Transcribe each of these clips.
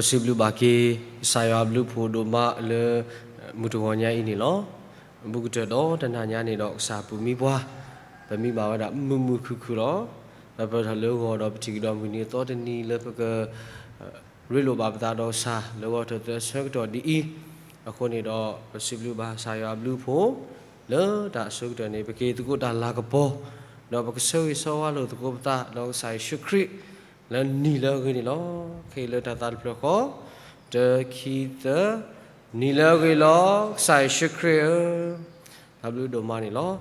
ပစံးဘျုးဘၣ်က့ၤ ကစၢ်ယွၤအဘျုးအဖှိၣ်ဒိၣ်မးလၢ မုၢ်တဂီၤညါအံၤန့ၣ်လီၤ. ဘူးကတၢၢ်ဒီးတနၤညါန့ၣ်ဒီး ကစၢ်ပူၤမံပှၤ ပမံဘၣ်ဝဲဒၣ်မုာ်မုာ်ခုၣ်ခုၣ်လီၤ. ဒီးပထီၣ်လၢဂီၤဒီးပထံၣ်ကဒီးမုၢ်နံၤအသီတနံၤလၢပက ရ့လိာ်ဘၣ်ပသးဒီးကစၢ် လၢဂီၤထၢၣ်သၢဆၢကတီၢ်ဒ်အံၤ, အဃိန့ၣ်ဒီး ပစံးဘျုးဘၣ်ကစၢ်ယွၤအဘျုးအဖှိၣ် လၢတၢ်အဆိကတၢၢ်န့ၣ် ပက့ၤသကိးတၢ်လၤကပီၤ, ဒီးပကဆၢဂ့ၤဆၢဝါလိာ်သကိးပသး ဒီးကစၢ်ယ့ၣ်ၡူးခရံာ် လၢနံၤလၢအဂ့ၤန့ၣ်လီၤ. ခဲအံၤလၢတၢ်သးတဖျၢၣ်ဃီ, တၢ ခံ သၢ, နံၤလၢအဂ့ၤလီၤ ကစၢ်ယ့ၣ်ၡူးခရံာ်ဧၢ, တၢ်ဘျုးဒိၣ်မးန့ၣ်လီၤ.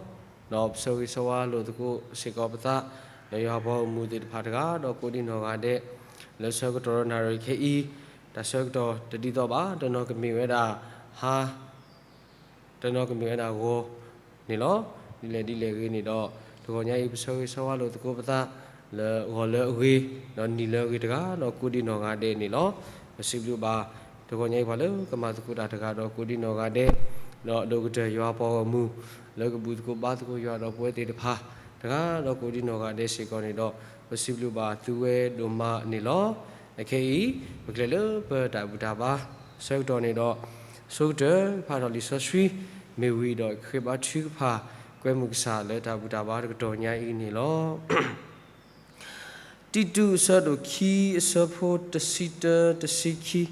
ဒီးပဆၢဂ့ၤဆၢဝါလိာ်သကိးစ့ၢ်ကီးပသး လၢယွၤပှၤဂီၢ်မုၢ်သ့ၣ်တဖၣ်တဂၤ ဒီးကိးဒံနီၢ်ဂၤဒဲး လၢဆၢကတီၢ်နၣ်ရံၣ်ခဲအံၤ, တၢ်ဆၢကတီၢ်တဒ်သိးဘၣ်, တနီၤကမ့ၢ်ဝဲဒၣ် ဟါ တနီၤကမ့ၢ်ဝဲဒၣ်ဂီၤန့ၣ်လီၤ. ဒ်လဲၣ်ဒ်လဲၣ်ဂ့ၤန့ၣ်ဒီး တဂီၤညါအံၤ ပဆၢဂ့ၤဆၢဝါလိာ်သကိးပသး လၢဂီၤလၢအဂ့ၤ, ဒီးနံၤလၢအဂ့ၤတဂၤ ဒီးကိးဒံနီၢ်ဂၤဒဲးန့ၣ်လီၤ. ပစံးဘျုးဘၣ် တဂီၤညါအံၤ ပှၤလၢကမၤသကိးတၢ်တဂၤ ဒီးကိးဒံနီၢ်ဂၤဒဲး, ဒီးဒိၣ်ကတၢၢ်ယွၤပှၤဂီၢ်မုၢ် လၢကဘူၣ်သကိးဘါသကိးယွၤဒီးပဝဲသ့ၣ်တဖၣ်တဂၤ ဒီးကိးဒံနီၢ်ဂၤဒဲးစ့ၢ်ကီးန့ၣ်ဒီး ပစံးဘျုးဘၣ်သုဝဲဒိၣ်မးန့ၣ်လီၤ. အခဲအံၤ ပကလဲၤလၢပတၢ်ဘူၣ်တၢ်ဘါ ဆၢကတီၢ်န့ၣ်ဒီး ဆိကတၢၢ်ဖးထီၣ်လံာ်စီဆှံ မ့ၢ်ဝံၤဒီးဃ့ဘါထုကဖၣ် ကွဲမုာ်ကစၢ်လၢတၢ်ဘူၣ်တၢ်ဘါတကတီၢ်ညါအံၤန့ၣ်လီၤ. တံတူးအဆၢဒိၣ်ခံ အဆၢဖိတဆံတၢ တဆံခံ.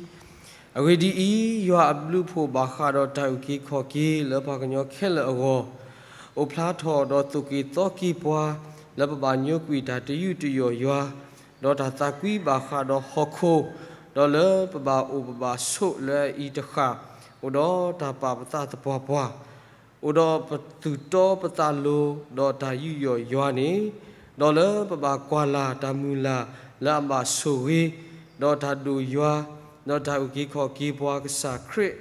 အဂ့ၢ်ဒ်အံၤ, ယွၤအဘျုးအဖှိၣ်ဘၣ်ဃးဒီးတၢ်အုၣ်က့ၤခီၣ်က့ၤလၢပှၤကညီခဲလၢာ်အဂီၢ်, အိၣ်ဖျါထီၣ်ဒီးသိၣ်က့ၤသီက့ၤပှၤ လၢပဘၣ်ညိကွံာ်တၢ်တယူးတယီၣ်ယွၤ, ဒီးတၢ်သးကွံဘၣ်ဃးဒီးဟီၣ်ခိၣ်, ဒီးလၢပဘၣ်အိၣ်ပဘၣ်ဆိးလၢအအံၤတဃၣ်, အိၣ်ဒီးတၢ်ပာ်ပသးသပှၢ်ပှၢ် အိၣ်ဒီးပသူၣ်တီပသးလိၤ ဒီးတၢ်ယူးယီၣ်ယွၤန့ၣ်, ဒီးလၢပဘၣ်ကွၢ်လၢ်တၢ်မုၢ်လၢ်လၢအဘၣ်ဆိၣ်ဂ့ၤ, ဒီးတၢ်ဒိၣ်ယွၤ, ဒီးတၢ်အုၣ်က့ၤခီၣ်က့ၤပှၤကစၢ်ခရံာ်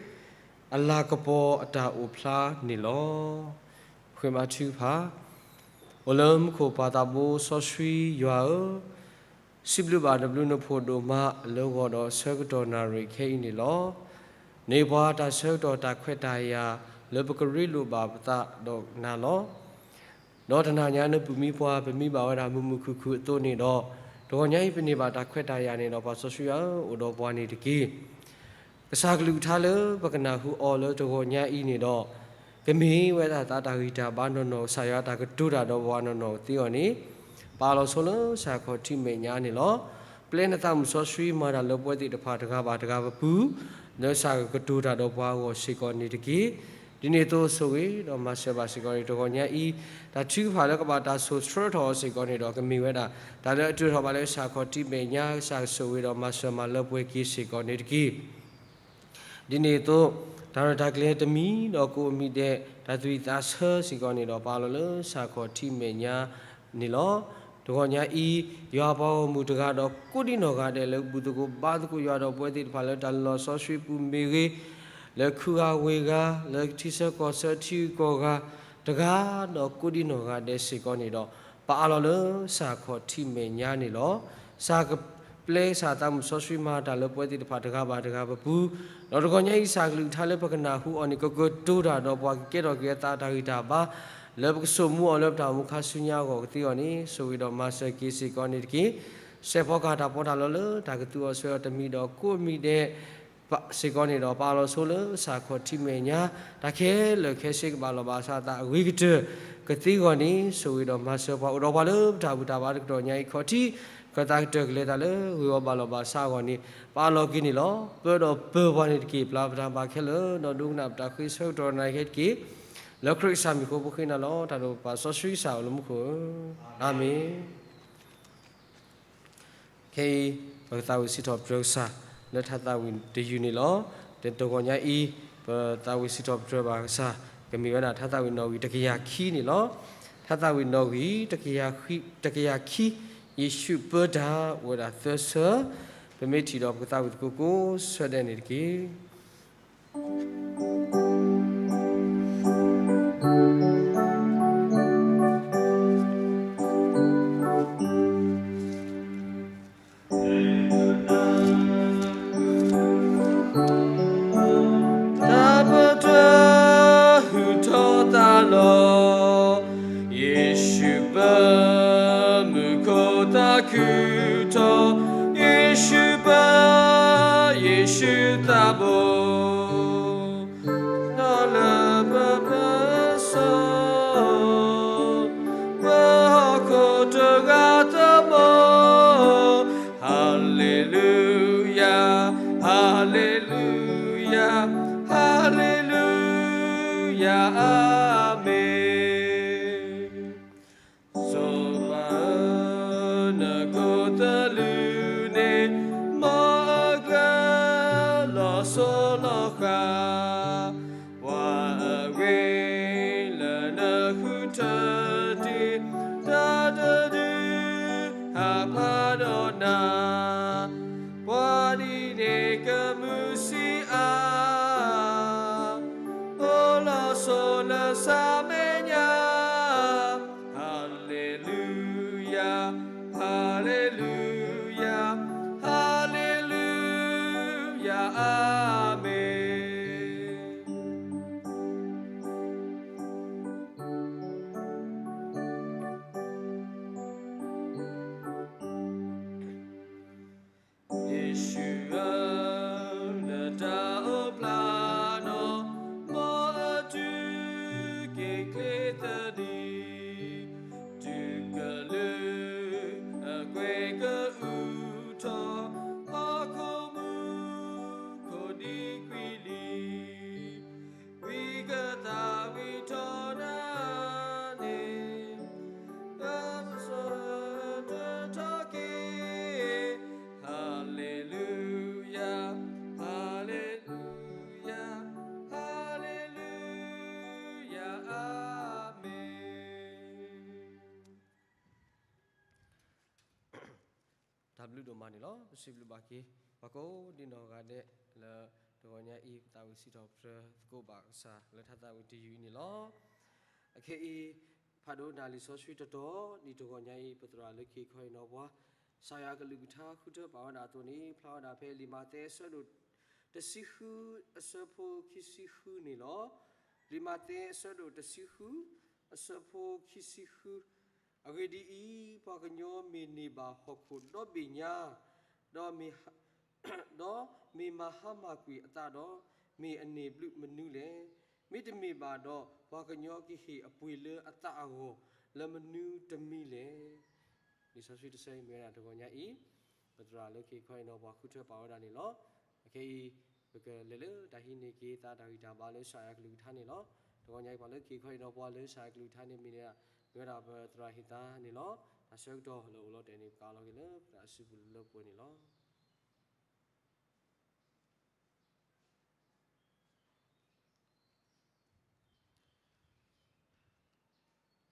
အလၤကပီၤအတၢ်အိၣ်ဖျါန့ၣ်လီၤ. ဃ့ဘါထုကဖၣ်, အိၣ်လၢမူခိၣ်ပၢ်သးဘိစီဆှံယွၤဧၢ, စံးဘျုးဘၣ်နဘျုးနဖှိၣ်ဒိၣ်မးလၢဂီၤဒီးဆၢကတီၢ်နၣ်ရံၣ်ခဲအံၤန့ၣ်လီၤ. န့ၢ်ပှၤတၢ်ဆၢကတီၢ်တၢ်ခွဲးတၢ်ယာ် လၢပကရ့လိာ်ဘၣ်ပသးဒီးနၤလီၤ. ဒီးတနၤညါနပူၤမံပှၤ ပမံဘၣ်ဝဲဒၣ်မုာ်မုာ်ခုၣ်ခုၣ်အသိးန့ၣ်ဒီး, တဂီၤညါအံၤပန့ၢ်ဘၣ်တၢ်ခွဲးတၢ်ယာ်န့ၣ်ဒီး ပၢ်စီဆှံယွၤဧၢ, အိၣ်ဒီးပှၤန့ၣ်တက့ၢ်. ကစၢ်ကလုၢ်ကထါလၢပကနၢ်ဟူအီၤလၢတဂီၤညါအံၤန့ၣ်ဒီး, ကမ့ၢ်ဝဲဒၣ်သးတၢ်ဂံၢ်တၢ်ဘါနီၢ်နီၢ် ကစၢ်ယွၤတၢ်ကတိၤတၢ်ဒီးပှၤနီၢ်နီၢ်ကသ့အဂီၢ်န့ၣ်, ပာ်လီၤဆိလၢစၢ်ခီၣ်ထံးမဲာ်ညါန့ၣ်လီၤ. ပျဲနသးမုၣ်စီဆှံမၤတၢ်လၢပဝဲသ့ၣ်တဖၣ်တဂၤဘၣ်တဂၤပပူၤ, လၢစၢ်ကကတိၤတၢ်ဒီးပှၤအဂီၢ်စ့ၢ်ကီးန့ၣ်တက့ၢ်. ဒ်န့ၣ်အသိးဆိၣ်ဂ့ၤဒီးမၤစၢၤဘၣ်စ့ၢ်ကီးန့ၣ် တဂီၤညါအံၤ, တၢ်ထုကဖၣ်လၢကဘၣ်တၢ်ဆိၣ်တြီထီၣ်အီၤစ့ၢ်ကီးန့ၣ်ဒီး ကမ့ၢ်ဝဲဒၣ် တၢ်လၢအတုၤထီၣ်ဘၣ်လၢစၢ်ခီၣ်ထံးမဲာ်ညါ ကစၢ်ကဆိၣ်ဂ့ၤဒီးမၤစၢၤမၤလၢပှဲၤက့ၤစ့ၢ်ကီးန့ၣ်တက့ၢ်. ဒ်န့ၣ်အသိး, တၢ်ရဲၣ်တၢ်ကျဲၤတမံၤဒီးကိးအမံၤဒဲး တၢ်သူၣ်ဝံၣ်သးဆၢစ့ၢ်ကီးန့ၣ်ဒီး ပာ်လီၤလၢစၢ်ခီၣ်ထံးမဲာ်ညါန့ၣ်လီၤ. တဂီၤညါအံၤ, ယွၤပှၤဂီၢ်မုၢ်တဂၤဒီးကိးဒံနီၢ်ဂၤဒဲးလၢဘူၣ်သကိးဘါသကိးယွၤဒီးပဝဲသ့ၣ်တဖၣ်လၢတၢ်လီၢ်စီဆှံပူၤမ့ၢ်ဂ့ၤ, လၢခုဂၤဝ့ၢ်ဂၤ, လၢထံဆၢကီၢ်ဆၢထံဂုၤကီၢ်ဂၤတဂၤ, ဒီးကိးဒံနီၢ်ဂၤဒဲးစ့ၢ်ကီးန့ၣ်ဒီး, ပာ်လီၤလၢစၢ်ခီၣ်ထံးမဲာ်ညါန့ၣ်လီၤ. စၢ်ကပျဲစၢ်သးမုၣ်စီဆှံမၤတၢ်လၢပဝဲသ့ၣ်တဖၣ်တဂၤဘၣ်တဂၤပပူၤ, ဒီးတဂီၤညါအံၤစၢ်ကလုၢ်ကထါလၢပကနၢ်ဟူအီၤန့ၣ် ကကတိၤတၢ်ဒီးပှၤ ကကဲထီၣ်က့ၤအသးတၢ်ဂံၢ်တၢ်ဘါ လၢပကဆိမိၣ်အီၤလၢပတၢ်အိၣ်မူခါဆူညါအဂီၢ်ကသ့အဂီၢ်န့ၣ် ဆိၣ်ဂ့ၤဒီးမၤစၢၤက့ၤစ့ၢ်ကီးန့ၣ်တက့ၢ်. စဲးဖီကၤတၢ်ပီးတၢ်လီလၢတၢ်ကသူအီၤဆှၢအီၤတမံၤဒီးကိးမံၤဒဲး စ့ၢ်ကီးန့ၣ်ဒီး ပာ်လီၤဆိလၢစၢ်ခီၣ်ထံးမဲာ်ညါ တၢ်ခဲလၢာ်ခဲဆ့ကဘၣ်လီၢ်ဘၣ်စးအသးအဂ့ၤကတၢၢ်ကသ့အဂီၢ်န့ၣ် ဆိၣ်ဂ့ၤဒီးမၤစၢၤပှၤ အိၣ်ဒီးပှၤလၢပတၢ်ဘူၣ်တၢ်ဘါတကတီၢ်ညါအံၤခီၣ်ထံး ကသးကတၢၢ်ကလဲၤတၢ်လၢဂ့ၢ်ဝီဘၣ်လီၢ်ဘၣ်စးအဂီၢ်န့ၣ် ပာ်လီၤက့ၤန့ၣ်လီၤ. ပၢဒီးပၢပှၤန့ၣ်တက့ၢ်. ပျၢ်ပတၢ်ဘၣ်ခဲလၢာ် ဒီးဒိကနၣ်ပတၢ်ဃ့ဆၢကတီၢ်နၣ်ရံၣ်ခဲတက့ၢ်. လၢခရံာ်ကစၢ်မံၤအဃိပဃ့နၤလီၤ. တၢ်ဒိၣ်ပၢ်စီဆှံကစၢ်အိၣ်လၢမူခိၣ်ဧၢ, အၤမ့ၣ်. ခဲအံၤ ပကသးဝံၣ်စံးထီၣ်ပတြၢၤကစၢ် လၢထါသးဝံၣ်တယုၢ်န့ၣ်လီၤ. တဂီၤညါအံၤ ပသးဝံၣ်စံးထီၣ်ပတြၢၤဘၣ်ကစၢ် ကမ့ၢ်ဝဲဒၣ်ထါသးဝံၣ်နီၣ်ဂံၢ်တကယၤခံန့ၣ်လီၤ. ထါသးဝံၣ်နီၣ်ဂံၢ် တကယၤခံ ယ့ၣ်ၡူးပၢတၢ် အိၣ်ဝဲဒၣ်သၢဆၢ, ပမ့ၢ်ထံၣ်ဒီးပကသးဝံၣ်သကိးကိးဆၢဒဲးန့ၣ်တက့ၢ်. တၢ်ပတြၢၤဟူထီၣ်သါလီၤ. ယ့ၣ်ၡူးပၢ မူခိၣ်သးခုထီၣ်, ယ့ၣ်ၡူးပၢ Hallelujah, hallelujah, amen. စီၤပၤဧၢ, နခိၣ်သလုးန့ၣ် မ်အကျၢၤလီၤစိၤလီၤဃာ်, ပှၤအဂ့ၤလၢနဃုထၢတ့ၢ်, တၢ်တဒုးဟးဖးဒီးနၤ, ပှၤဒ်န့ၣ်ကမုာ်ဆံးအါ, အိၣ်လီၤစိၤလၢဆၢမဲာ်ညါ, Hallelujah, hallelujah, hallelujah, amen. ယ့ၣ်ၡူးဧၢ, နတၢ်အိၣ်ဖျါနီၢ်, မ်အတုၤက့ၤကျ့သဒံး, တုၤကလုာ်အကွဲးကအုၣ်ထီၣ်, ဟီၣ်ခိၣ်မူခိၣ်ဒံကွံာ်လံ ဝံကသးဝံထီၣ်နၤန့ၣ်, ကစီၣ်တထီၣ်က့ၤ, Hallelujah, hallelujah, hallelujah, amen. တၢ်ဘျုးဒိၣ်မးန့ၣ်လီၤ. ပစံးဘျုးဘၣ်က့ၤ ပှၤကိးဒံနီၢ်ဂၤဒဲးလၢ တဂီၤညါအံၤ ပသးဝံၣ်စံးထီၣ်ပတြၢၤသကိးဘၣ်ကစၢ်လၢတၢ်သးဝံၣ်တယုၢ်အံၤန့ၣ်လီၤ. အခဲအံၤ ဖးဒိၣ်နၢ်လံာ်စီဆှံတတီၤ ဒ်တဂီၤညါအံၤ ပသရၣ်လၢခံခီအံၤနီၢ်ပှၤ ကစၢ်ယွၤကလုၢ်ကထါဃုထၢပာ်ဝဲဒၣ်အသိးန့ၣ် ဖျါဝဲဒၣ်ဖဲလံာ်မးသဲအဆၢဒိၣ် တဆံဃု အဆၢဖိခံဆံဃုန့ၣ်လီၤ. လံာ်မးသဲအဆၢဒိၣ်တဆံဃု အဆၢဖိခံဆံဃု အဂ့ၢ်ဒ်အံၤ, ပှၤကညီမ့ၢ်န့ၢ်ဘၣ်ဟီၣ်ခိၣ်ဒီဘ့ၣ်ညါ, ဒီးမ့ၢ်, ဒီးမ့ၢ်မၤဟါမၢ်ကွံာ်အသးဒီး, မ့ၢ်အန့ၢ်ဘျုးမနုၤလဲၣ်. မ့တမ့ၢ်ဘၣ်ဒီး ပှၤကညီကဟ့ၣ်အပှ့ၤလၢအသးအဂီၢ် လၢမနုၤတမံၤလဲၣ်. လံာ်စီဆှံတဆၢအံၤမ့ၢ်ဝဲဒၣ်တဂီၤညါအံၤ ပသရၣ်လၢခံခီအံၤနီၢ်ပှၤဃုထၢပာ်ဝဲဒၣ်န့ၣ်လီၤ. အခဲအံၤ ပကလဲၤလၢတၢ်ဟံးန့ၢ်က့ၤသးတၢ်ဂံၢ်တၢ်ဘါလၢကစၢ်ယွၤကလုၢ်ကထါန့ၣ်လီၤ. တဂီၤညါအံၤ ပှၤလၢခံခီအံၤနီၢ်ပှၤလၢကစၢ်ယွၤကလုၢ်ကထါန့ၣ်မ့ၢ်န့ၣ် မ့ၢ်ဝဲဒၣ်ပသရၣ်ဟ့ၣ်သါန့ၣ်လီၤ. တၢ်ဆၢကတီၢ်လၢအိၣ်လီၤတဲာ်န့ၣ် ပကအးလီၤက့ၤလၢပသရၣ်စုပူၤလၢပှဲၤန့ၣ်လီၤ.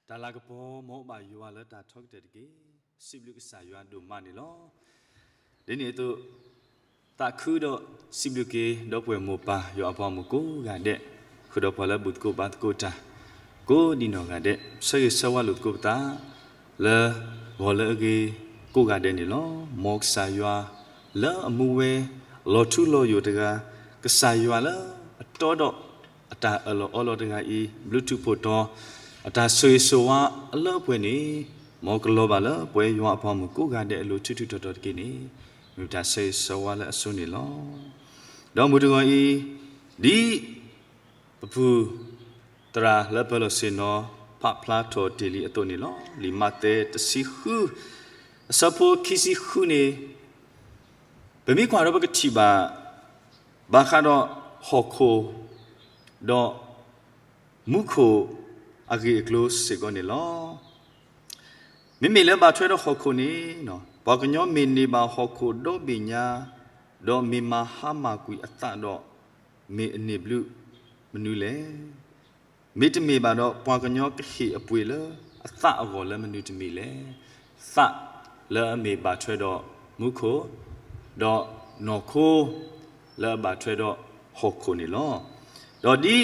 တၢ်လၤကပီၤ မ်ဘၣ်ယွၤလၢတၢ်ထီကတၢၢ်တက့ၢ်. စံးဘျုးကစၢ်ယွၤဒိၣ်မးန့ၣ်လီၤ. ဒ်န့ၣ်အသိး သးခုဒီးစံးဘျုးက့ၤ ဒီပုၢ်ဝဲၢ်မိၢ်ပၢ်ယွၤအပှၤမုၣ်ကိးဂၤဒဲး, ဃုာ်ဒီးပှၤလၢဘူၣ်သကိးဘါသကိးတၢ် ကိးဒံနီၢ်ဂၤဒဲး, ဆၢဂ့ၤဆၢဝါလိာ်သကိးပသး လၢဂီၤလၢအဂ့ၤကိးဂၤဒဲးန့ၣ်လီၤ. မ်ကစၢ်ယွၤလၢအမူဝဲ လီၤထူလီၤယိာ်တဂၤ, ကစၢ်ယွၤလၢအတီဒီး အတၢ်အၢၣ်လီၤအီလီၤတဂၤအံၤ ဘျုးထူးဖှိၣ်တီၤ အတၢ်ဆိၣ်ဂ့ၤဆိၣ်ဝါအလၢအပှဲၤန့ၣ်, မ်ကလီၤဘၣ်လၢပဝဲယွၤအပှၤမုၣ်ကိးဂၤဒဲးအလိၤ ထူးထူးတီၤတီၤတက့ၢ်န့ၣ်, မ့ၢ်ပတၢ်ဆၢဂ့ၤဆၢဝါလၢအဆိန့ၣ်လီၤ. ဒီးမုၢ်တဂီၤအံၤ, ဒ်ပပုၢ်သရၣ်လၢပၢၤလီၢ်ဆ့ၣ်နီၤ ပာ်ဖျါထီၣ်တ့ၢ်လံအသိးန့ၣ်လီၤ. လံာ်မးသဲတဆံဃု အဆၢဖိခံဆံဃုန့ၣ် ပမ့ၢ်ကွၢ်ဒီးပကထံၣ်ဘၣ် ဘၣ်ဃးဒီးဟီၣ်ခိၣ် ဒီးမူခိၣ်အဂ့ၢ်အကျိၤစ့ၢ်ကီးန့ၣ်လီၤ. မ့မ့ၢ်လၢဘၣ်ထွဲဒီးဟီၣ်ခိၣ်န့ၣ်, ပှၤကညီမ့ၢ်န့ၢ်ဘၣ်ဟီၣ်ခိၣ်ဒီဘ့ၣ်ညါ, ဒီးမ့ၢ်မၤဟါမၢ်ကွံာ်အသးဒီး, မ့ၢ်အန့ၢ်ဘျုးမနုၤလဲၣ်. မ့တမ့ၢ်ဘၣ်ဒီး ပှၤကညီကဟ့ၣ်အပှ့ၤလၢအသးအဂီၢ်လၢမနုၤတမံၤလဲၣ်. သးလၢအမ့ၢ်ဘၣ်ထွဲဒီးမူခိၣ်, ဒီးနီၢ်ခိလၢအဘၣ်ထွဲဒီးဟီၣ်ခိၣ်န့ၣ်လီၤ. ဒီး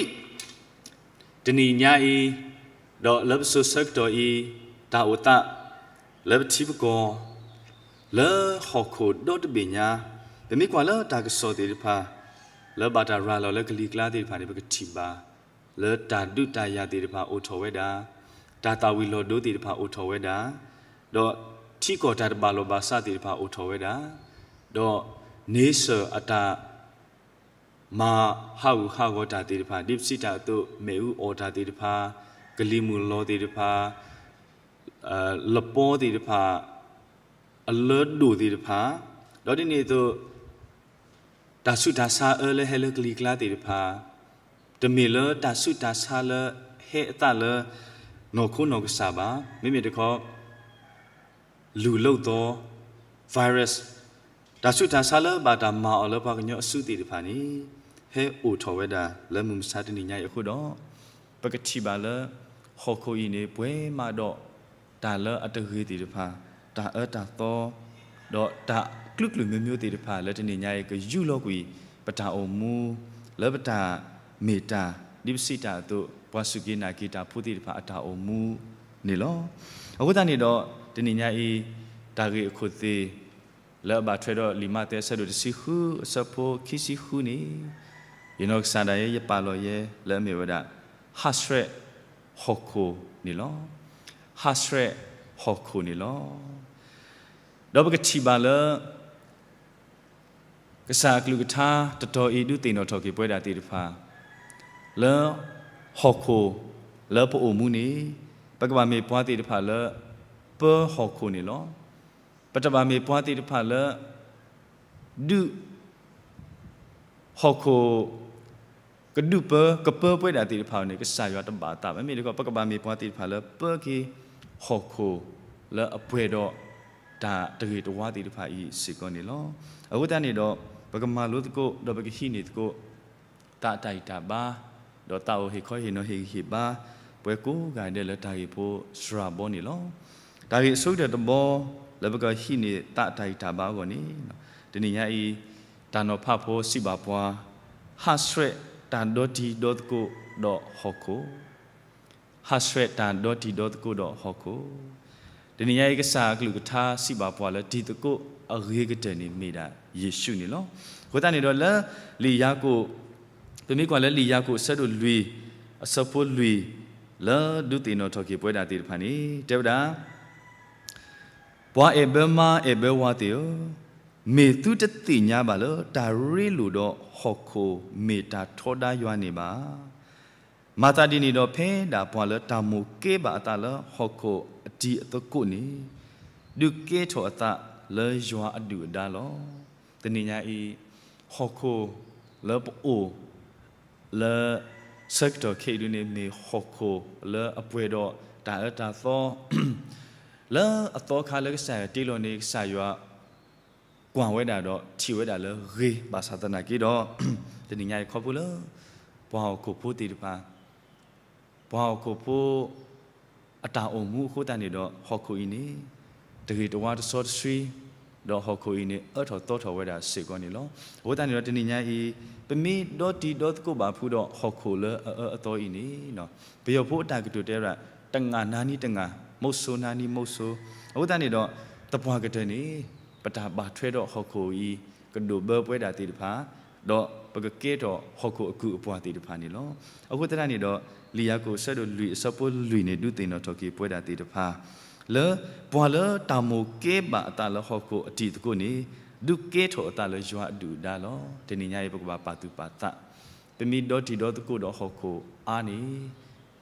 ဒ်တနံၤညါအံၤ, ဒီးလၢပစိၤဆၢကတီၢ်အံၤ, တၢ်အိၣ်သးလၢပထံပကီၢ်, လၢဟီၣ်ခိၣ်ဒီတဘ့ၣ်ညါ, ပမ့ၢ်ကွၢ်လၢတၢ်ကစီၣ်သ့ၣ်တဖၣ်, လၢဘၣ်တၢ်ရၤလီၤလၢကလံၤကျါသ့ၣ်တဖၣ်န့ၣ် ပကထံၣ်ဘၣ် လၢတၢ်ဒုးတၢ်ယၤသ့ၣ်တဖၣ်အိၣ်ထီၣ်ဝဲဒၣ်, တၢ်သၣ်ဝံၤလီၤဒိသ့ၣ်တဖၣ်အိၣ်ထီၣ်ဝဲဒၣ်, ဒီးထံကီၢ်တၢ်တဘၣ်လိာ်ဘၣ်စးသ့ၣ်တဖၣ်အိၣ်ထီၣ်ဝဲဒၣ်, ဒီးန့ဆၢၣ်အတၢ် မၤဟးဂူာ်ဟးဂီၤတၢ်သ့ၣ်တဖၣ်, ဒ်ပစံးတၢ်အသိး မ့ၣ်အူအီၣ်တၢ်သ့ၣ်တဖၣ်, ကလံၤမုၢ်လီၤသ့ၣ်တဖၣ်, လပီသ့ၣ်တဖၣ်, အလၢဒိၣ်သ့ၣ်တဖၣ်, ဒီးဒ်န့ၣ်အသိး တၢ်ဆူးတၢ်ဆါအၢလၢဟဲလၢကလံၤကျါသ့ၣ်တဖၣ်, တမ့ၢ်လၢတၢ်ဆူးတၢ်ဆါလၢဟဲအသးလၢ နီၢ်ခိနီၢ်ကစၢ်ဘၣ်. မ့မ့ၢ်တခီ လူၤလိာ်သီ, virus, တၢ်ဆူးတၢ်ဆါလၢဘၣ်တၢ်မၤအီၤလၢပှၤကညီအစုသ့ၣ်တဖၣ်န့ၣ် ဟဲအိၣ်ထီၣ်ဝဲဒၣ်လၢမုၢ်မဆါတနံၤညါအံၤအဃိဒီး, ပကထံၣ်ဘၣ်လၢ ဟီၣ်ခိၣ်အံၤန့ၣ် ပှဲၤမးဒီး တၢ်လၢအတဂ့ၤသ့ၣ်တဖၣ်, တၢ်အၢတၢ်သီ, ဒီးတၢ်ကျိၤကျိၤမျိုးမျိုးသ့ၣ်တဖၣ် လၢတနံၤညါအံၤ ကယူၢ်လီၤကွံာ် ပတၢ်အိၣ်မူ, လၢပတၢ်မ့ၢ်တၢ်, ဒ်ပစံးတၢ်အသိး ပှၤစူၢ်က့ၤနာ်က့ၤတၢ်ဖိသ့ၣ်တဖၣ်အတၢ်အိၣ်မူန့ၣ်လီၤ. အဃိသတးန့ၣ်ဒီး တနံၤညါအံၤ တၢ်ဂ့ၢ်အခိၣ်သ့ၣ် လၢအဘၣ်ထွဲဒီးလံာ်မးသဲအဆၢဒိၣ်တဆံဃု အဆၢဖိခံဆံဃုန့ၣ်, ယနီၢ်ကစၢ်ဒၣ်ယဲ ယပာ်လီၤယဲလၢအမ့ၢ်ဝဲဒၣ် ဟးဆှဲးဟီၣ်ခိၣ်န့ၣ်လီၤ. ဟးဆှဲးဟီၣ်ခိၣ်န့ၣ်လီၤ. ဒီးပကထံၣ်ဘၣ်လၢ ကစၢ်အကလုၢ်ကထါတတီၤအံၤ ဒုးသ့ၣ်နီၣ်ထီၣ်က့ၤပဝဲဒၣ်သ့ၣ်တဖၣ် လၢဟီၣ်ခိၣ်လၢပအိၣ်မူန့ၣ် ပကဘၣ်မ့ၢ်ပှၤသ့ၣ်တဖၣ်လၢ ပၢဟီၣ်ခိၣ်န့ၣ်လီၤ. ပတဘၣ်မ့ၢ်ပှၤသ့ၣ်တဖၣ်လၢ ဒုး ဟီၣ်ခိၣ် ကဒုးပၢ ကပၢပဝဲဒၣ်သ့ၣ်တဖၣ်န့ၣ် ကစၢ်ယွၤတဘၣ်သးဘၣ်. မ့မ့ၢ်တခီ ပကဘၣ်မ့ၢ်ပှၤသ့ၣ်တဖၣ်လၢပၢက့ၤဟီၣ်ခိၣ်လၢအပှဲၤဒီးတၢ်တဂ့ၤတဝါသ့ၣ်တဖၣ်အံၤစ့ၢ်ကီးန့ၣ်လီၤ. အဃိသတးန့ၣ်ဒီး ပကမၤလိသကိး ဒီးပကဟံးန့ၢ်သကိး သးအတၢ်ဂံၢ်တၢ်ဘါ, ဒီးသးအိၣ်ဟ့ၣ်ခီဟ့ၣ်နီၤဟ့ၣ်ဂံၢ်ဟ့ၣ်ဘါ ပှၤကိးဂၤဒဲးလၢတၢ်ဂ့ၢ်ဖိစှၤဘီန့ၣ်လီၤ. တၢ်ဂ့ၢ်အဆိကတၢၢ်တဘီ လၢပကဟံးန့ၢ်သးအတၢ်ဂံၢ်တၢ်ဘါအဂီၢ်န့ၣ်, တနံၤညါအံၤ တၢ်နီၤဖးဖိစံးဘၣ်ပှၤ, ဟးဆှဲးတၢ်ဒီတံၤဒီသကိးဒီးဟီၣ်ခိၣ်, ဟးဆှဲးတၢ်ဒီတံၤဒီသကိးဒီးဟီၣ်ခိၣ်. တနံၤညါအံၤ ကစၢ်အကလုၢ်ကထါစံးဘၣ်ပှၤလၢတံၤသကိးအဂ့ၤကတၢၢ်န့ၣ်မ့ၢ်ဒၣ်ယ့ၣ်ၡူးန့ၣ်လီၤ. အဃိသတးန့ၣ်ဒီးလၢလံာ်ယၤကိာ်, ပမ့ၢ်ကွၢ်လၢလံာ်ယၤကိာ်အဆၢဒိၣ်လွံၢ် အဆၢဖိလွံၢ် လၢဒုးသ့ၣ်နီၣ်ထီၣ်က့ၤပဝဲဒၣ်သ့ၣ်တဖၣ်န့ၣ် တဲဝဲဒၣ် ပှၤအဲၣ်ဘၢမါအဲၣ်ဘၢဝၤသ့ၣ်ဧၢ, မ့ၢ်သုတသ့ၣ်ညါဘၣ်လၢတၢ်ရ့လိာ်ဒီးဟီၣ်ခိၣ်မ့ၢ်တၢ်ထီဒါယွၤန့ၣ်ဘၣ်. မၤသးဒ်န့ၣ်ဒီးဖဲဒၣ်ပှၤလၢတၢ်မိၣ်ကဲဘၣ်အသးလၢဟီၣ်ခိၣ်အတံၤအသကိးန့ၣ်, ဒုးကဲထီၣ်အသးလၢယွၤအဒုၣ်အဒါလီၤ. တနံၤညါအံၤ, ဟီၣ်ခိၣ်လၢပအိၣ် လၢဆၢကတီၢ်ခဲအံၤဒုန့ၣ် မ့ၢ်ဟီၣ်ခိၣ်လၢအပှဲၤဒီးတၢ်အၢတၢ်သီ လၢအသီခါလၢကစၢ်ယွၤတ့လီၤန့ၣ် ကစၢ်ယွၤကွၢ်ဝဲဒၣ်ဒီးထံၣ်ဝဲဒၣ်လၢဂ့ၤဘၣ်ဆၣ်သနာ်က့ဒီး, တနံၤညါအံၤခီဖျိလၢ ပှၤဟီၣ်ခိၣ်ဖိသ့ၣ်တဖၣ်, ပှၤဟီၣ်ခိၣ်ဖိ အတၢ်အိၣ်မူအဃိသတးန့ၣ်ဒီး ဟီၣ်ခိၣ်အံၤန့ၣ် တဂ့ၤတဝါတစီတဆှံ, ဒီးဟီၣ်ခိၣ်အံၤန့ၣ် အၢထီၣ်သီထီၣ်ဝဲဒၣ်စ့ၢ်ကီးန့ၣ်လီၤ. အဃိသတးန့ၣ်ဒီးတနံၤညါအံၤ, ပမ့ၢ်ဒီတံၤဒီသကိးဘၣ်ဖုဒီးဟီၣ်ခိၣ်လၢအအၢအသီအံၤန့ၣ်, ပယီၤဖိအတၢ်ကတိၤတဲဝဲဒၣ်, တနံၤနၤနံၤတနံၤ, မုတ်ဆိုးနၤနံၤမုတ်ဆိုး, အဃိသတးန့ၣ်ဒီး သပှၢ်ကတၢၢ်န့ၣ် ပတၢ်ဘၣ်ထွဲဒီးဟီၣ်ခိၣ်အံၤ ကဒိၣ်ဘၢပဝဲဒၣ်သ့ၣ်တဖၣ်, ဒီးပကကဲထီၣ်ဟီၣ်ခိၣ်အကုၢ်အပှၢ်သ့ၣ်တဖၣ်န့ၣ်လီၤ. အဃိသတးန့ၣ်ဒီး လံာ်ယၤကိာ်အဆၢဒိၣ်လွံၢ်အဆၢဖိလွံၢ်န့ၣ် ဒုးသ့ၣ်နီၣ်ထီၣ်က့ၤပဝဲဒၣ်သ့ၣ်တဖၣ် လၢပှၤလၢတၢ်မိၣ်ကဲဘၣ်အသးလၢဟီၣ်ခိၣ်အတံၤသကိးန့ၣ် ဒုးကဲထီၣ်အသးလၢယွၤအဒုၣ်အဒါလီၤ. တနံၤညါအံၤ ပကဘၣ်ပာ်သူၣ်ပာ်သး, ပမ့ၢ်ဒီတံၤဒီသကိးဒီးဟီၣ်ခိၣ်အါန့ၣ်,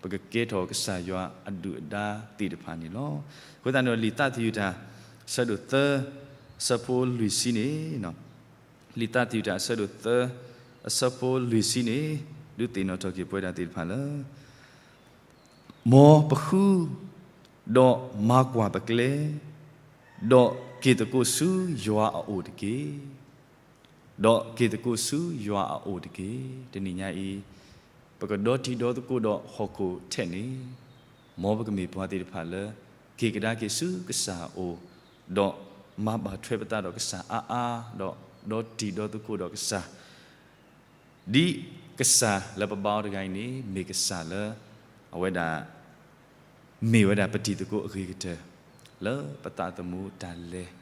ပကကဲထီၣ်ကစၢ်ယွၤအဒုၣ်အဒါသ့ၣ်တဖၣ်န့ၣ်လီၤ. အဃိသတးန့ၣ်ဒီး လံာ်သးသယုၢ်တၢ် အဆၢဒိၣ်သၢ အဆၢဖိလွံၢ်ဆံန့ၣ် လံာ်သးသယုၢ်တၢ်အဆၢဒိၣ်သၢ အဆၢဖိလွံၢ်ဆံန့ၣ် ဒုးသ့ၣ်နီၣ်ထီၣ်က့ၤပဝဲဒၣ်သ့ၣ်တဖၣ်လၢ မ်ပဃု ဒီးမၤကွၢ်ပကျဲ, ဒီးက့ၤသကိးဆူယွၤအအိၣ်တက့ၢ်. ဒီးက့ၤသကိးဆူယွၤအအိၣ်တက့ၢ်. တနံၤညါအံၤ, ပကဒီတံၤဒီသကိးဒီးဟီၣ်ခိၣ်ထဲန့ၣ်, မ်ပကမ့ၢ်ပှၤသ့ၣ်တဖၣ်လၢ က့ၤကဒါက့ၤဆူကစၢ်အအိၣ်, ဒီးမၤဘၣ်ထွဲပသးဒီးကစၢ်အါအါ, ဒီးဒီတံၤဒီသကိးဒီးကစၢ် ဒ်ကစၢ်လၢပဘါအီၤတဂၤအံၤန့ၣ် မ့ၢ်ကစၢ်လၢ အဝဲဒၣ် မ့ၢ်ဝဲဒၣ်ပတံၤသကိးအဂ့ၤကတၢၢ် လၢပသးသမူတၢ်လဲၤ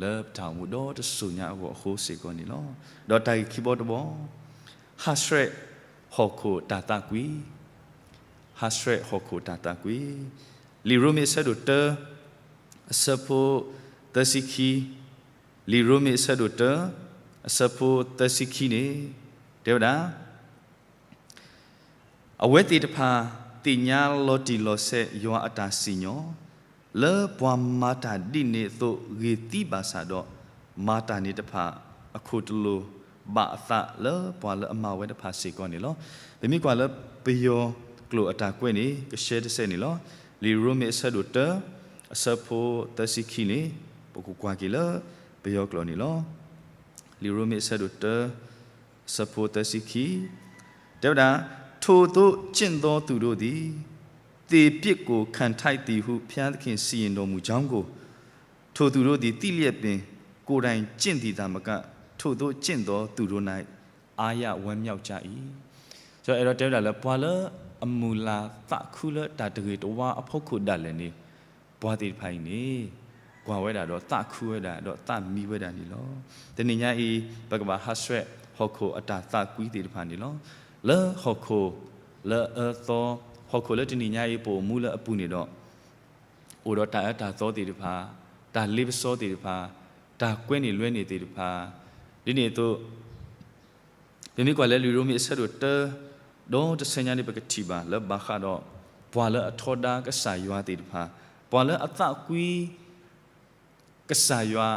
လၢပတၢ်အိၣ်မူဒီတစိၤညါအဂီၢ်အဃိစ့ၢ်ကီးန့ၣ်လီၤ. ဒီးတၢ်ဂ့ၢ်ခံဘီတဘီ, ဟးဆှဲးဟီၣ်ခိၣ်တၢ်သးကွံ, ဟးဆှဲးဟီၣ်ခိၣ်တၢ်သးကွံ. လံာ်ရိမ့ၤအဆၢဒိၣ်တၢ အဆၢဖိသၢဆံခံ, လံာ်ရိမ့ၤအဆၢဒိၣ်တၢ အဆၢဖိသၢဆံခံန့ၣ် တဲဝဲဒၣ် အဝဲသ့ၣ်တဖၣ်သ့ၣ်ညါလီၤတံၢ်လီၤဆဲးယွၤအတၢ်စံၣ်ညီၣ်, လၢပှၤမၤတၢ်ဒ်န့ၣ်အသိးဂ့ၤသံဘၣ်ဆၣ်ဒီး, မၤတၢ်န့ၣ်တဖၣ်အခိၣ်တလိၤ ဘၣ်အသးလၢပှၤလၢအမၤဝဲတဖၣ်စ့ၢ်ကီးန့ၣ်လီၤ. ပမ့ၢ်ကွၢ်လၢပယီၤကျိာ်အတၢ်ကွဲးန့ၣ် ကရှဲတစဲးန့ၣ်လီၤ. လံာ်ရိမ့ၤအဆၢဒိၣ်တၢ အဆၢဖိသၢဆံခံန့ၣ် ပကကွၢ်က့ၤလၢပယီၤကျိာ်န့ၣ်လီၤ. လံာ်ရိမ့ၤအဆၢဒိၣ်တၢ အဆၢဖိသၢဆံခံ တဲဝဲဒၣ်, ထိုသို့ကျင့်သောသူတို့သည် သေပြစ်ကို ခံထိုက်သည်ဟု ဘုရားသခင်စီရင်တော်မူကြောင်းကို ထိုသူတို့သည် သိလျက်ပင် ကိုယ်တိုင်ကျင့်သည်သာမက ထိုသို့ကျင့်သောသူတို့၌ အားရဝမ်းမြောက်ကြ၏. ဒီးအဲၣ်ဒိးတဲဝဲဒၣ်လၢ ပှၤလၢအမုၢ်လၢ်သးခုလၢတၢ်တဂ့ၤတဝါအဖီခိၣ်ဒၣ်လဲာ်န့ၣ် ပှၤသ့ၣ်တဖၣ်အံၤန့ၣ် ကွၢ်ဝဲဒၣ်ဒီးသးခုဝဲဒၣ် ဒီးသးမံဝဲဒၣ်န့ၣ်လီၤ. တနံၤညါအံၤ ပကဘၣ်ဟးဆှဲးဟီၣ်ခိၣ်အတၢ်သးကွံသ့ၣ်တဖၣ်န့ၣ်လီၤ. လၢဟီၣ်ခိၣ် လၢအအၢသီ ဟီၣ်ခိၣ်လၢတနံၤညါအံၤ ပအိၣ်မူလၢအပူၤန့ၣ်ဒီး အိၣ်ဒီးတၢ်အၢတၢ်သီသ့ၣ်တဖၣ်, တၢ်လ့ပစီသ့ၣ်တဖၣ်, တၢ်ကွဲန့ၢ်လွဲန့ၢ်သ့ၣ်တဖၣ်, ဒ်န့ၣ်အသိး ပမ့ၢ်ကွၢ်လၢလံာ်ရိမ့ၤအဆၢဒိၣ်တၢ ဒီးတဆၢညါန့ၣ် ပကထံၣ်ဘၣ်လၢဘၣ်ဃးဒီး ပှၤလၢအထီဒါကစၢ်ယွၤသ့ၣ်တဖၣ်, ပှၤလၢအသးကွံ ကစၢ်ယွၤ,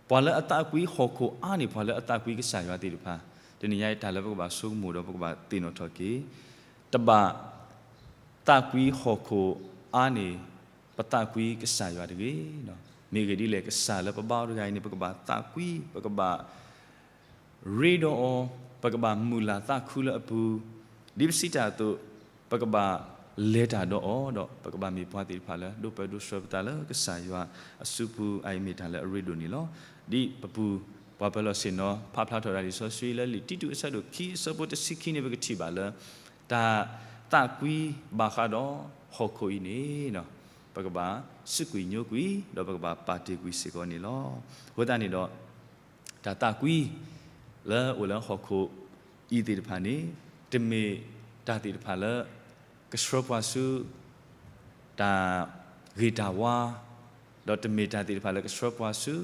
ပှၤလၢအသးကွံဟီၣ်ခိၣ်အါန့ၢ် ပှၤလၢအသးကွံကစၢ်ယွၤသ့ၣ်တဖၣ်, တနံၤညါအံၤတၢ်လၢပကဘၣ်ဆိကမိၣ်ဒီးပကဘၣ်သ့ၣ်နီၣ်ထီၣ်က့ၤ, တဘၣ်သးကွံဟီၣ်ခိၣ်အါန့ၢ် ပသးကွံကစၢ်ယွၤတဂ့ၤ. မ့ၢ်ဂ့ၢ်ဒ်လဲၣ် ကစၢ်လၢပဘါအီၤတဂၤအံၤန့ၣ် ပကဘၣ်သးကွံ, ပကဘၣ် ရ့ဒီးအီၤ, ပကဘၣ်မုၢ်လၢ်သးခုလၢအပူၤ, ဒ်ပစံးတၢ်အသိး, ပကဘၣ်လဲၤတၢ်ဒီးအီၤ, ဒီးပကဘၣ်မ့ၢ်ပှၤသ့ၣ်တဖၣ်လၢ ဒိးပၢဒိးဆှၢပသးလၢကစၢ်ယွၤအစုပူၤအံၤ မ့ၢ်တၢ်လၢအရ့ဒိၣ်န့ၣ်လီၤ. ဒ်ပပူၤ ပှၤပၢၤလီၢ်ဆ့ၣ်နီၤ ဖးဖျါထီၣ်တၢ်လံာ်စီဆှံလၢလံာ်တံတူးအဆၢဒိၣ်ခံ အဆၢဖိတဆံခံန့ၣ် ပကထံၣ်ဘၣ်လၢ တၢ်သးကွံဘၣ်ဃးဒီးဟီၣ်ခိၣ်အံၤန့ၣ် ပကဘၣ်စူးကွံာ်ညိကွံာ် ဒီးပကဘၣ်ပာ်တ့ၢ်ကွံာ်စ့ၢ်ကီးန့ၣ်လီၤ. အဃိသတးန့ၣ်ဒီး တၢ်သးကွံ လၢအိၣ်လၢဟီၣ်ခိၣ်အံၤသ့ၣ်တဖၣ်န့ၣ် တမ့ၢ်တၢ်သ့ၣ်တဖၣ်လၢ ကဆှၢပှၤဆူ တၢ်ဂ့ၤတၢ်ဝါ, ဒီးတမ့ၢ်တၢ်သ့ၣ်တဖၣ်လၢကဆှၢပှၤဆူ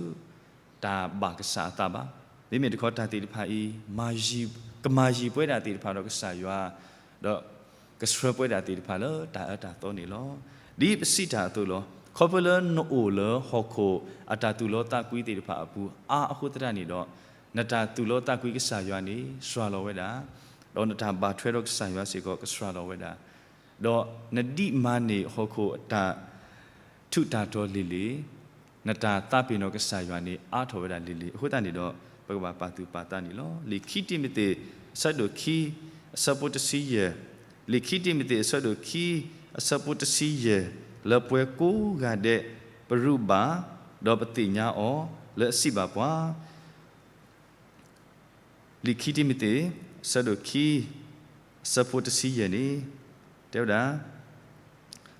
တၢ်ဘၣ်ကစၢ်အသးဘၣ်. မ့မ့ၢ်တခီတၢ်သ့ၣ်တဖၣ်အံၤ မၤယံၤ, ကမၤယံၤပဝဲဒၣ်သ့ၣ်တဖၣ်ဒီးကစၢ်ယွၤ, ဒီးကဆှၢပဝဲဒၣ်သ့ၣ်တဖၣ်လၢတၢ်အၢတၢ်သီန့ၣ်လီၤ. ဒ်ပစံးတၢ်အသိးလီၤ. ခီဖျိလၢနအိၣ်လၢဟီၣ်ခိၣ်အတၢ်သူၣ်လီသးကွံသ့ၣ်တဖၣ်အပူၤအါအဃိသတးန့ၣ်ဒီး နတၢ်သူၣ်လီသးကွံကစၢ်ယွၤန့ၣ် စှၤလီၤဝဲဒၣ်, ဒီးနတၢ်ဘၣ်ထွဲဒီးကစၢ်ယွၤစ့ၢ်ကီးကစှၤလီၤဝဲဒၣ်, ဒီးနဒံးမၤန့ၢ်ဟီၣ်ခိၣ်အတၢ် ထူးတၢ်တီၤလံၤလံၤ, နတၢ်သးပ့ၤနီၣ်ကစၢ်ယွၤန့ၣ် အါထီၣ်ဝဲဒၣ်လံၤလံၤ. အဃိသတးန့ၣ်ဒီး ပကဘၣ်ပာ်သူၣ်ပာ်သးန့ၣ်လီၤ. လံာ်ခံတံၤမသ့း အဆၢဒိၣ်ခံ အဆၢဖိတဆံယဲၢ်, လံာ်ခံတံၤမသ့း အဆၢဒိၣ်ခံ အဆၢဖိတဆံယဲၢ်, လၢပှၤကိးဂၤဒဲး ပရူးဘၣ်, ဒီးပသ့ၣ်ညါအီၤ လၢအစံးဘၣ်ပှၤ လံာ်ခံတံၤမသ့း အဆၢဒိၣ်ခံ အဆၢဖိတဆံယဲၢ်န့ၣ် တဲဝဲဒၣ်,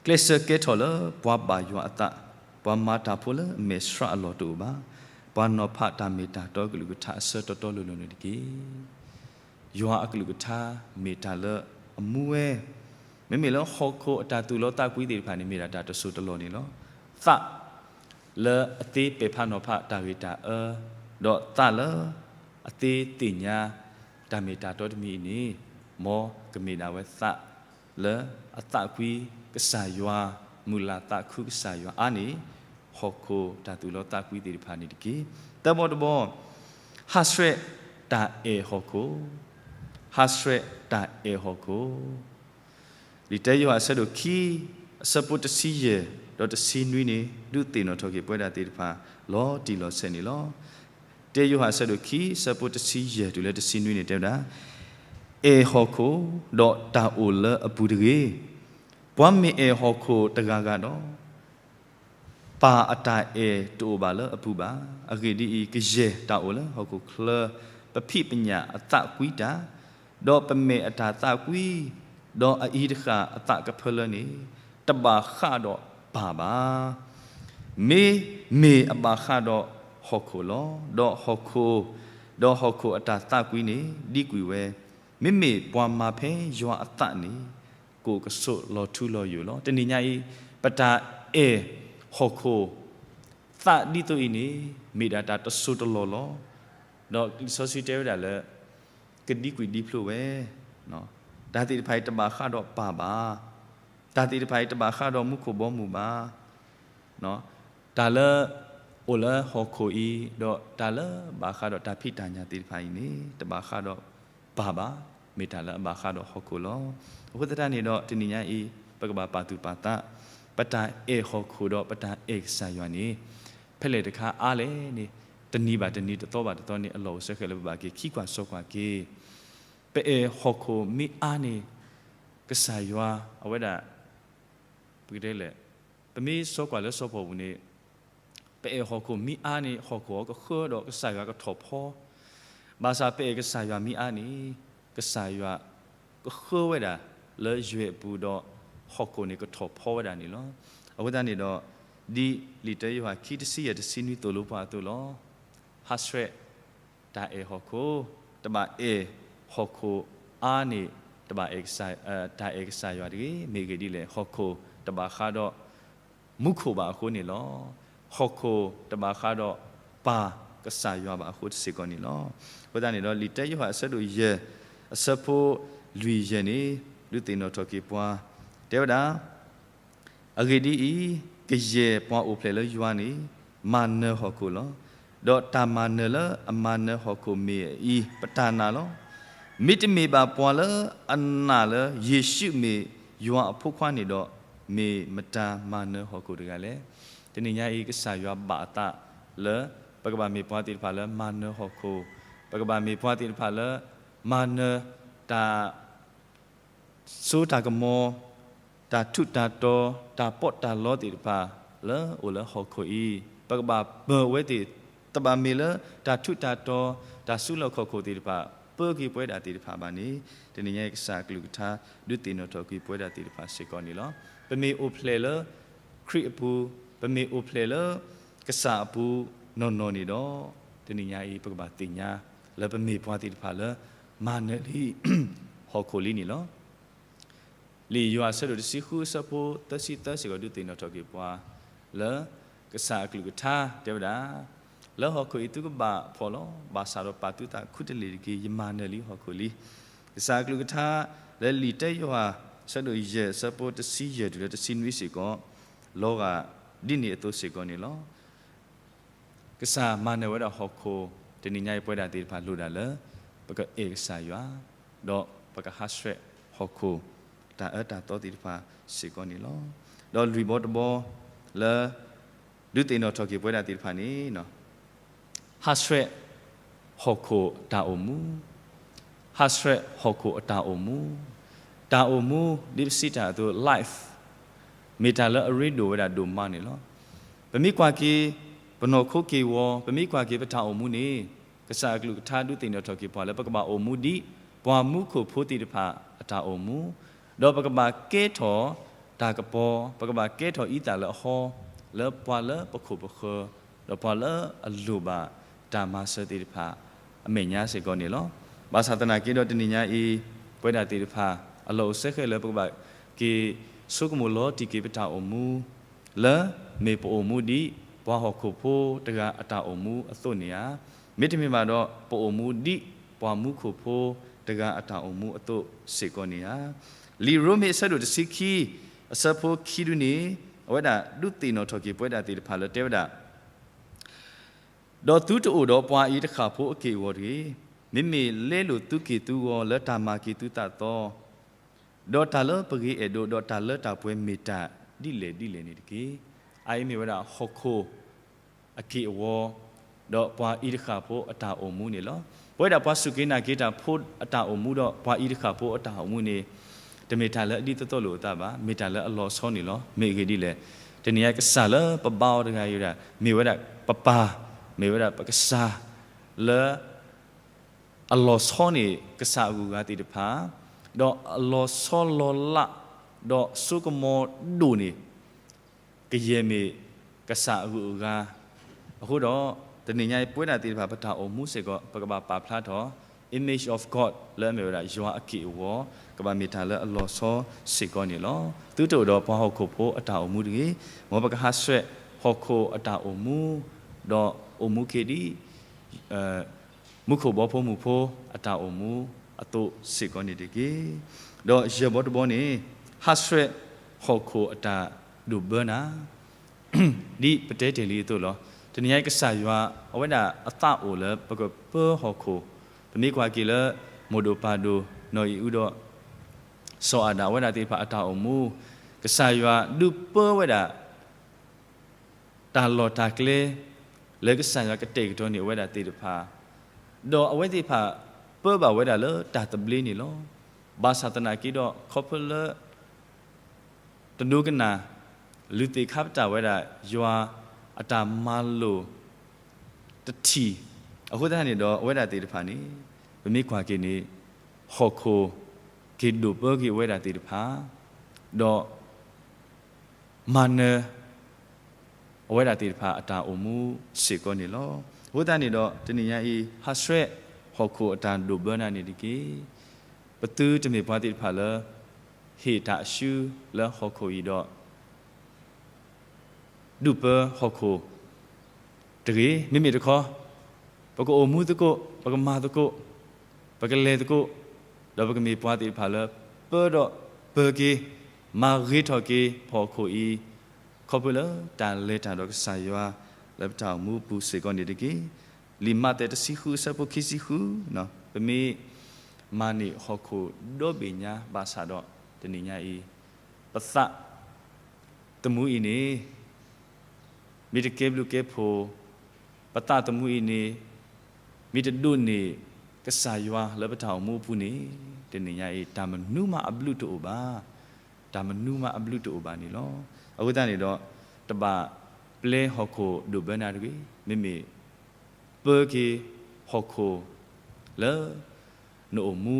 ကျဲးစၢးကဲထီၣ်လၢပှၤဘၣ်ယွၤအသး, ပှၤမၤတၢ်ဖိလၢအမဲာ်ဆှးအလီၢ်တအိၣ်ဘၣ်, ပှၤနီၤဖးတၢ်မ့ၢ်တၢ်တီကလုာ်ကထါအဆၢတီတီလိၤလိၤန့ၣ်တက့ၢ်. ယွၤအကလုာ်ကထါမ့ၢ်တၢ်လၢအမူဝဲ, မ့မ့ၢ်လၢဟီၣ်ခိၣ်အတၢ်သူၣ်လီသးကွံသ့ၣ်တဖၣ်န့ၣ် မ့ၢ်ဒၣ်တၢ်တစိၢ်တလီၢ်န့ၣ်လီၤ. သး လၢအသ့ပဲာ်ဖးနီၤဖးတၢ်ဂ့ၤတၢ်အၢ, ဒီးသးလၢအသ့သ့ၣ်ညါ တၢ်မ့ၢ်တၢ်တီတမံၤအံၤန့ၣ်, မ်ကမ့ၢ်ဒၣ်ဝဲသးလၢအသးကွံကစၢ်ယွၤ, မုၢ်လၢ်သးခုကစၢ်ယွၤအါန့ၢ် ဟီၣ်ခိၣ်တၢ်သူၣ်လီသးကွံသ့ၣ်တဖၣ်န့ၣ်တက့ၢ်. သၢဘီတဘီ, ဟးဆှဲးတၢ်အဲၣ်ဟီၣ်ခိၣ်, ဟးဆှဲးတၢ်အဲၣ်ဟီၣ်ခိၣ် လံာ်တၢယိၤဟၣ်အဆၢဒိၣ်ခံ အဆၢဖိတဆံယဲၢ် ဒီးတဆံနွံန့ၣ် ဒုးသ့ၣ်နီၣ်ထီၣ်က့ၤပဝဲဒၣ်သ့ၣ်တဖၣ် လီၤတံၢ်လီၤဆဲးန့ၣ်လီၤ. တၢယိၤဟၣ်အဆၢဒိၣ်ခံ အဆၢဖိတဆံယဲၢ်တုၤလၢတဆံနွံန့ၣ်တဲဝဲဒၣ်, အဲၣ်ဟီၣ်ခိၣ် ဒီးတၢ်အိၣ်လၢအပူၤတဂ့ၤ. ပှၤမ့ၢ်အဲၣ်ဟီၣ်ခိၣ်တဂၤဂၤဒီး ပၢ်အတၢ်အဲၣ်တအိၣ်ဘၣ်လၢအပူၤဘၣ်. အဂ့ၢ်ဒ်အံၤ, ကယဲၢ်တၢ်အိၣ်လၢဟီၣ်ခိၣ်ချၢ ပဖံးပညၣ်အသးကွံတၢ်, ဒီးပမဲာ်အတၢ်သးကွံ, ဒီးအအံၤတဃၣ်အသးကဖၢလၢန့ၣ်, တဘၣ်ဃးဒီးပၢ်ဘၣ်. မ့မ့ၢ်အဘၣ်ဃးဒီးဟီၣ်ခိၣ်လီၤ. ဒီးဟီၣ်ခိၣ်, ဒီးဟီၣ်ခိၣ်အတၢ်သးကွံန့ၣ် ဒံကွံာ်ဝဲ, မ့မ့ၢ်ပှၤမၤဖဲယွၤအသးန့ၣ် ကိၣ်ကဆိးလီၤထူလီၤယိာ်လီၤ. တနံၤညါအံၤ ပတၢ်အဲၣ်ဟီၣ်ခိၣ်သးဒ်သိးအံၤန့ၣ် မ့ၢ်ဒၣ်တၢ်တစိၢ်တလီၢ်လီၤ. ဒီးလံာ်စီဆှံတဲဝဲဒၣ်လၢ ကဒံကွံာ်ဒံဖျိဝဲ, တၢ်သ့ၣ်တဖၣ်အံၤတဘၣ်ဃးဒီးပၢ်ဘၣ်, တၢ်သ့ၣ်တဖၣ်အံၤတဘၣ်ဃးဒီးမူခိၣ်ဘီမုၢ်ဘၣ်, တၢ်လၢ အိၣ်လၢဟီၣ်ခိၣ်အံၤ ဒီးတၢ်လၢဘၣ်ဃးဒီးတၢ်ဖံးတၢ်ညၣ်သ့ၣ်တဖၣ်အံၤန့ၣ် တဘၣ်ဃးဒီးပၢ်ဘၣ်, မ့ၢ်တၢ်လၢအဘၣ်ဃးဒီးဟီၣ်ခိၣ်လီၤ. အဃိသတးန့ၣ်ဒီး တနံၤညါအံၤ ပကဘၣ်ပာ်သူၣ်ပာ်သး ပတၢ်အဲၣ်ဟီၣ်ခိၣ်ဒီးပတၢ်အဲၣ်ကစၢ်ယွၤန့ၣ် ဖဲလဲၣ်တခါအါလဲၣ်န့ၣ် တနံၤဘၣ်တနံၤ တသီဘၣ်တသီန့ၣ် အလီၢ်အိၣ်စ့ၢ်ကီးလၢပဘၣ်က့ၤခံကွၢ်စီကွၢ်က့ၤ ပအဲၣ်ဟီၣ်ခိၣ်မ့ၢ်အါန့ၣ် ကစၢ်ယွၤ အဝဲဒၣ် ပကတဲလဲၣ်, ပမ့ၢ်စီကွၢ်လၢစီၤပီၣ်ပူၤန့ၣ် ပအဲၣ်ဟီၣ်ခိၣ်မ့ၢ်အါန့ၣ် ဟီၣ်ခိၣ်အံၤကဃၢဒီးကစၢ်ယွၤကထီၣ်ဖီ, ဘၣ်ဆၣ်ပအဲၣ်ကစၢ်ယွၤမ့ၢ်အါန့ၣ် ကစၢ်ယွၤကဃၢဝဲဒၣ်လၢယွဲၢ်အပူၤဒီး ဟီၣ်ခိၣ်န့ၣ်ကထီၣ်ဖီဝဲဒၣ်န့ၣ်လီၤ. အဃိသတးန့ၣ်ဒီး ဒ်လံာ်တၢယိၤဟၣ်ခံတဆံယဲၢ်တဆံနွံသိၣ်လိပှၤအသိးလီၤ. ဟးဆှဲး တၢ်အဲၣ်ဟီၣ်ခိၣ်, တဘၣ်အဲၣ်ဟီၣ်ခိၣ်အါန့ၣ် တဘၣ်အဲၣ်ကစၢ်, တၢ်အဲၣ်ကစၢ်ယွၤတဂ့ၤ. မ့ၢ်အဂ့ၢ်ဒ်လဲၣ်, ဟီၣ်ခိၣ်တဘၣ်ဃးဒီးမူခိၣ်ဘၣ်အဃိန့ၣ်လီၤ. ဟီၣ်ခိၣ်တဘၣ်ဃးဒီးပၢ်ကစၢ်ယွၤဘၣ်အဃိစ့ၢ်ကီးန့ၣ်လီၤ. အဃိသတးန့ၣ်ဒီး လံာ်တၢယိၤဟၣ်အဆၢဒိၣ်ယဲၢ် အဆၢဖိလွံၢ်ယဲၢ်န့ၣ် ဒုးသ့ၣ်နီၣ်ထီၣ်က့ၤပှၤ တဲဝဲဒၣ် အဂ့ၢ်ဒ်အံၤ, ကယဲၢ်ပှၤအိၣ်ဖျဲၣ်လၢယွၤန့ၣ် မၤနၢၤဟီၣ်ခိၣ်လီၤ. ဒီးတၢ်မၤနၢၤလၢအမၤနၢၤဟီၣ်ခိၣ်မ့ၢ်အအံၤ ပတၢ်နာ်လီၤ. မ့တမ့ၢ်ဘၣ်ပှၤလၢအနာ်လၢယ့ၣ်ၡူးမ့ၢ်ယွၤအဖိခွါန့ၣ်ဒီး မ့ၢ်မတၤမၤနၢၤဟီၣ်ခိၣ်တဂၤလဲၣ်. တနံၤညါအံၤ ကစၢ်ယွၤဘၣ်အသးလၢ ပကဘၣ်မ့ၢ်ပှၤသ့ၣ်တဖၣ်လၢမၤနၢၤဟီၣ်ခိၣ်, ပကဘၣ်မ့ၢ်ပှၤသ့ၣ်တဖၣ်လၢ မၤနၢၤတၢ် စိတၢ်ကမီၤ, တၢ်ထူးတၢ်တီၤ, တၢ်ပီးတၢ်လီသ့ၣ်တဖၣ် လၢအိၣ်လၢဟီၣ်ခိၣ်အံၤ, ပကဘၣ်ပၢၤဝဲသ့ၣ်, တဘၣ်မ့ၢ်လၢတၢ်ထူးတၢ်တီၤ, တၢ်စုလီၢ်ခီၣ်ခိၣ်သ့ၣ်တဖၣ် ပၢက့ၤပဝဲဒၣ်သ့ၣ်တဖၣ်ဘၣ်န့ၣ်, တနံၤညါအံၤကစၢ်အကလုၢ်ကထါ ဒုးသ့ၣ်နီၣ်ထီၣ်က့ၤပဝဲဒၣ်သ့ၣ်တဖၣ်စ့ၢ်ကီးန့ၣ်လီၤ. ပမ့ၢ်အိၣ်ဖျဲၣ်လၢခရံာ်အပူၤ, ပမ့ၢ်အိၣ်ဖျဲၣ်လၢကစၢ်အပူၤနီၢ်နီၢ်န့ၣ်ဒီး, တနံၤညါအံၤ ပကဘၣ်သ့ၣ်ညါလၢပမ့ၢ်ပှၤသ့ၣ်တဖၣ်လၢ မၤနၢၤလံ ဟီၣ်ခိၣ်လံန့ၣ်လီၤ. လံာ်ယိၤဟၣ်အဆၢဒိၣ်တဆံဃုအဆၢဖိသၢဆံသၢစ့ၢ်ကီး ဒုးသ့ၣ်နီၣ်ထီၣ်က့ၤပှၤ လၢကစၢ်အကလုၢ်ကထါတဲဝဲဒၣ်, လၢဟီၣ်ခိၣ်အံၤသုကဘၣ်ဖှီၣ်လီၤ, ဘၣ်ဆၣ်ဒီးပာ်သုသးခူတလ့ၢ်တက့ၢ်, ယမၤနၢၤလံဟီၣ်ခိၣ်လံ. ကစၢ်အကလုၢ်ကထါ လၢလံာ်တၢယိၤဟၣ်အဆၢဒိၣ်ယဲၢ်အဆၢဖိတဆံယဲၢ်တုၤလၢတဆံနွံစ့ၢ်ကီး လီၤဂာ်ဒ်န့ၣ်အသိးစ့ၢ်ကီးန့ၣ်လီၤ. ကစၢ်မၤနၢၤဝဲဒၣ်ဟီၣ်ခိၣ်, တနံၤညါအံၤပဝဲဒၣ်သ့ၣ်တဖၣ်လိၣ်ဒၣ်လၢ ပကအဲၣ်ကစၢ်ယွၤ, ဒီးပကဟးဆှဲးဟီၣ်ခိၣ် တၢ်အၢတၢ်သီသ့ၣ်တဖၣ်စ့ၢ်ကီးန့ၣ်လီၤ. ဒီးလွံၢ်ဘီတဘီ လၢ ဒုးသ့ၣ်နီၣ်ထီၣ်က့ၤပဝဲဒၣ်သ့ၣ်တဖၣ်န့ၣ် ဟးဆှဲးဟီၣ်ခိၣ်တၢ်အိၣ်မူ, ဟးဆှဲးဟီၣ်ခိၣ်အတၢ်အိၣ်မူ, တၢ်အိၣ်မူ ဒ်ပစံးတၢ်အသိး life မ့ၢ်တၢ်လၢအရ့ဒိၣ်ဝဲဒၣ်ဒိၣ်မးန့ၣ်လီၤ. ပမ့ၢ်ကွၢ်က့ၤ ပနီၢ်ခိက့ၢ်ဂီၤ, ပမ့ၢ်ကွၢ်က့ၤပတၢ်အိၣ်မူန့ၣ် ကစၢ်အကလုၢ်ကထါဒုးသ့ၣ်နီၣ်ထီၣ်က့ၤပှၤလၢပကဘၣ်အိၣ်မူဒ် ပှၤမူခိၣ်ဖိသ့ၣ်တဖၣ်အတၢ်အိၣ်မူ, ဒီးပကဘၣ်ကဲထီၣ်တၢ်ကပီၤ, ပကဘၣ်ကဲထီၣ်အံသၣ်လၢအဟီ, လၢပှၤလၢပခိၣ်ပဃၢၤ, ဒီးပှၤလၢအလိၣ်ဘၣ်တၢ်မၤစၢၤသ့ၣ်တဖၣ် အမဲာ်ညါစ့ၢ်ကီးန့ၣ်လီၤ. ဘၣ်ဆၣ်သနာ်က့ဒီးတနံၤညါအံၤ ပဝဲဒၣ်သ့ၣ်တဖၣ် အလီၢ်အိၣ်စဲဃဲလၢပကဘၣ်က့ၤဆိကမိၣ်လီၤတံၢ်က့ၤပတၢ်အိၣ်မူ လၢမ့ၢ်ပအိၣ်မူဒ် ပှၤဟီၣ်ခိၣ်ဖိတဂၤအတၢ်အိၣ်မူအသိးန့ၣ်ဧါ. မ့တမ့ၢ်ဘၣ်ဒီး ပအိၣ်မူဒ်ပှၤမူခိၣ်ဖိတဂၤအတၢ်အိၣ်မူအသိးစ့ၢ်ကီးန့ၣ်ဧါ. လံာ်ရိမ့ၤအဆၢဒိၣ်တဆံခံ အဆၢဖိခံဒုန့ၣ် အဝဲဒၣ်ဒုးသ့ၣ်နီၣ်ထီၣ်က့ၤပဝဲဒၣ်သ့ၣ်တဖၣ်လၢတဲဝဲဒၣ် ဒီးသုတအိၣ်ဒီးပှၤအံၤတဃၣ်ဖိအက့ၢ်အဂီၤတဂ့ၤ. မ့မ့ၢ်လဲလိာ်သုက့ၢ်သုဂီၤလၢတၢ်မၤက့ၤသုသးသီ, ဒီးတၢ်လၢပဂ့ၤအဲၣ်ဒိး ဒီးတၢ်လၢတၢ်ပှဲၤမ့ၢ်တၢ်ဒ်လဲၣ်ဒ်လဲၣ်န့ၣ်တက့ၢ်. အအံၤမ့ၢ်ဝဲဒၣ်ဟီၣ်ခိၣ်အက့ၢ်အဂီၤ ဒီးပှၤအံၤတဃၣ်ဖိအတၢ်အိၣ်မူန့ၣ်လီၤ. ပဝဲဒၣ်ပှၤစူၢ်က့ၤနာ်က့ၤတၢ်ဖိအတၢ်အိၣ်မူဒီးပှၤအံၤတဃၣ်ဖိအတၢ်အိၣ်မူန့ၣ် တမ့ၢ်တၢ်လၢအဒ်သိးသိးလိာ်အသးဘၣ်, မ့ၢ်တၢ်လၢအလီၤဆီန့ၣ်လီၤ. မ့ၢ်အဂ့ၢ်ဒ်လဲၣ်, တနံၤညါကစၢ်လၢပဘါအီၤတဂၤအံၤဝဲဒၣ် မ့ၢ်ဝဲဒၣ်ပပၢ်, မ့ၢ်ဝဲဒၣ်ပကစၢ်လၢ အလီၤဆီန့ၣ် ကစၢ်အဂုၤအဂၤသ့ၣ်တဖၣ်, ဒီးအလီၤဆီလီၤလး, ဒီးစိကမီၤဒိၣ်န့ၣ် ကယဲၢ်မ့ၢ်ကစၢ်အဂုၤအဂၤ, အဃိဒီး တနံၤညါအံၤပဝဲဒၣ်သ့ၣ်တဖၣ် ပတၢ်အိၣ်မူစ့ၢ်ကီး ပကဘၣ်ပာ်ဖျါထီၣ် image of God လၢအမ့ၢ်ဝဲဒၣ်ယွၤအက့ၢ်အဂီၤ, ကဘၣ်မ့ၢ်တၢ်လၢအလီၤဆီစ့ၢ်ကီးန့ၣ်လီၤ. သုတအိၣ်ဒီးပှၤဟီၣ်ခိၣ်ဖိအတၢ်အိၣ်မူတဂ့ၤ, မ်ပကဟးဆှဲးဟီၣ်ခိၣ်အတၢ်အိၣ်မူ, ဒီးအိၣ်မူက့ၤဒ် မူခိၣ်ဘီဖိမုၣ်ဖိအတၢ်အိၣ်မူအသိးစ့ၢ်ကီးန့ၣ်တက့ၢ်. ဒီးယဲၢ်ဘီတဘီန့ၣ် ဟးဆှဲးဟီၣ်ခိၣ်အတၢ်ဒိၣ်ဘၢနၤ, ဒ်ပတဲတ့ၢ်လံအသိးလီၤ. တနံၤညါအံၤ ကစၢ်ယွၤ အဝဲဒၣ်အသးအိၣ်လၢပကပၢဟီၣ်ခိၣ်, ပမ့ၢ်ကွၢ်က့ၤလၢ မိၢ်ဒိၣ်ပၢ်ဒိၣ် နီၢ်အံၣ်အုဒီး စီၤအၤဒၣ် အဝဲဒၣ်သ့ၣ်တဖၣ်အတၢ်အိၣ်မူ, ကစၢ်ယွၤဒုးပၢဝဲဒၣ် တၢ်လီၢ်တၢ်ကျဲ လၢကစၢ်ယွၤကတဲာ်ကတီၤန့ၢ်အဝဲဒၣ်သ့ၣ်တဖၣ်, ဒီးအဝဲသ့ၣ်တဖၣ် ပၢဘၣ်ဝဲဒၣ်လၢတၢ်သဘျ့န့ၣ်လီၤ. ဘၣ်ဆၣ်သနာ်က့ဒီး ခီဖျိလၢ တဒိကနၣ် လုၢ်သ့ၣ်ခါပတာ်ဝဲဒၣ် ယွၤအတၢ်မၤလိာ်တထံၣ်, အဃိသတးန့ၣ်ဒီး အဝဲဒၣ်သ့ၣ်တဖၣ်န့ၣ် ပမ့ၢ်ကွၢ်က့ၤန့ၣ် ဟီၣ်ခိၣ်က့ၤဒိၣ်ပၢက့ၤအဝဲဒၣ်သ့ၣ်တဖၣ်, ဒီး မၤနၢၤ အဝဲဒၣ်သ့ၣ်တဖၣ်အတၢ်အိၣ်မူစ့ၢ်ကီးန့ၣ်လီၤ. အဃိသတးန့ၣ်ဒီး တနံၤညါအံၤ ဟးဆှဲးဟီၣ်ခိၣ်အတၢ်ဒိၣ်ဘၢနၤန့ၣ်တက့ၢ်. ပသုတမ့ၢ်ပှၤသ့ၣ်တဖၣ်လၢ ဟ့ၣ်တၢ်အစုလၢဟီၣ်ခိၣ်အံၤဒီး ဒုးပၢဟီၣ်ခိၣ်တဂ့ၤ. မ့မ့ၢ်တခီ ပကအိၣ်မူသကိး, ပကမၤသကိး, ပကလဲၤသကိး, ဒီးပကမ့ၢ်ပှၤသ့ၣ်တဖၣ်လၢ ပၢဒီးပၢက့ၤ, မၤဂ့ၤထီၣ်က့ၤဟီၣ်ခိၣ်အံၤ, ခီဖျိလၢတၢ်လဲၤတၢ်ဒီးကစၢ်ယွၤ လၢပတၢ်အိၣ်မူအပူၤစ့ၢ်ကီးန့ၣ်တက့ၢ်. လံာ်မးသဲတဆံဃုအဆၢဖိခံဆံဃု, ပမ့ၢ်မၤန့ၢ်ဟီၣ်ခိၣ်ဒီဘ့ၣ်ညါဘၣ်ဆၣ်ဒီး တနံၤညါအံၤ ပသးသမူအံၤန့ၣ် မ့ၢ်တကဲဘျုးကဲဖှိၣ်, ပသးသမူအံၤန့ၣ် မ့ၢ်တဒိးန့ၢ်ကစၢ်ယွၤလၢပတၢ်အိၣ်မူအပူၤန့ၣ် တနံၤညါအံၤ တၢ်မနုၤမးအဘျုးတအိၣ်ဘၣ်, တၢ်မနုၤမးအဘျုးတအိၣ်ဘၣ်န့ၣ်လီၤ. အဃိသတးန့ၣ်ဒီး တဘၣ်ပျဲဟီၣ်ခိၣ်ဒိၣ်ဘၢနၤတဂ့ၤ, မ့မ့ၢ် ပၢက့ၤဟီၣ်ခိၣ်လၢ နအိၣ်မူ,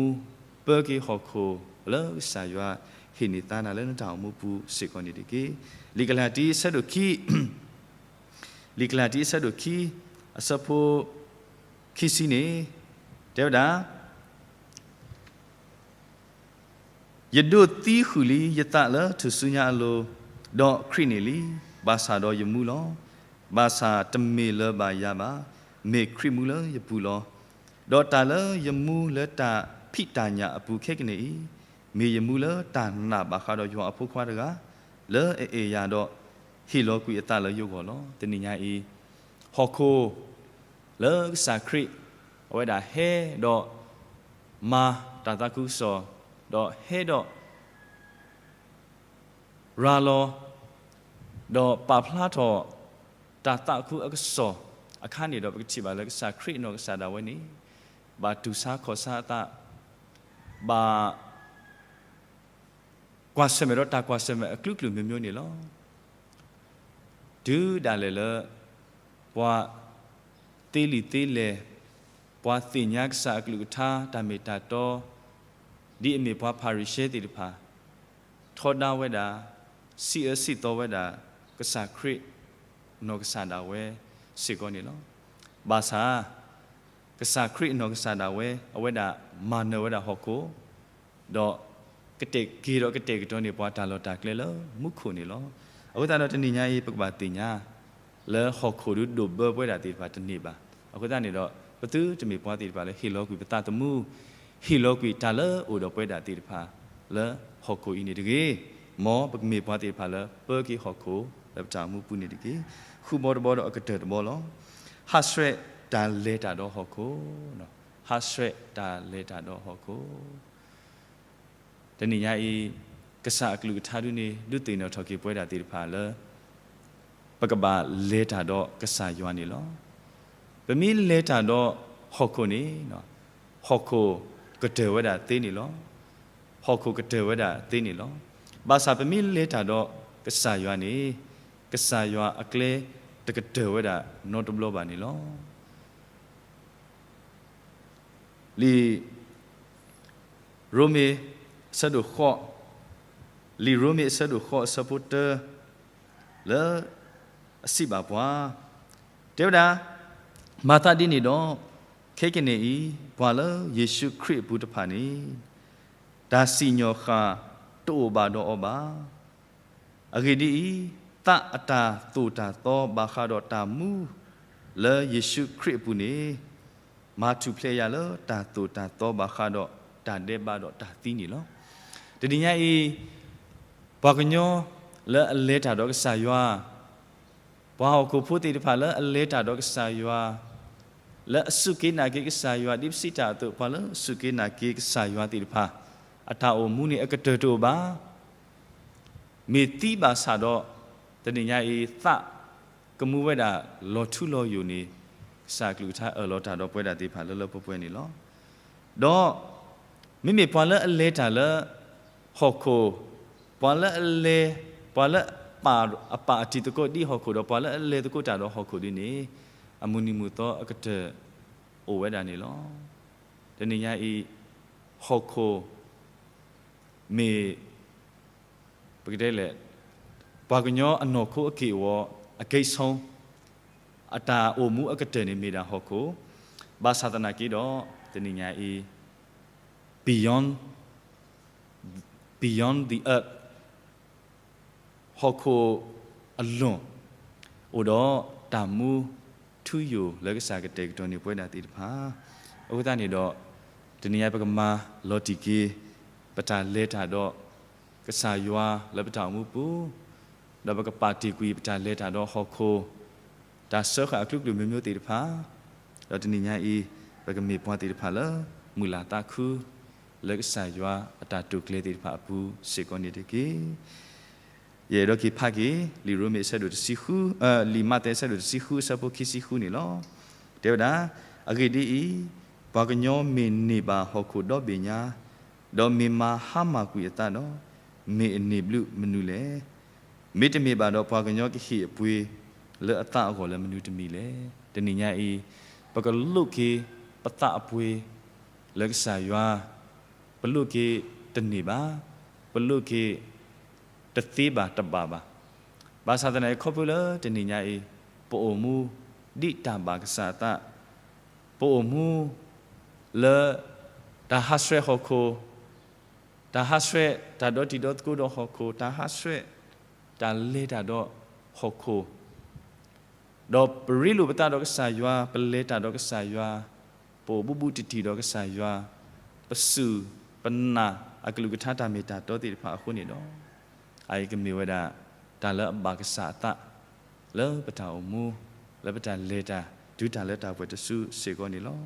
ပၢက့ၤဟီၣ်ခိၣ်လၢကစၢ်ယွၤဟ့ၣ်န့ၢ်သါနၤလၢနတၢ်အိၣ်မူပူၤစ့ၢ်ကီးန့ၣ်တက့ၢ်. လံာ်ကလၤတံအဆၢဒိၣ်ခံ, လံာ်ကလၤတံအဆၢဒိၣ်ခံ, အဆၢဖိခံဆံန့ၣ် တဲဝဲဒၣ် ယဒိးသံဃုာ်လံယသးလၢထူၣ်စုညါအလိၤ, ဒီးခရံာ်န့ၢ်လံ, ဘၣ်ဆၣ်ဒီးယမူလီၤ. ဘၣ်ဆၣ်တမ့ၢ်လၢဘၣ်ယၤဘၣ်, မ့ၢ်ခရံာ်မူလၢယပူၤလီၤ. ဒီးတၢ်လၢယမူလၢတၢ်ဖံးတၢ်ညၣ်အပူၤခဲကနံၣ်အံၤ, မ့ၢ်ယမူလၢတၢ်နာ်ဘၣ်ဃးဒီးယွၤအဖိခွါတဂၤ, လၢအအဲၣ်ယၤဒီး ဟ့ၣ်လီၤကွံာ်အသးလၢယဂီၢ်လီၤ. တနံၤညါအံၤ ဟီၣ်ခိၣ် လၢကစၢ်ခရံာ် အဝဲဒၣ်ဟဲဒီးမၤတၢ်သးခုကစီၣ်, ဒီးဟဲဒီး ရၤလီၤ ဒီးပာ်ဖျါထီၣ် တၢ်သးခုအကစီၣ်အခါန့ၣ်ဒီး ပကထံၣ်ဘၣ်လၢကစၢ်ခရံာ်အနီၢ်ကစၢ်ဒၣ်ဝဲန့ၣ် ဘၣ်တူၢ်ဆါခီၣ်ဆါအသး, ဘၣ်ကွၢ်ဆၢၣ်မဲာ်ဒီးတၢ်ကွၢ်ဆၢၣ်မဲာ်အကလုာ်ကလုာ်မျိုးမျိုးန့ၣ်လီၤ. တုၤဒၣ်လဲာ်လၢ ပှၤသ့လံာ်သ့လဲၢ်, ပှၤသ့ၣ်ညါကစၢ်အကလုၢ်ကထါတၢ်မ့ၢ်တၢ်တီ, ဒ်အမ့ၢ်ပှၤဖၤရံၤၡဲသ့ၣ်တဖၣ် ထီဒါဝဲဒၣ်, စံးအၢစံးသီဝဲဒၣ် ကစၢ်ခရံာ် နီၢ်ကစၢ်ဒၣ်ဝဲစ့ၢ်ကီးန့ၣ်လီၤ. ဘၣ်ဆၣ် ကစၢ်ခရံာ်အနီၢ်ကစၢ်ဒၣ်ဝဲ အဝဲဒၣ်မၤနၢၤဝဲဒၣ်ဟီၣ်ခိၣ်, ဒီးကတဲာ်က့ၤဒီးကတဲာ်ကတီၤန့ၢ်ပှၤတၢ်လီၢ်တၢ်ကျဲလၢမူခိၣ်န့ၣ်လီၤ. အဃိသတးဒီးတနံၤညါအံၤ ပကဘၣ်သ့ၣ်ညါ လၢဟီၣ်ခိၣ်ဒုးဒိၣ်ဘၢပဝဲဒၣ်သ့ၣ်တဖၣ်တန့ၢ်ဘၣ်. အဃိသတးန့ၣ်ဒီး ပသုတမ့ၢ်ပှၤသ့ၣ်တဖၣ်လၢဟ့ၣ်လီၤကွံာ်ပသးသမူ, ဟ့ၣ်လီၤကွံာ်တၢ်လၢအအိၣ်ဒီးပဝဲဒၣ်သ့ၣ်တဖၣ် လၢဟီၣ်ခိၣ်အံၤန့ၣ်တဂ့ၤ. မ်ပကမ့ၢ်ပှၤသ့ၣ်တဖၣ်လၢပၢက့ၤဟီၣ်ခိၣ် လၢပတၢ်အိၣ်မူပူၤန့ၣ်တက့ၢ်. ဃုဘီတဘီဒီးအကတၢၢ်တဘီလီၤ. ဟးဆှဲးတၢ်လဲၤတၢ်ဒီးဟီၣ်ခိၣ်, ဟးဆှဲးတၢ်လဲၤတၢ်ဒီးဟီၣ်ခိၣ် တနံၤညါအံၤ ကစၢ်အကလုၢ်ကထါဒုန့ၣ် ဒုးသ့ၣ်နီၣ်ထီၣ်က့ၤပဝဲဒၣ်သ့ၣ်တဖၣ်လၢ ပကဘၣ်လဲၤတၢ်ဒီးကစၢ်ယွၤန့ၣ်လီၤ. ပမ့ၢ်လဲၤတၢ်ဒီးဟီၣ်ခိၣ်န့ၣ် ဟီၣ်ခိၣ်ကတၢၢ်ဝဲဒၣ်သ့န့ၣ်လီၤ. ဟီၣ်ခိၣ်ကတၢၢ်ဝဲဒၣ်သ့န့ၣ်လီၤ. ဘၣ်ဆၣ်ပမ့ၢ်လဲၤတၢ်ဒီးကစၢ်ယွၤန့ၣ် ကစၢ်ယွၤအကျဲတကတၢၢ်ဝဲဒၣ်နီတဘျီဘၣ်န့ၣ်လီၤ. လံာ်ရိမ့ၤအဆၢဒိၣ်ဃိး, လံာ်ရိမ့ၤအဆၢဒိၣ်ဃိးအဆၢဖိတၢ လၢအစံးဘၣ်ပှၤ, တဲဝဲဒၣ်, မၤသးဒ်န့ၣ်ဒီး, ခဲကနံၣ်အံၤ ပှၤလၢယ့ၣ်ၡူးခရံာ်အပူၤတဖၣ်န့ၣ် တၢ်စံၣ်ညီၣ်ဃာ်တအိၣ်ဘၣ်ဒီးအီၤဘၣ်. အဂ့ၢ်ဒ်အံၤ, သးအတၢ်သိၣ်တၢ်သီဘၣ်ဃးဒီးတၢ်မူလၢယ့ၣ်ၡူးခရံာ်အပူၤန့ၣ်, မၤထူၣ်ဖျဲးယၤလၢတၢ်သိၣ်တၢ်သီဘၣ်ဃးဒီးတၢ်ဒဲးဘးဒီးတၢ်သံန့ၣ်လီၤ. တနံၤညါအံၤ, ပှၤကညီလၢအလဲၤတၢ်ဒီးကစၢ်ယွၤ ပှၤဟီၣ်ခိၣ်ဖိသ့ၣ်တဖၣ်လၢအလဲၤတၢ်ဒီးကစၢ်ယွၤ, လၢအစူၢ်က့ၤနာ်က့ၤကစၢ်ယွၤ ဒ်ပစံးတၢ်အသိး, ပှၤလၢအစူၢ်က့ၤနာ်က့ၤကစၢ်ယွၤသ့ၣ်တဖၣ် အတၢ်အိၣ်မူန့ၣ်အကတၢၢ်တအိၣ်ဘၣ်. မ့ၢ်သံဘၣ်ဆၣ်ဒီး တနံၤညါအံၤ သးကမူဝဲဒၣ်လီၤထူလီၤယိာ်န့ၣ် ကစၢ်အကလုၢ်ကထါအၢၣ်လီၤတၢ်ဒီးပဝဲဒၣ်သ့ၣ်တဖၣ်လၢလၢပှဲၤပှဲၤန့ၣ်လီၤ. ဒီးမ့မ့ၢ်ပှၤလၢအလဲၤတၢ်လၢဟီၣ်ခိၣ်, ပှၤလၢအလဲၤ, ပှၤလၢအပာ်အတံၤသကိးဒ်ဟီၣ်ခိၣ်ဒီးပှၤလၢအလဲၤသကိးတၢ်ဒီးဟီၣ်ခိၣ်ဒ်န့ၣ် အမုၢ်နံၤမုၢ်သီအကတၢၢ်အိၣ်ဝဲဒၣ်န့ၣ်လီၤ. တနံၤညါအံၤ ဟီၣ်ခိၣ် မ့ၢ် ပကတဲလဲၣ်, ပှၤကညီအနီၢ်ခိအက့ၢ်အဂီၤ အကဲဆိ, အတၢ်အိၣ်မူအကတၢၢ်န့ၣ်မ့ၢ်ဒၣ်ဟီၣ်ခိၣ်, ဘၣ်ဆၣ်သနာ်က့ဒီး တနံၤညါအံၤ beyond, beyond the earth, ဟီၣ်ခိၣ်အလွန်ၢ် အိၣ်ဒီးတၢ်မူထူယိာ်လၢကစၢ်ကတဲာ်ကတီၤန့ၢ်ပဝဲဒၣ်သ့ၣ်တဖၣ်. အဃိသတးန့ၣ်ဒီး တနံၤညါပကမၤလီၤတံၢ်က့ၤ ပတၢ်လဲၤတၢ်ဒီးကစၢ်ယွၤလၢပတၢ်အိၣ်မူပူၤ, ဒီးပကပာ်တ့ၢ်ကွံာ်ပတၢ်လဲၤတၢ်ဒီးဟီၣ်ခိၣ် တၢ်စၢဃာ်အကလုာ်ကလုာ်မ့ၢ်မ့ၢ်သ့ၣ်တဖၣ်, ဒီးတနံၤညါအံၤ ပကမ့ၢ်ပှၤသ့ၣ်တဖၣ်လၢ မုၢ်လၢ်သးခု လၢကစၢ်ယွၤအတၢ်တိာ်ကျဲၤသ့ၣ်တဖၣ်အပူၤစ့ၢ်ကီးန့ၣ်တက့ၢ်. ယအဲၣ်ဒိးက့ၤဖးက့ၤ လံာ်ရိမ့ၤအဆၢဒိၣ်တဆံဃု, လံာ်မးသဲအဆၢဒိၣ်တဆံဃု အဆၢဖိခံဆံဃုန့ၣ်လီၤ. တဲဝဲဒၣ်, အဂ့ၢ်ဒ်အံၤ, ပှၤကညီမ့ၢ်န့ၢ်ဘၣ်ဟီၣ်ခိၣ်ဒီဘ့ၣ်ညါ, ဒီးမ့ၢ်မၤဟါမၢ်ကွံာ်အသးဒီး, မ့ၢ်အန့ၢ်ဘျုးမနုၤလဲၣ်. မ့တမ့ၢ်ဘၣ်ဒီးပှၤကညီကဟ့ၣ်အပှ့ၤလၢအသးအဂီၢ်လၢမနုၤတမံၤလဲၣ်. တနံၤညါအံၤ ပကလိၣ်က့ၤပသးအပှ့ၤလၢကစၢ်ယွၤ, ပလိၣ်က့ၤတန့ၢ်ဘၣ်, ပလိၣ်က့ၤတသ့ဘၣ်တဘၣ်ဘၣ်. ဘၣ်ဆၣ်သနာ်က့ခီဖျိလၢတနံၤညါအံၤ ပအိၣ်မူဒ်တၢ်ဘၣ်ကစၢ်အသး, ပအိၣ်မူလၢတၢ်ဟးဆှဲးဟီၣ်ခိၣ်, တၢ်ဟးဆှဲးတၢ်ဒီတံၤဒီသကိးဒီးဟီၣ်ခိၣ်, တၢ်ဟးဆှဲးတၢ်လဲၤတၢ်ဒီးဟီၣ်ခိၣ်, ဒီးပရ့လိာ်ပသးဒီးကစၢ်ယွၤ, ပလဲၤတၢ်ဒီးကစၢ်ယွၤ, ပအိၣ်ဘူးဘူးတံၢ်တံၢ်ဒီးကစၢ်ယွၤ, ပစူၢ်ပနာ်အကလုၢ်ကထါတၢ်မ့ၢ်တၢ်တီသ့ၣ်တဖၣ်အဃိန့ၣ်ဒီး, အအံၤကမ့ၢ်ဝဲဒၣ် တၢ်လၢအဘၣ်ကစၢ်အသး လၢပတၢ်အိၣ်မူ, လၢပတၢ်လဲၤတၢ် တုၤတၢ်လၢတၢ်ပှဲၤတစုစ့ၢ်ကီးန့ၣ်လီၤ.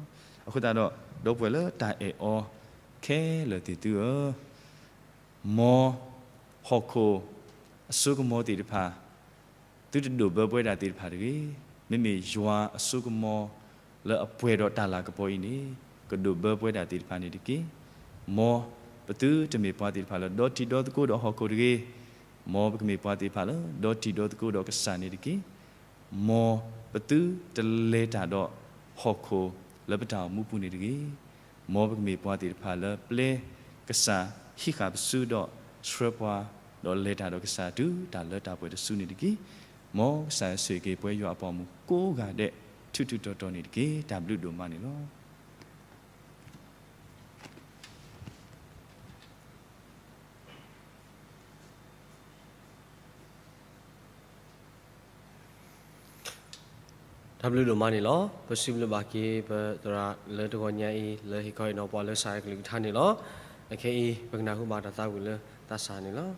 အဃိသတးဒီး ဒီပုၢ်ဝဲၢ်လၢတၢ်အဲၣ်အီၤခဲလၢာ်သ့ၣ်သုဧၢ, မ်ဟီၣ်ခိၣ်အစိကမီၤသ့ၣ်တဖၣ် သုတဒိၣ်ဘၢပဝဲဒၣ်သ့ၣ်တဖၣ်တဂ့ၤ. မ့မ့ၢ်ယွၤအစိကမီၤလၢအပှဲၤဒီးတၢ်လၤကပီၤအံၤန့ၣ် ကဒိၣ်ဘၢပဝဲဒၣ်သ့ၣ်တဖၣ်န့ၣ်တက့ၢ်. မ်ပသုတမ့ၢ်ပှၤသ့ၣ်တဖၣ်လၢဒီတံၤဒီသကိးဒီးဟီၣ်ခိၣ်တဂ့ၤ. မ်ပကမ့ၢ်ပှၤသ့ၣ်တဖၣ်လၢဒီတံၤဒီသကိးဒီးကစၢ်န့ၣ်တက့ၢ်. မ်ပသုတလဲၤတၢ်ဒီးဟီၣ်ခိၣ်လၢပတၢ်အိၣ်မူပူၤန့ၣ်တဂ့ၤ. မ်ပကမ့ၢ်ပှၤသ့ၣ်တဖၣ်လၢပျဲကစၢ်ဟံးဃာ်ပစုဒီးဆှၢပှၤ ဒီးလဲၤတၢ်ဒီးကစၢ်တုၤတၢ်လၢတၢ်ပှဲၤတစုန့ၣ်တက့ၢ်. မ်ကစၢ်ယွၤဆိၣ်ဂ့ၤက့ၤပဝဲယွၤအပှၤမုၣ်ကိးဂၤဒဲး ထူးထူးတီၤတီၤန့ၣ်တက့ၢ်. တၢ်ဘျုးဒိၣ်မးန့ၣ်လီၤ. တၢ်ဘျုးဒိၣ်မးန့ၣ်လီၤ. ပစံးဘျုးဘၣ်က့ၤပသရၣ်လၢတဂီၤညါအံၤ လၢဟ့ၣ်ခီဟ့ၣ်နီၤပှၤလၢကစၢ်ယွၤအကလုၢ်ကထါန့ၣ်လီၤ. အခဲအံၤ ပကနၢ်ဟူဘၣ်တၢ်သးဝံၣ်လၢသးစၢ်န့ၣ်လီၤ.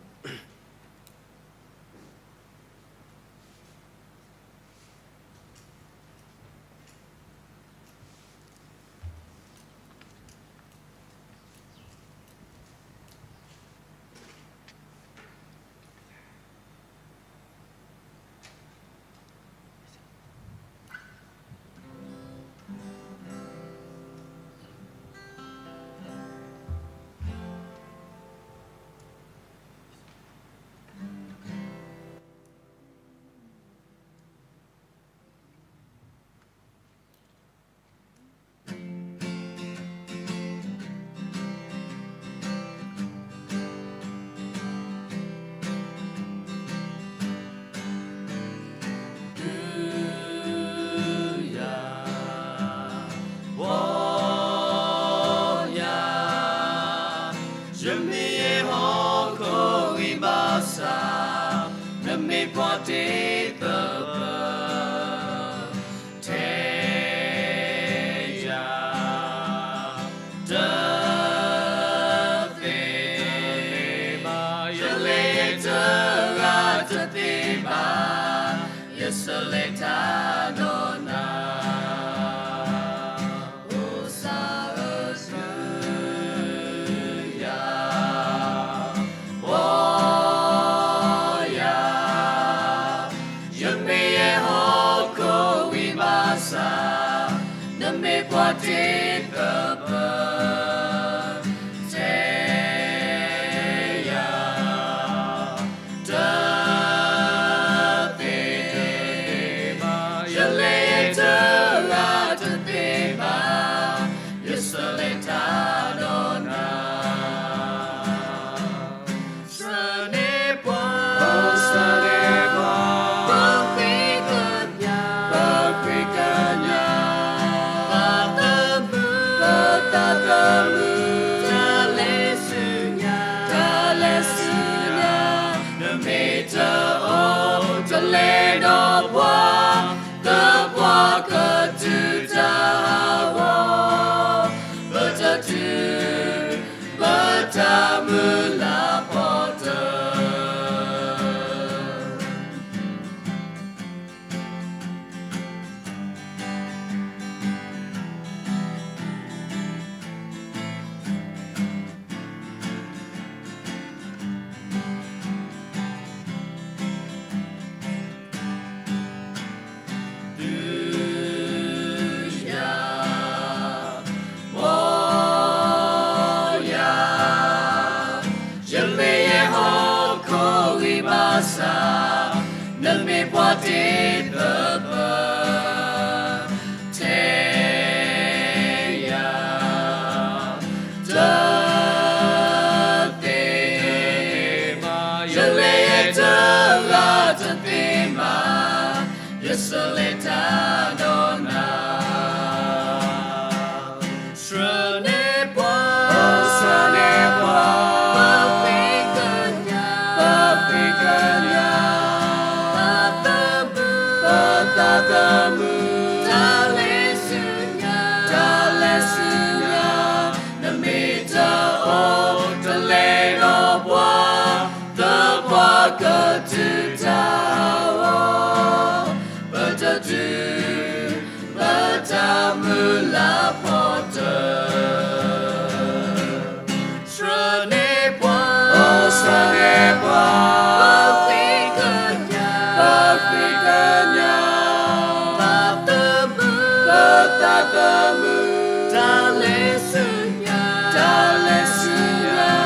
တုၤယၤ, ဘီယၤ, ယမ့ၢ်ဟီၣ်ခိၣ်ဂံၢ်ဘါစၢ်, နမ့ၢ်ပှၤတ့သပၢၤ ထဲယၤတသ့ဘၣ်, ယလဲၤတဂၤတသ့ဘၣ်, ယစလဲ စၢ်, နမ့ၢ်ပှၤတ့သပၢၤ ထဲယၤ တသ့မး, ယလဲၤယတဂၤတသ့မး, ယစးလဲၤတၢ်ဒီးနၤ ဆှၢန့ၢ်ပှၤ, ဆှၢန့ၢ်ပှၤ, ပဃ့ကညး, ပဃ့ကညး, ပသးသမူ, ပသးသမူ, တၢ်လဲၤဆူညါ, တၢ်လဲၤဆူညါ, နမ့ၢ်တအိၣ် တလဲၤဒီးပှၤ, သပှၢ်ကတုၤတၢ်အဂီၢ်, ပတတုၤ ပတၢ်မုၢ်လၢ်ဖီတၢၢ်, ဆှၢန့ၢ်ပှၤ, ဆှၢန့ၢ်ပှၤ, ပဃ့ကညး, ပဃ့ကညး, ပသးသမူ, ပသးသမူ, တၢ်လဲၤဆူညါ, တၢ်လဲၤဆူညါ,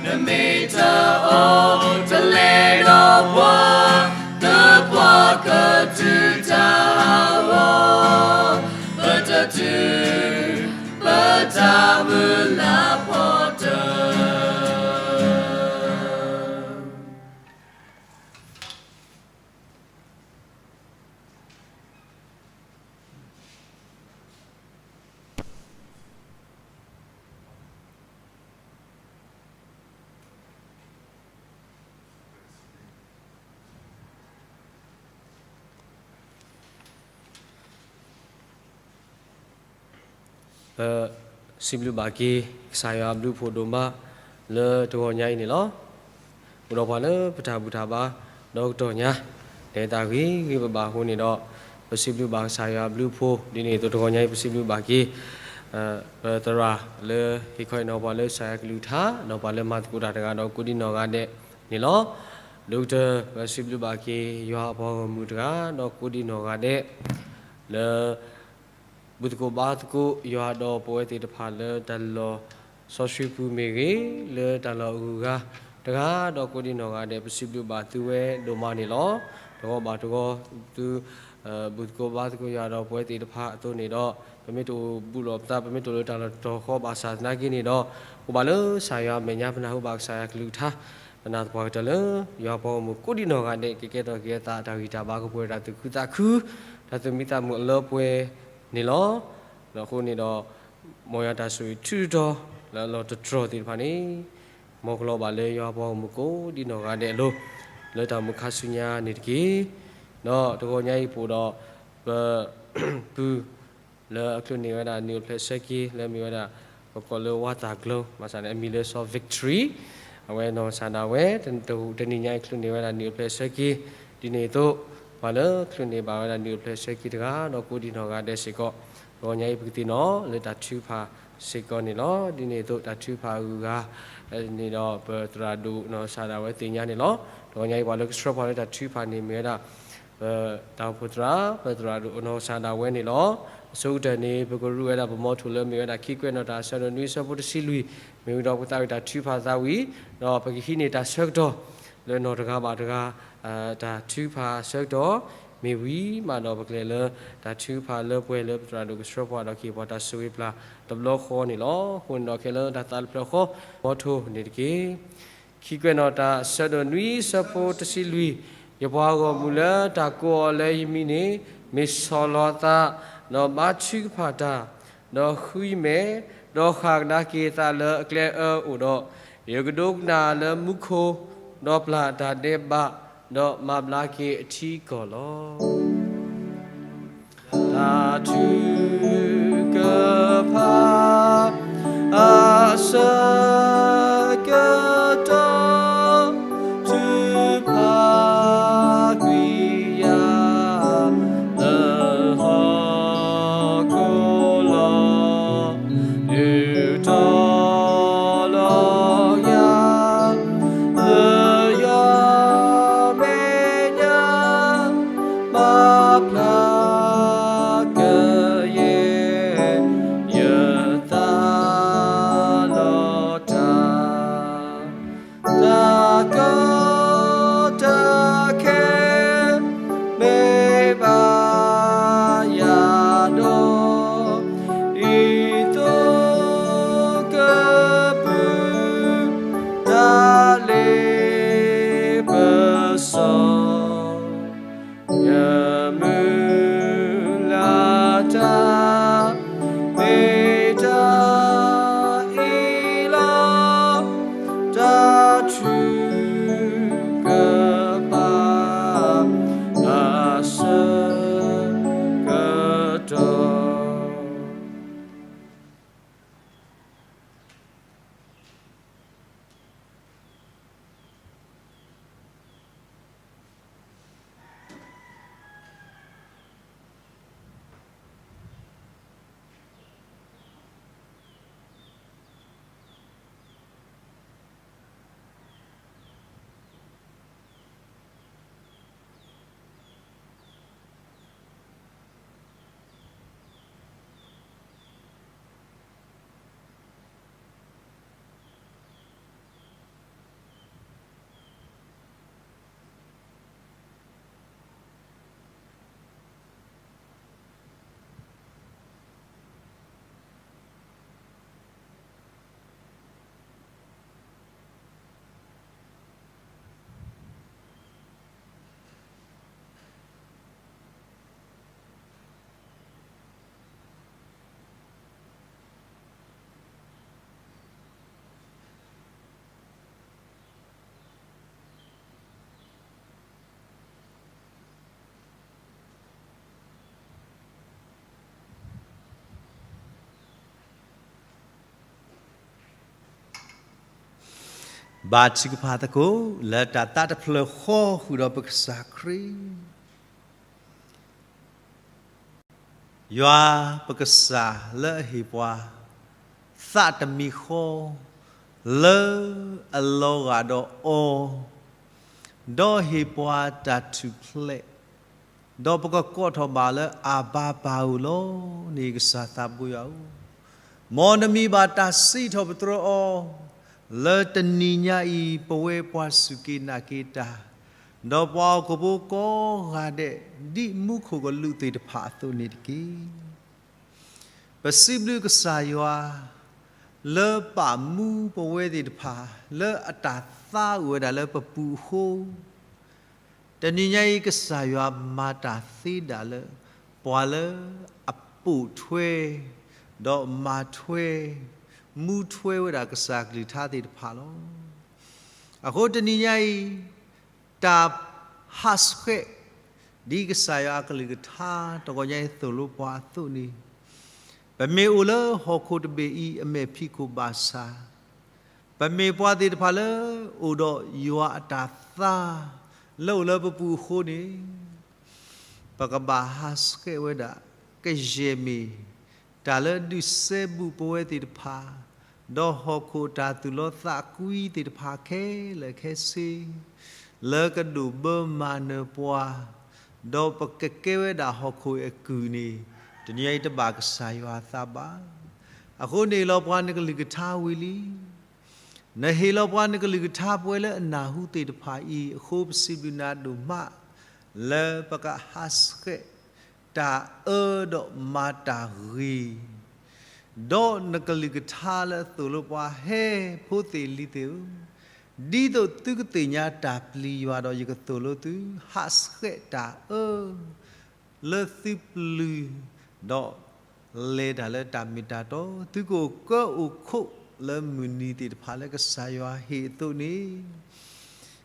နမ့ၢ်တအိၣ် တလဲၤဒီးပှၤ, သပှၢ်ကတုၤတၢ်အဂီၢ်, ပတတုၤ ပတၢ်မုၢ်လၢ်ဖီတၢၢ်. ပစံးဘျုးဘၣ်က့ၤ ကစၢ်ယွၤအဘျုးအဖှိၣ်ဒိၣ်မး လၢတဂီၤညါအံၤန့ၣ်လီၤ. အိၣ်ဒီးပှၤလၢပတၢ်ဘူၣ်တၢ်ဘါ ဒီးကတီၢ်ညါ လဲၤတၢ်ဂ့ၤဂ့ၤဘၣ်ဘၣ်အဃိန့ၣ်ဒီး ပစံးဘျုးဘၣ်ကစၢ်ယွၤအဘျုးအဖှိၣ် ဒ်န့ၣ်အသိးတဂီၤညါအံၤ ပစံးဘျုးဘၣ်က့ၤ ပသရၣ်လၢဟ့ၣ်ခီဟ့ၣ်နီၤပှၤလၢကစၢ်ယွၤကလုၢ်ကထါ ဒီးပှၤလၢမၤသကိးတၢ်တဂၤဒီးကိးဒံနီၢ်ဂၤဒဲးန့ၣ်လီၤ. ဒိၣ်ကတၢၢ် ပစံးဘျုးဘၣ်က့ၤ ယွၤအပှၤဂီၢ်မုၢ်တဂၤ ဒီးကိးဒံနီၢ်ဂၤဒဲး လၢ ဘူၣ်သကိးဘါသကိးယွၤဒီးပဝဲသ့ၣ်တဖၣ်လၢတၢ်လီၢ်စီဆှံပူၤမ့ၢ်ဂ့ၤ, လၢတၢ်လီၢ်အဂုၤအဂၤတဂၤဒီးကိးဒံနီၢ်ဂၤဒဲး ပစံးဘျုးဘၣ်သုဝဲဒိၣ်မးန့ၣ်လီၤ. တဂီၤဘၣ်တဂီၤ သု ဘူၣ်သကိးဘါသကိးယွၤဒီးပဝဲသ့ၣ်တဖၣ်အသိးန့ၣ်ဒီး ပမ့ၢ်တအိၣ်ဘူးလိာ်ပသး ပမ့ၢ်တအိၣ်ဘူးလိာ်ပသးဘၣ်ဆၣ်သနာ်က့န့ၣ်ဒီး အိၣ်ဘၣ်လၢကစၢ်ယွၤအမဲာ်ညါ ပနၢ်ဟူဘၣ်ကစၢ်ယွၤကလုၢ်ကထါ ပနၢ်သပှၢ်ကတၢၢ်လၢ ယွၤပှၤဂီၢ်မုၢ်ကိးဒံနီၢ်ဂၤဒဲး ကကဲထီၣ်က့ၤအသး တၢ်ဂံၢ်တၢ်ဘါကပှဲၤ တၢ်သူၣ်ခုသးခု တၢ်သူၣ်မံသးမုာ်အလၢပှဲၤန့ၣ်လီၤ. ဒီးအဃိန့ၣ်ဒီး မ်ယွၤတၢ်ဆိၣ်ဂ့ၤထုကဖၣ် လၢအလီၢ်တတြီၢ်သ့ၣ်တဖၣ်န့ၣ် မ်ကလီၤဘၣ်လၢယွၤပှၤဂီၢ်မုၢ်ကိးဒံနီၢ်ဂၤဒဲးအလိၤ လၢတၢ်မုၢ်ခါဆူညါန့ၣ်တက့ၢ်. ဒီးတဂီၤညါအံၤပအိၣ်ဒီး ပ ပုၢ် လၢအချုးန့ၢ်ဝဲဒၣ်နံၣ်အိၣ်ဖျဲၣ်ဆၢက့ၤ လၢမ့ၢ်ဝဲဒၣ် ပကိးလၢဝါသၣ်ကျိ ဘၣ်ဆၣ်န့ၣ် အမံၤလၢစီၤ Victory အဝဲနီၢ်ကစၢ်ဒၣ်ဝဲ တနံၤညါအံၤချုးန့ၢ်ဝဲဒၣ်နံၣ်အိၣ်ဖျဲၣ်ဆၢက့ၤ ဒ်န့ၣ်အသိး ပှၤလၢချုးန့ၢ်ဘၣ်ဝဲဒၣ်နံၣ်အိၣ်ဖျဲၣ်ဆၢက့ၤတဂၤ ဒီးကိးဒံနီၢ်ဂၤဒဲးစ့ၢ်ကီး တဂီၤညါအံၤပကသ့ၣ်နီၣ်လၢတၢ်ထုကဖၣ်စ့ၢ်ကီးန့ၣ်လီၤ. ဒ်န့ၣ်အသိးတၢ်ထုကဖၣ်အဂုၤအဂၤ န့ၣ်ဒီးပသရၣ်ဒိၣ်နီၢ်ကစၢ်ဒၣ်ဝဲသ့ၣ်ညါန့ၣ်လီၤ. တဂီၤညါအံၤပှၤလၢကဆှၢပှၤလၢတၢ်ထုကဖၣ်န့ၣ်မ့ၢ်ဝဲဒၣ် ပတၢ်အိၣ်ဖှိၣ်သရၣ် ပသရၣ်ဒိၣ်နီၢ်ကစၢ်ဒၣ်ဝဲန့ၣ်လီၤ. အဆိကတၢၢ်န့ၣ် ပကရူၢ်ဝဲဒၣ်ပမီထိၣ်လၢမ့ၢ်ဝဲဒၣ် ခံကွဲးနီၣ်တၢ် အဆၢဒိၣ်နွံအဆၢဖိတဆံလွံၢ် မ့ၢ်ဝံၤဒီးပကသးဝံၣ်တၢ်ထုကဖၣ်သးဝံၣ် ဒီးပကဟံးန့ၢ်တၢ်ဆၢကတီၢ် လၢနီၢ်တဂၤဘၣ်တဂၤ တၢ်ထုကဖၣ်အဆၢကတီၢ် မ့ၢ်ဝံၤမးဒီးပကလဲၤလၢတၢ်ထုကဖၣ်လၢပှဲၤလၢပသရၣ်ဒိၣ်ကဆှၢပှၤဒီးကဟ့ၣ်ပှၤတၢ်ဆိၣ်ဂ့ၤပျၢ်တဘျီဃီန့ၣ်လီၤ. အဃိန့ၣ်ဒီးခဲလၢာ်တၢ်သးတဖျၢၣ်ဃီ မီထိၣ်န့ၣ်တက့ၢ်. ခံကွဲးနီၣ်တၢ် အဆၢဒိၣ်နွံအဆၢဖိတဆံလွံၢ်, ယပှၤဂီၢ်မုၢ်လၢတၢ်ကိးအီၤလၢယမံၤန့ၣ် မ့ၢ်ဆီၣ်လီၤအသး ဒီးဘါထုကဖၣ်တၢ်, ဒီးဃုယမဲာ်, ဒီးဃၣ်ကဒါက့ၤအသးလၢအကျဲအၢအိၣ်ဒီး, ယကဒိကနၣ်လၢမူခိၣ်, ဒီးပျၢ်တၢ်ဒဲးဘး, ဒီးမၤဘျါက့ၤအထံအကီၢ်လီၤ. တၢ်ထုကဖၣ်အဆၢကတီၢ် ထုကဖၣ်ကွံာ်ယၤ လၢဟီၣ်ခိၣ်လီၤ. ဒုးတီၤလီၤယၤ လၢယွၤမဲာ်ညါ ပာ်ဖျါကယဲၢ်ယသးလီၤ. ဘါထုကဖၣ်သကိး လၢတၢ်သးတဖျၢၣ်ဃီဃုာ်ဒီးပကစၢ်ခရံာ် ယွၤပကစၢ်လၢအဟ့ၣ်ပှၤ သးတမံၤဃီ လၢအလီၤဂာ်ဒီးအီၤ, ဒီးဟ့ၣ်ပှၤတၢ်ထူၣ်ဖျဲး, ဒီးပကကိးထီၣ်ဘၣ်လၢအဘၤပၤဧိၤလီၤန့ၣ် ကစၢ်သးဘိယွၤဧၢ, မ်နမံၤဘၣ်တၢ်စံးထီၣ်ပတြၢၤအီၤ လၢတနံၤညါအံၤ ပဝဲပှၤစူၢ်က့ၤနာ်က့ၤတၢ်, ဒီးပှၤဟီၣ်ခိၣ်ဖိကိးဂၤဒဲး ဒ်မူခိၣ်ကလူးသ့ၣ်တဖၣ်အသိးန့ၣ်တက့ၢ်. ပစံးဘျုးကစၢ်ယွၤ လၢပာ်မူပဝဲသ့ၣ်တဖၣ် လၢအတၢ်သါအိၣ်ဝဲဒၣ်လၢပပူၤအဃိ, တနံၤညါအံၤ ကစၢ်ယွၤမၤတၢ်သ့ဒၣ်လၢ ပှၤလၢအပိာ်ထွဲ ဒီးမၤထွဲ မူထွဲဝဲဒၣ်ကစၢ်ကလုၢ်ကထါသ့ၣ်တဖၣ်လီၤ. အဃိတနံၤညါအံၤ တၢ်ဟးဆှဲး ဒ်ကစၢ်ယွၤအကလုၢ်ကထါ တဂီၤညါအံၤသိၣ်လိပှၤအသိးန့ၣ်, ပမ့ၢ်အိၣ်လၢဟီၣ်ခိၣ်တဘ့ၣ်အံၤ အမဲာ်ဖံးခိၣ်ဘၣ်ဆၣ်, ပမ့ၢ်ပှၤသ့ၣ်တဖၣ်လၢအိၣ်ဒီးယွၤအတၢ်သါ လၢအိၣ်လၢပပူၤအဃိန့ၣ်, ပကဘၣ်ဟးဆှဲးဝဲဒၣ် ကယဲၢ်မ့ၢ် တၢ်လၢဒုးစဲဘူးပဝဲသ့ၣ်တဖၣ်, ဒီးဟီၣ်ခိၣ်တၢ်သူၣ်လီသးကွံသ့ၣ်တဖၣ်ခဲလၢာ်ခဲဆ့, လၢကဒိၣ်ဘၢမၤနၢၤပှၤ, ဒီးပကကဲဝဲဒၣ်ဟီၣ်ခိၣ်အကုၢ်န့ၣ်, တနံၤညါအံၤတဘၣ်ကစၢ်ယွၤအသးဘၣ်. အဃိန့ၣ်လီၤပှၤနကလုၢ်ကထါဝံၤလံ နဟ့ၣ်လီၤပှၤနကလုၢ်ကထါပဝဲလၢအနၢ်ဟူသ့ၣ်တဖၣ်အံၤအဃိ ပစံးဘျုးနၤဒိၣ်မး လၢပကဟးဆှဲးတၢ်အၢဒီးမၤတၢ်ဂ့ၤ, ဒီးနကလုၢ်ကထါလၢအသိၣ်လိပှၤ ဟဲဖိသ့ၣ်လံၤသ့ၣ်ဧၢ, ဒ်သိးသုကသ့ၣ်ညါတၢ်ပျံၤယွၤဒီး ယကသိၣ်လိသု ဟးဆှဲးတၢ်အၢ လၢသုပျုၤ, ဒီးလဲၤတၢ်လၢတၢ်မ့ၢ်တၢ်တီ, သုကအိၣ်ကၢအိၣ်ခိးလၢမုၢ်နံၤသ့ၣ်တဖၣ်လၢကစၢ်ယွၤဟ့ၣ်အသိးန့ၣ်,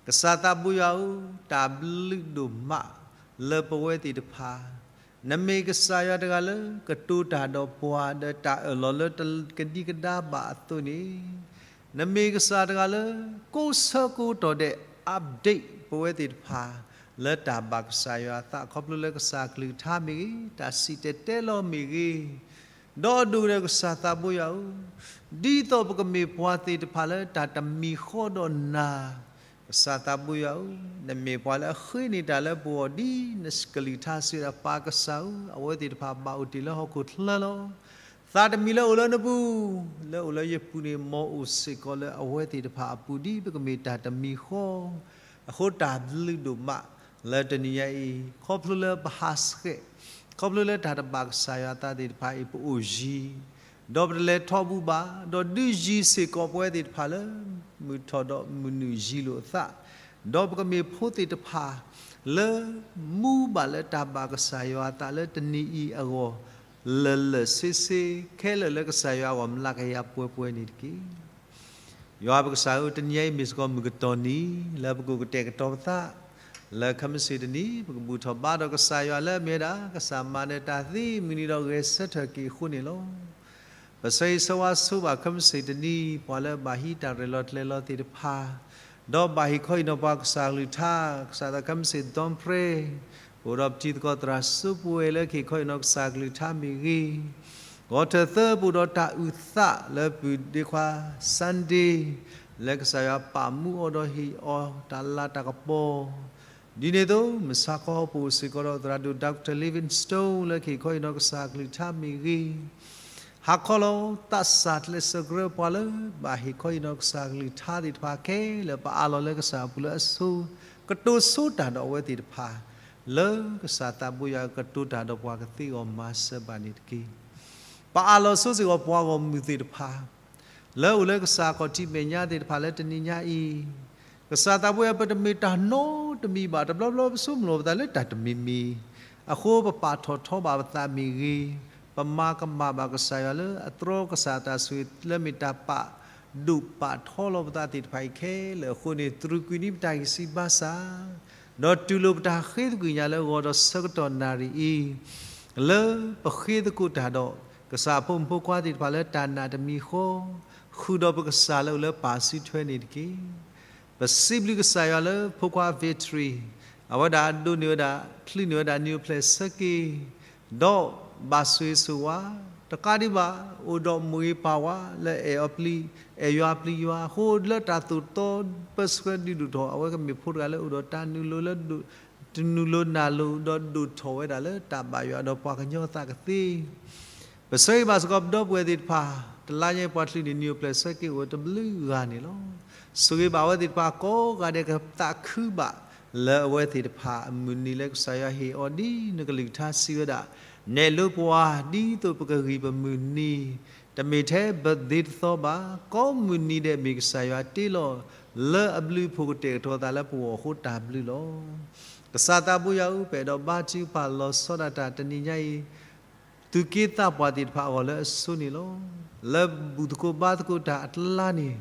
ကစၢ်သးဘိယွၤဧၢ, တၢ်ဘျုးဒိၣ်မးလၢပဝဲသ့ၣ်တဖၣ်, နမ့ၢ်ကစၢ်ယွၤတဂၤလၢကတိၤတၢ်ဒီးပှၤ ဒီးတၢ်အၢၣ်လီၤလၢတကဒံကဒါဘၣ်အသိးန့ၣ်, နမ့ၢ်ကစၢ်တဂၤလၢ ကိးဆၢကိးတီၢ်ဒဲး update ပဝဲသ့ၣ်တဖၣ် လၢတၢ်ဘၣ်ကစၢ်ယွၤအသး ခီဖျိလၢကစၢ်ကလုၢ်ကထါမ့ၢ်ဂ့ၤ, တၢ်စံၣ်တဲၤတဲလီၤမ့ၢ်ဂ့ၤ, ဒီးဒိၣ်ဒီးကစၢ်သးဘိယွၤဧၢ, ဒ်သိးပကမ့ၢ်ပှၤသ့ၣ်တဖၣ်လၢတၢ်တမံၤဃီဒီးနၤ, ကစၢ်သးဘိယွၤဧၢ, နမ့ၢ်ပှၤလၢအဃ့န့ၢ်တၢ်လၢပဂီၢ်ဒ်နကလုၢ်ကထါစံးဝဲဒၣ် ပၢ်ကစၢ်ဧၢ, အဝဲသ့ၣ်တဖၣ်ဘၣ်အိၣ်တ့ၢ်လၢဟီၣ်ခိၣ်ချၢလီၤ. သးတမံၤလၢအိၣ်လၢနပူၤ, လၢအိၣ်လၢယပူၤန့ၣ် မ်အအိၣ်စ့ၢ်ကီးလၢအဝဲသ့ၣ်တဖၣ်အပူၤဒ်ပကမ့ၢ်တၢ်တမံၤဃီ, အဃိတၢ်ဘျုးဒိၣ်မးလၢတနံၤညါအံၤ ခီဖျိလၢပဟးဆှဲး, ခီဖျိလၢတၢ်တဘၣ်ကစၢ်ယွၤအသးသ့ၣ်တဖၣ်အံၤ ပအိၣ်ယံၤ, ဒီးပတလဲၤထီဘူးဘၣ်, ဒီးဒုးယံၤစ့ၢ်ကီးပဝဲသ့ၣ်တဖၣ်လၢ မုၢ်ထီၣ်ဒီးမုၢ်နုာ်ယံၤလိာ်အသး, ဒီးပကမ့ၢ်ဖိသ့ၣ်တဖၣ် လၢမူဘၣ်လၢတၢ်ဘၣ်ကစၢ်ယွၤအသးလၢတနံၤအံၤအဂီၢ် လၢာ်လၢာ်ဆ့ဆ့ ခဲလၢာ်လၢကစၢ်ယွၤအဂီၢ် မျးကယၤပှဲၤပှဲၤန့ၣ်တက့ၢ်. ယွၤပကစၢ်ဧၢ, တနံၤအံၤမ့ၢ်စ့ၢ်ကီးမုၢ်ကတီၢ်နံၤ လၢပကအိၣ်ကတဲာ်ကတီၤပသး, လၢခဲမုၢ်ဆ့ၣ်တနံၤ ပကဘူၣ်ထီၣ်ဘါဒီးကစၢ်ယွၤလၢအမ့ၢ်ဝဲဒၣ် ကစၢ်မၤနၢၤတၢ်သ့မုၢ်နံၤဒီးဂဲၤဆၢထၢၣ်က့ၤအဃိန့ၣ်လီၤ. ပဆၢဂ့ၤဆၢဝါဆိဘၣ်ခဲမုၢ်ဆ့ၣ်တနံၤ ပှၤလၢဘၣ်ဟံးတၢ်ရဲၣ်လီၤကျဲၤလီၤသ့ၣ်တဖၣ်, ဒီးဘၣ်ဟ့ၣ်ခီဟ့ၣ်နီၤပှၤကစၢ်ကလုၢ်ကထါ, ကစၢ်သးခဲမုၢ်ဆ့ၣ် Don Pray, ပအိၣ်ဒီးပတံၤသကိးသရၣ်စိပဝဲလၢကဟ့ၣ်ခီဟ့ၣ်နီၤကစၢ်ကလုၢ်ကထါမ့ၢ်ဂ့ၤ, ဂီၤထၢၣ်သၢပအိၣ်ဒီးတၢ်အုၣ်သးလၢပုၢ်ဒ့ခွါ Sunday, လၢကစၢ်ယွၤပာ်မူအီၤဒီးဟ့ၣ်အီၤတၢ်လၤတၢ်ကပီၤ ဒ်န့ၣ်အသိး မုၢ်ဆါခီပအိၣ်စ့ၢ်ကီးဒီးသရၣ်ဒိၣ် Doctor Livingstone လၢကဟ့ၣ်ခီဟ့ၣ်နီၤကစၢ်ကလုၢ်ကထါမ့ၢ်ဂ့ၤ, ဟးခီလီၤသးစၢ်ကျဲးစၢးကရၢပှၤလၢ ဘၣ်ဟ့ၣ်ခီဟ့ၣ်နီၤကစၢ်ကလုၢ်ကထါသ့ၣ်တဖၣ်ခဲလၢာ် ပအးလီၤလၢကစၢ်အပူၤလၢအဆိ, ကတိၤဆိတၢ်ဒီးအဝဲသ့ၣ်တဖၣ်, လၢကစၢ်သးဘိယွၤကတိၤတၢ်ဒီးပှၤကသ့အဂီၢ်မၤစၢၤဘၣ်န့ၣ်တက့ၢ်. ပအးလီၤဆိစ့ၢ်ကီးပှၤဂီၢ်မုၢ်သ့ၣ်တဖၣ် လၢအိၣ်လၢကစၢ်ခီၣ်ထံးမဲာ်ညါသ့ၣ်တဖၣ်လၢတနံၤညါအံၤ, ကစၢ်သးဘိယွၤ ပတမ့ၢ်တၢ်နီတမံၤဘၣ်, တဘျီဘျီပဆိကမိၣ်လီၤပသးလၢတၢ်တမံၤမံၤ, အဃိပပာ်ထီၣ်ထီဘၣ်ပသးမ့ၢ်ဂ့ၤ, ပမၤကမၣ်ဘၣ်ကစၢ်ယွၤလၢအတြီကစၢ်အတၢ်ဆိၣ်ဂ့ၤလၢမ့ၢ်တၢ်ပာ်ဒိၣ်ပာ်ထီလီၤပသးသ့ၣ်တဖၣ်အံၤခဲလၢာ်အဃိန့ၣ် တြူာ်ကွံာ်န့ၢ်ပတၢ်ဂံၢ်စၢ်ဘါစၢ် ဒီးတူၢ်လိာ်ပတၢ်ဃ့သကွံၢ်ညါလၢဂီၤဒီးဆၢကတီၢ်နၣ်ရံၣ်အံၤ, လၢပဃ့သကိးတၢ်ဒီး ကစၢ်အဖိမုၣ်ဖိခွါသ့ၣ်တဖၣ်လၢတၢ်နာ်တမံၤဃီ, ဃုာ်ဒီးပကစၢ်လၢအိၣ်လၢပၢ်စုထွဲန့ၣ်တက့ၢ်. ပစံးဘျုးကစၢ်ယွၤလၢဖိခွါ Victory အဝဲဒၣ်ဒိးန့ၢ်ဝဲဒၣ် ချုးန့ၢ်ဝဲဒၣ် nuclear ဆၢက့ၤ ဒီးဘၣ်ဆိၣ်ဂ့ၤဆိၣ်ဝါ တကးဒံးဘၣ် အိၣ်ဒီးမိၢ်ဂ့ၤပၢ်ဝါလၢအဲၣ်အီၤပျံၤ အဲၣ်ယွၤပျံၤယွၤ အဃိလၢတၢ်သိၣ်တီပၢဆှၢဒုးဒိၣ်ထီၣ် အဝဲကမ့ၢ်ဖိတဂၤလၢအိၣ်ဒီးတၢ်နုာ်လီၤလၢ တနုာ်လီၤနၢ်လီၤဒီးဒိၣ်ထီၣ်ဝဲဒၣ်လၢတၢ်ဘၣ်ယွၤဒီးပှၤကညီသးကသ့ ပဆၢဂ့ၤဘၣ်စ့ၢ်ကီးပဒီပုၢ်ဝဲၢ်သ့ၣ်တဖၣ် တလါညါပှၤချုးန့ၢ် nuclear ဆၢက့ၤအိၣ်တဘျုးဂၤန့ၣ်လီၤ. ဆိၣ်ဂ့ၤဘၣ်အဝဲသ့ၣ်တဖၣ်ကိးဂၤဒဲးကသးခုဘၣ် လၢအဝဲသ့ၣ်တဖၣ်အမုၢ်နံၤလၢကစၢ်ယွၤဟ့ၣ်အီၤဒ်နကလုၢ်ကထါစံးဝဲဒၣ်, နဲၣ်လိပှၤဒ်သိးပကဂံၢ်ပမုၢ်နံၤ, တမ့ၢ်ထဲပသ့တသီဘၣ်, ကိးမုၢ်နံၤဒဲးမ့ၢ်ကစၢ်ယွၤတ့လီၤ လၢအဘျုးအဖှိၣ်ကတဲာ်ကတီၤသးလၢပဂီၢ်အဃိတၢ်ဘျုးလီၤ. ကစၢ်သးဘိယွၤဧၢ, ပအဲၣ်ဒိးဘါထုကဖၣ်လီၤဆီဒၣ်တၢ်တနံၤညါအံၤ သူၣ်က့သးပှၢ်သ့ၣ်တဖၣ်အဂီၢ်လၢအဆိန့ၣ်လီၤ. လၢဘူၣ်သကိးဘါသကိးတၢ်အကျါန့ၣ်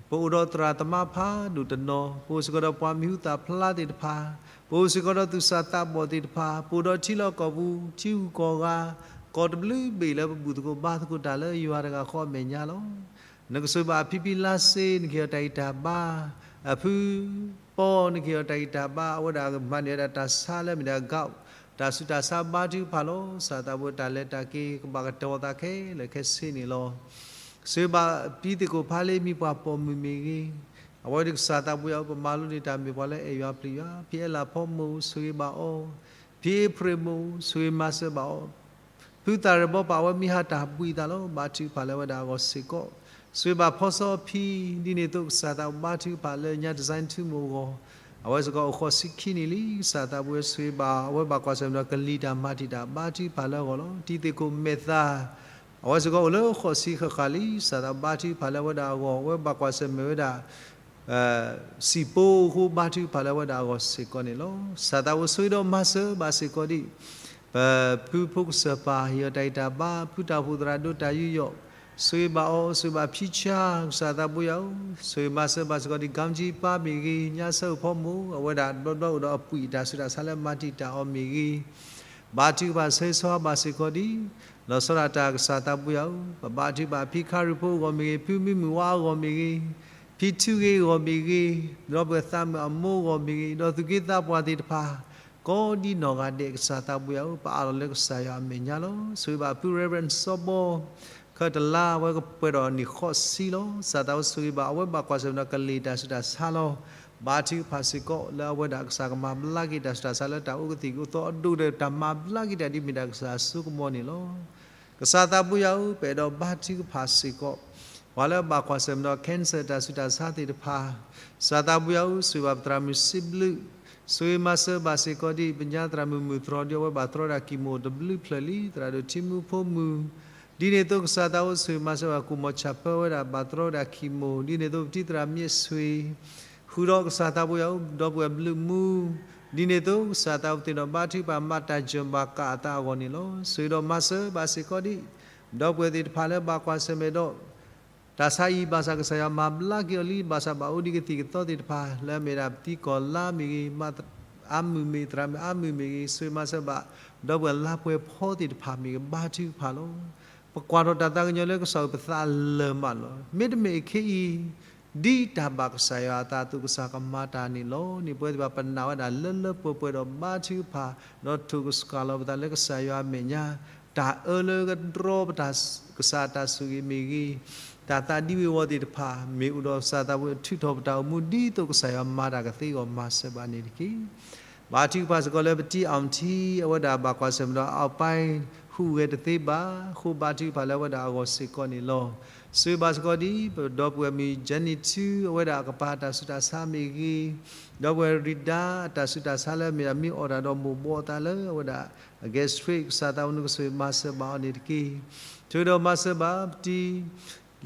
ပအိၣ်ဒီးသရၣ်သမါဖးဒိၣ်တနီၤ, ပအိၣ်စ့ၢ်ကီးဒီးပှၤမံၤဟူသၣ်ဖျါသ့ၣ်တဖၣ်, ပအိၣ်စ့ၢ်ကီးဒီးသူၣ်စၢ်သးဘီၣ်သ့ၣ်တဖၣ်, ပအိၣ်ဒီးထံလီၢ်ကီၢ်ပူၤ ထံဂုၤကီၢ်ဂၤ, ကီၢ်တဘျုးဘ့ၣ်လၢပဘူၣ်သကိးဘါသကိးတၢ်လၢယွၤတဂၤဃီအမဲာ်ညါလီၤ. နကဆိၣ်ဂ့ၤဘၣ်အဖံဖံလါစ့ နကဟ့ၣ်အီၤတၢ်ဂံၢ်တၢ်ဘါ, အဖုပီ နကဟ့ၣ်အီၤတၢ်ဂံၢ်တၢ်ဘါ, အဝဲဒၣ်မၤန့ၢ်ဝဲဒၣ်တၢ်ဆါလၢမ့ၢ်ဒၣ် gout တၢ်ဆူးတၢ်ဆါဘါထုကဖၣ်လီၤ. ကစၢ်သးဘိတၢ်လဲၤတၢ်က့ၤကဘၣ်ကတီၤသးခဲလၢာ်ခဲဆ့န့ၣ်လီၤ. ဆိၣ်ဂ့ၤဘၣ်ပံၤသ့ၣ်ကိးဖးလ့ မံၤပှၢ်ပိာ်မုၣ်မ့ၢ်ဂ့ၤ, အဝဲဒၣ်ကစၢ်သးဘိယွၤဧၢ ပမၤလိန့ၢ်တၢ်မ့ၢ်ပှၤလၢအဲၣ်ယွၤပျံၤယွၤ, ဖံအဲလးဖီမိၢ် ဆိၣ်ဂ့ၤဘၣ်အီၤ, ဖံအ့ဖြ့ၣ်မိၢ် ဆိၣ်ဂ့ၤမၤစၢၤဘၣ်အီၤ, ဖုသၣ်ရဲၣ်ဘီပၢ် အဝဲမံဟါတၢ်ဘှံးသးလီၤ. ဘါထုကဖၣ်လၢအဝဲဒၣ်အဂီၢ်စ့ၢ်ကီး, ဆိၣ်ဂ့ၤဘၣ်ဖီစီဖံ, ဒ်န့ၣ်အသိးကစၢ်သးဘိဘါထုကဖၣ်လၢညါ design ထူမိၢ်အဂီၢ်, အဝဲစ့ၢ်ကီးအိၣ်ဃိးဆံခံနံၣ်လံ. ကစၢ်သးဘိယွၤဆိၣ်ဂ့ၤဘၣ် အဝဲဘၣ်ကွၢ်ဆၢၣ်မဲာ်ဒီးကလံၤတၢ်မၤတံာ်တာ် ဘါထုကဖၣ်လၢအဂီၢ်လီၤ. တံၤသ့ၣ်ကိးမဲာ်သၣ် အဝဲစ့ၢ်ကီးအိၣ်လၢဃိးဆံဃၣ်ဃၣ်လံ. ကစၢ်သးဘိဘါထုကဖၣ်လၢအဝဲဒၣ်အဂီၢ်, အဝဲဘၣ်ကွၢ်ဆၢၣ်မဲာ်ဝဲဒၣ် စံၣ်ပိအဃိ ဘါထုကဖၣ်လၢအဝဲဒၣ်အဂီၢ်စ့ၢ်ကီးန့ၣ်လီၤ. ကစၢ်သးဘိဆိၣ်ဂ့ၤဒီးမၤစၢၤဘၣ်စ့ၢ်ကီးဒံး ပဖုဖိကစၢၢ်ပၢ် ဟ့ၣ်အီၤတၢ်ဂံၢ်တၢ်ဘါ, ဖုတၢ်အိၣ်ဖှိၣ်သရၣ်ဒိၣ်တၢ်ယူးယီၣ်, ဆိၣ်ဂ့ၤဘၣ်အီၤ, ဆိၣ်ဂ့ၤဘၣ်ဖံဆါ, ကစၢ်သးဘိယွၤဧၢ, ဆိၣ်ဂ့ၤမၤစၢၤဘၣ်စ့ၢ်ကီးဒံး ကၠံကၠံပၢ်မ့ၢ်ဂ့ၤ, ညါဆၢအိၣ်ဖီမိၢ်, အဝဲဒၣ်တဘျီဘျီအိၣ်ဒီးအပှံၢ်တၢ်ဆူးတၢ်ဆါလၢမၤတံာ်တာ်အီၤမ့ၢ်ဂ့ၤ, ဘါထုကဖၣ်ဆိၣ်ဂ့ၤဆိၣ်ဝါဘၣ်စ့ၢ်ကီးဒံး လီၤဆီဒၣ်တၢ်ကစၢ်သးဘိယွၤဧၢ, ပဘါထုကဖၣ်ဖံခါရံၣ်ဖိအဂီၢ်မ့ၢ်ဂ့ၤ, ဖုမုၢ်မုၢ်ဝါအဂီၢ်မ့ၢ်ဂ့ၤ, ဖံထူဂ့ၤအဂီၢ်မ့ၢ်ဂ့ၤ, ဒီပုၢ်ဝဲၢ်သးမုၣ်အမိၢ်အဂီၢ်မ့ၢ်ဂ့ၤ, ဒီးသူၣ်က့သးပှၢ်သ့ၣ်တဖၣ် ကိးဒံနီၢ်ဂၤဒဲး ကစၢ်သးဘိယွၤဧၢ, ပအးလီၤလၢကစၢ်ယွၤအမဲာ်ညါလီၤ. ဆိၣ်ဂ့ၤဘၣ်ဖု Reverend စီၤဘီ ခၢၣ်တလါ အဝဲကပှဲၤဒီးနံၣ်ဃိးဆံလီၤ. ကစၢ်သးဘိဆိၣ်ဂ့ၤဘၣ် အဝဲဘၣ်ကွၢ်ဆၢၣ်မဲာ်ဒီးကလံၤတၢ်ဆူးတၢ်ဆါလီၤ. ဘါထုကဖၣ်စ့ၢ်ကီးလၢအဝဲဒၣ်ကစၢ်ကမၤဘျါက့ၤတၢ်ဆူးတၢ်ဆါလၢတၢ်အိၣ်ကသံၣ်ကအိၣ်သီ အဒိၣ်ဒီးတၢ်မၤဘျါက့ၤတၢ်ဒ်မ့ၢ်ဒၣ်ကစၢ်အစိကမီၤန့ၣ်လီၤ. ကစၢ်သးဘိယွၤဧၢ, ပအဲၣ်ဒိးဘါထုကဖၣ်စ့ၢ်ကီး ပှၤလၢအဘၣ်ကွၢ်ဆၢၣ်မဲာ်ဒီး cancer တၢ်ဆူးတၢ်ဆါသ့ၣ်တဖၣ်, ကစၢ်သးဘိယွၤဧၢ, ဆိၣ်ဂ့ၤဘၣ်ပသရၣ်မုၣ်စံးဘျုး, ဆိၣ်ဂ့ၤမၤစၢၤဘၣ်စ့ၢ်ကီးဒံး ပညါသရၣ်မုၣ်မုၢ်တြီၤဒံး အဝဲဘၣ်တြီဒၣ်ကံၢ်မိၣ်တဘျုးဖျၢၣ်လံ, သရၣ်ဒိၣ်ထံမူဖိမုၣ်, ဒ်န့ၣ်အသိးကစၢ်သးဘိဆိၣ်ဂ့ၤမၤစၢၤဘၣ် ကိၣ်မီၤဆၣ်ဖၢဝဲဒၣ်ဘၣ်တြီဒၣ်ကံၢ်မိၣ်, ဒ်န့ၣ်အသိးပတံၤသရၣ်မ့ၢ်ဆိၣ်ဂ့ၤ ဃုာ်ဒီးကစၢ်သးဘိယွၤဧၢ, ဒီပုၢ်ဝဲၢ်ဘျုးမူ, ဒ်န့ၣ်အသိးကစၢ်သးဘိသ့ၣ်နီၣ် ဘါထုကဖၣ်မၤတၢ်စၢၤဘၣ်ကးအသးအဂီၢ်န့ၣ်လီၤ. ဆိၣ်ဂ့ၤဒီးမၤစၢၤဘၣ်စ့ၢ်ကီးဒံး ဒီပုၢ်ဝဲၢ်သ့ၣ်တဖၣ်လၢဘၣ်ကွၢ်ဆၢၣ်မဲာ်ဒီး တၢ်ဆါအံၤ ဘၣ်ဆၣ်ကစၢ်ယွၤမၤဘျါက့ၤအီၤလံ, ဘၣ်ဆၣ်ဘၣ်အိၣ်ဒံးကသံၣ်ကသီသ့ၣ်တဖၣ် လၢအမ့ၢ်ဒၣ်ပတံၤကီၢ်လါမ့ၢ်ဂ့ၤ, အါမုၢ်မ့ၢ်သရၣ်မုၣ်အါမုၢ်မ့ၢ်ဂ့ၤ, ဆိၣ်ဂ့ၤမၤစၢၤဘၣ် ဒီပုၢ်ဝဲၢ်လါပှဲၤဖီသ့ၣ်တဖၣ်မ့ၢ်ဂ့ၤ ဘါထုကဖၣ်လီၤ. ပကွၢ်ထီၣ်တၢ်သးကညီၤလၢကစၢ်အပသးလၢာ်မးလီၤ. မ့တမ့ၢ်ခဲအံၤ ဒ်တၢ်ဘၣ်ကစၢ်ယွၤအသးအသိး ကစၢ်ကမၤတၢ်န့ၣ်လီၤ. န့ၣ်ပဝဲသ့ၣ်တဖၣ်ပနာ်ဝဲဒၣ်လၢလၢပှဲၤပှဲၤဒီးဘါထုကဖၣ်, ဒီးထိၣ်ကစှၤလီၤပသးလၢကစၢ်ယွၤအမဲာ်ညါ, တၢ်အၢလၢကဒြီပတၢ်ကစၢ်တၢ်ဆိၣ်ဂ့ၤမ့ၢ်ဂ့ၤ, တၢ်သးဒံဝ့ၤဝီၤသ့ၣ်တဖၣ် မ့ၢ်အိၣ်ဒီးကစၢ်သးဘိထုးထီၣ်ပတၢ်အိၣ်မူ ဒ်သိးကစၢ်ယွၤမၤတၢ်ကသ့အဂီၢ် မၤစၢၤဘၣ်န့ၣ်တက့ၢ်. ဘါထုကဖၣ်စ့ၢ်ကီးလၢပတံၤအီၣ်ထံ အဝဲဒၣ်ဘၣ်ကွၢ်ဆၢၣ်မဲာ်ဒီး အပၢ်ဟူးဂဲၤတသ့ဘၣ်အဃိ ဘါထုကဖၣ်လၢအဝဲဒၣ်အဂီၢ်စ့ၢ်ကီးန့ၣ်လီၤ. ဆိၣ်ဂ့ၤဘၣ်စ့ၢ်ကီးဒ် ပဒီပုၢ်ဝဲၢ်မုၣ် Jenny ထူ အဝဲဒၣ်အကပၤတၢ်ဆူးတၢ်ဆါမ့ၢ်ဂ့ၤ, ဒီပုၢ်ဝဲၢ်ရံၤဒါအတၢ်ဆူးတၢ်ဆါလၢအမ့ၢ်ဒၣ်မ့ၢ်အီၣ်တၢ်ဒီး မိၢ်ဘှီးအသးလၢအဝဲဒၣ်အ gastric ကစၢ်သးဘိနကဆိၣ်ဂ့ၤမၤစၢၤဘၣ်အီၤန့ၣ်တက့ၢ်. ဆိၣ်ဂ့ၤဒီးမၤစၢၤဘၣ်ပတံၤ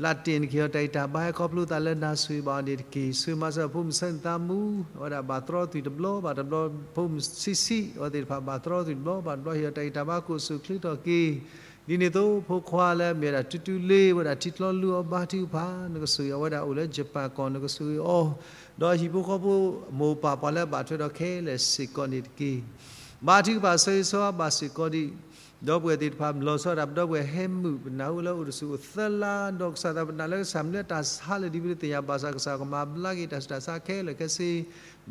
လၢတ့ၢ်နကဟ့ၣ်အီၤတၢ်ဂံၢ်တၢ်ဘါ ဟဲခီဖျိသးလၢနၤ ဆိၣ်ဂ့ၤဘၣ်အီၤန့ၣ်တက့ၢ်. ဆိၣ်ဂ့ၤမၤစၢၤဖိမုၣ်ဆၢနသးမူ အဝဲဒၣ်ဘၣ်တြီသွံၣ်တဘျီဘၣ်တဘျီ, ဖိမုၣ်ဆံးဆံး အဝဲသ့ၣ်တဖၣ်ဘၣ်တြီသွံၣ်တဘျီဘၣ်တဘျီ ဟ့ၣ်အီၤတၢ်ဂံၢ်တၢ်ဘါ ကိးဆူၣ်ချ့ထီၣ်က့ၤ. ဒ်န့ၣ်အသိးဖိခွါလၢအမ့ၢ်ဝဲဒၣ်တူတူလ့ အဝဲဒၣ်ထံချီလုၢ်အီၤ ဘါထုကဖၣ် နကဆိၣ်ဂ့ၤအဝဲဒၣ်အိၣ်လၢ Japan ကီၢ် နကဆိၣ်ဂ့ၤအီၤ, ဒီးဟံၣ်ဖိဃီဖိ မိၢ်ပၢ်ပှၤလၢအဘၣ်ထွဲဒီးခဲလၢာ်စ့ၢ်ကီးန့ၣ်တက့ၢ်. ဘါထုကဖၣ်ဆိၣ်ဂ့ၤဆိၣ်ဂ့ၤဘၣ်စ့ၢ်ကီးဒံး ဒီပုၢ်ဝဲၢ်သ့ၣ်တဖၣ် လီၤဆီဒၣ်တၢ် ပဒီပုၢ်ဝဲၢ်ဟဲမုာ် ပနၢ်ဟူလၢအိၣ်တဆူၣ်အိၣ်သၢလါ ဒီးကစၢ်သးပနာ်လၢကစၢ်မနုၤတၢ်ဆါလၢာ်ဒ်ပတသ့ၣ်ညါဘၣ်ဆၣ် ကစၢ်ကမၤဘျါက့ၤတၢ်ဆူးတၢ်ဆါခဲလၢာ်ခဲဆ့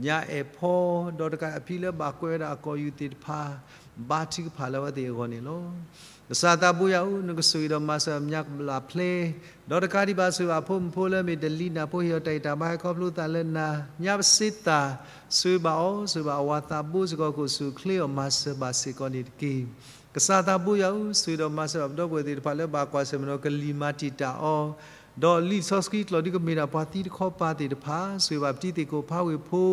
ညါအဲၣ်ဖီ ဒီးတကးအဖံလၢဘၣ်ကွဲးဝဲဒၣ်အကီၢ်ယူၢ်သ့ၣ်တဖၣ် ဘါထုကဖၣ်လၢအဝဲသ့ၣ်အဂီၢ်န့ၣ်လီၤ. ကစၢ်သးဘိယွၤဧၢ, နကဆိၣ်ဂ့ၤဒီးမၤစၢၤအမါကဘျၣ်ဖျဲ, ဒီးတကးဒံးဘၣ်ဆိၣ်ဂ့ၤဘၣ်ဖိမုၣ်ဖိလၢအမ့ၢ်တလံၤနၢ်ဖိဟ့ၣ်အီၤတၢ်ဂံၢ်တၢ်ဘါဟဲခီဖျိသးလၢနၤ ညါပစ့သး ဆိၣ်ဂ့ၤဘၣ်အီၤ, ဆိၣ်ဂ့ၤဘၣ်အဝၤသးဘိစ့ၢ်ကီး ကအိၣ်ဆူၣ်အိၣ်ချ့အီၤ မၤစၢၤဘၣ်စ့ၢ်ကီးန့ၣ်တက့ၢ်. ကစၢ်သးဘိယွၤဧၢ, ဆိၣ်ဂ့ၤဒီးမၤစၢၤဘၣ်ပဒီပုၢ်ဝဲၢ်သ့ၣ်တဖၣ်လၢဘၣ်ကွၢ်ဆၢၣ်မဲာ်ဒီးကလံၤမၤတံာ်တာ်အီၤ, ဒီးလံာ်စီဆှံကျိာ်ဒ်ကမ့ၢ်ဒၣ်ပှၤသံတခီပၤသ့ၣ်တဖၣ် ဆိၣ်ဂ့ၤဘၣ်ပတံၤသ့ၣ်ကိးဖးဝ့ၢ်ဖိ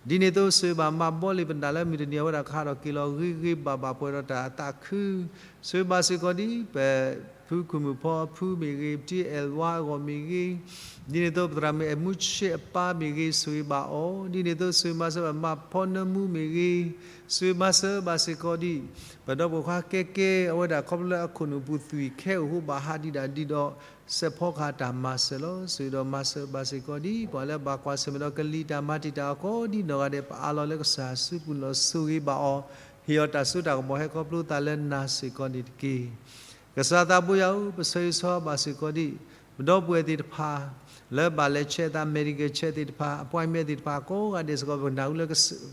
ဒ်န့ၣ်အသိး ဆိၣ်ဂ့ၤဘၣ်မၤဘီလ့ၣ်ပနၢ်လၢမုၢ်တနံၤအဝဲဒၣ်ကဟးထီၣ်က့ၤလီၤဂ့ၤဂ့ၤဘၣ်ဘၣ်ပှဲၤဒီးတၢ်သးခု, ဆိၣ်ဂ့ၤဘၣ်စ့ၢ်ကီးဒ် ပဖုခိၣ်မုၣ်ဖီအဖုမ့ၢ်ဂ့ၤ, ပတံၤအဲၣ်ဝါအဂီၢ်မ့ၢ်ဂ့ၤ, ဒ်န့ၣ်အသိး ပသရၣ်မုၣ်အဲၣ်မူဆ့အပၢ်မ့ၢ်ဂ့ၤ ဆိၣ်ဂ့ၤဘၣ်အီၤ, ဒ်န့ၣ်အသိး ဆိၣ်ဂ့ၤမၤစၢၤဘၣ်မါဖီနၢမူမ့ၢ်ဂ့ၤ, ဆိၣ်ဂ့ၤမၤစၢၤဘၣ်စ့ၢ်ကီးဒ် ပဒီပုၢ်ဝဲၢ်ခွါကဲကဲ အဝဲဒၣ်ခီဖျိလၢအခိၣ်နူာ်ပူၤသွံၣ်ခဲအိၣ်ဟိဘၣ်ဟးဒံးဒၣ်ဒံးဒီး စဲးဖီကဟၣ်တၢ်မၤစၢၤလီၤ. ဆိၣ်ဂ့ၤဒီးမၤစၢၤဘၣ်စ့ၢ်ကီးဒ် ပှၤလၢဘၣ်ကွၢ်ဆၢၣ်မဲာ်ဒီးကလံၤတၢ်မၤတံာ်တာ်အီၤကိးဒ်နီၢ်ဂၤဒဲး ပအးလီၤလၢကစၢ်စုပူၤန့ၣ်လီၤ. ဆိၣ်ဂ့ၤဘၣ်အီၤ, ဟ့ၣ်အီၤတၢ်စိတၢ်ကမီၤဟဲခီဖျိသးလၢနၤစ့ၢ်ကီးန့ၣ်တက့ၢ်. ကစၢ်သးဘိယွၤဧၢ, ပဆၢဂ့ၤဆၢဝါဘၣ်စ့ၢ်ကီးဒ် ပဒီပုၢ်ဝဲၢ်သ့ၣ်တဖၣ် လၢဘၣ်လဲၤဆဲးသး medical check သ့ၣ်တဖၣ် appointment သ့ၣ်တဖၣ်ကိးဂၤဒဲးစ့ၢ်ကီး ပကနၢ်ဟူလၢ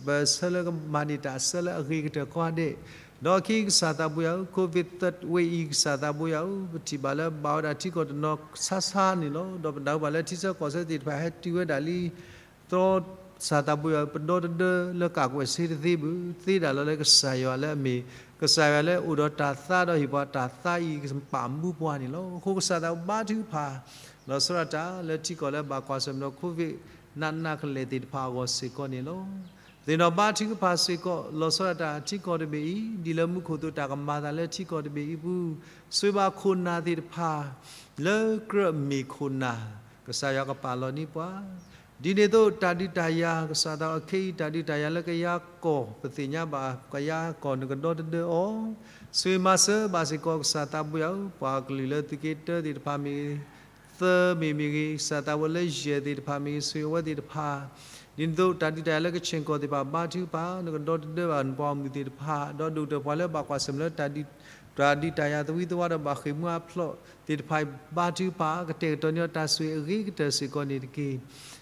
ပဆၢလၢကမၤန့ၢ်တၢ်အဆၢလၢအဂ့ၤကတၢၢ်ကိးဂၤဒဲး, ဒီးအခံကစၢ်သးဘိယွၤဧၢ, COVID third wave အံၤ ကစၢ်သးဘိယွၤဧၢ, ပထံၣ်ဘၣ်လၢဘၣ်ဝဲဒၣ်ထံကီၢ်တနီၤဆါဆါန့ၣ်လီၤ. ဒီးပနၢ်ဟူဘၣ်လၢထံဆၢကီၢ်ဆၢသ့ၣ်တဖၣ်ဟဲတုၤဝဲဒၣ်လံ သီကစၢ်သးဘိယွၤဧၢ, ပဒီတဒၢလၢကၣ်ကွဲၢ်စ့တသ့ဘၣ်, သ့ဒၣ်လီၤလၢကစၢ်ယွၤလၢအမ့ၢ် ကစၢ်ယွၤလၢအိၣ်ဒီးတၢ်သါဒီးဟ့ၣ်ပှၤတၢ်သါအံၤ ကပာ်မူပှၤန့ၣ်လီၤ. အဃိကစၢ်သးဘိဘါထုကဖၣ် လီၤဆီဒၣ်တၢ်လၢထံကီၢ်လၢဘၣ်ကွၢ်ဆၢၣ်မဲာ်ဒီး COVID နးနးကလဲာ်သ့ၣ်တဖၣ်အဂီၢ်စ့ၢ်ကီးန့ၣ်လီၤ. သ့ၣ်နီၣ်ဘါထုကဖၣ်စ့ၢ်ကီး လီၤဆီဒၣ်တၢ်ထံကီၢ်တဘ့ၣ်အံၤ ဒ်လၢမူခိၣ်သ့ၣ်တၢ်ကမၤသးလၢထံကီၢ်တဘ့ၣ်အံၤပူၤ, ဆိၣ်ဂ့ၤဘၣ်ခိၣ်နၢ်သ့ၣ်တဖၣ် လၢကြၢးမ့ၢ်ခိၣ်နၢ် ကစၢ်ယွၤကပာ်လီၤန့ၢ်ပှၤ ဒ်န့ၣ်အသိး တၢ်ဒုးတၢ်ယၤ ကစၢ်သးအီၤခဲအံၤ တၢ်ဒုးတၢ်ယၤလၢကယၤကီၢ် ပသ့ၣ်ညါဘၣ်ကယၤကီၢ် နကဒီတဒၢအီၤ, ဆိၣ်ဂ့ၤမၤစၢၤဘၣ်စ့ၢ်ကီး ကစၢ်သးဘိယွၤဧၢ, ပှၤကလုာ်လၢသုးက့တၢသ့ၣ်တဖၣ်မ့ၢ်ဂ့ၤ, သၢမ့ၢ်မ့ၢ်ဂ့ၤ, ကစၢ်သးဘိလၢယဲၢ်သ့ၣ်တဖၣ်မ့ၢ်ဂ့ၤ ဆိၣ်ဂ့ၤအဝဲသ့ၣ်တဖၣ်, ဒ်န့ၣ်အသိး တၢ်ဒုးတၢ်ယၤလၢကဆ့ၣ်ကီၢ်သ့ၣ်တဖၣ် ဘါထုကဖၣ် နကဒီတဒၢဘၣ်နပှၤဂီၢ်မုၢ်သ့ၣ်တဖၣ်, ဒီးဒိၣ်ကတၢၢ်ပှၤလၢဘၣ်ကွၢ်ဆၢၣ်မဲာ်လၢတၢ်ဒုး တၢ်ဒုးတၢ်ယၤသဝံသဝါဒီးဘၣ်ဃ့ၢ်မှံဟးဖျိးသ့ၣ်တဖၣ် ဘါထုကဖၣ် ကတဲာ်ကတီၤန့ၢ်အီၤတၢ်ဆိၣ်ဂ့ၤအဂ့ၤကတၢၢ်စ့ၢ်ကီးန့ၣ်တက့ၢ်.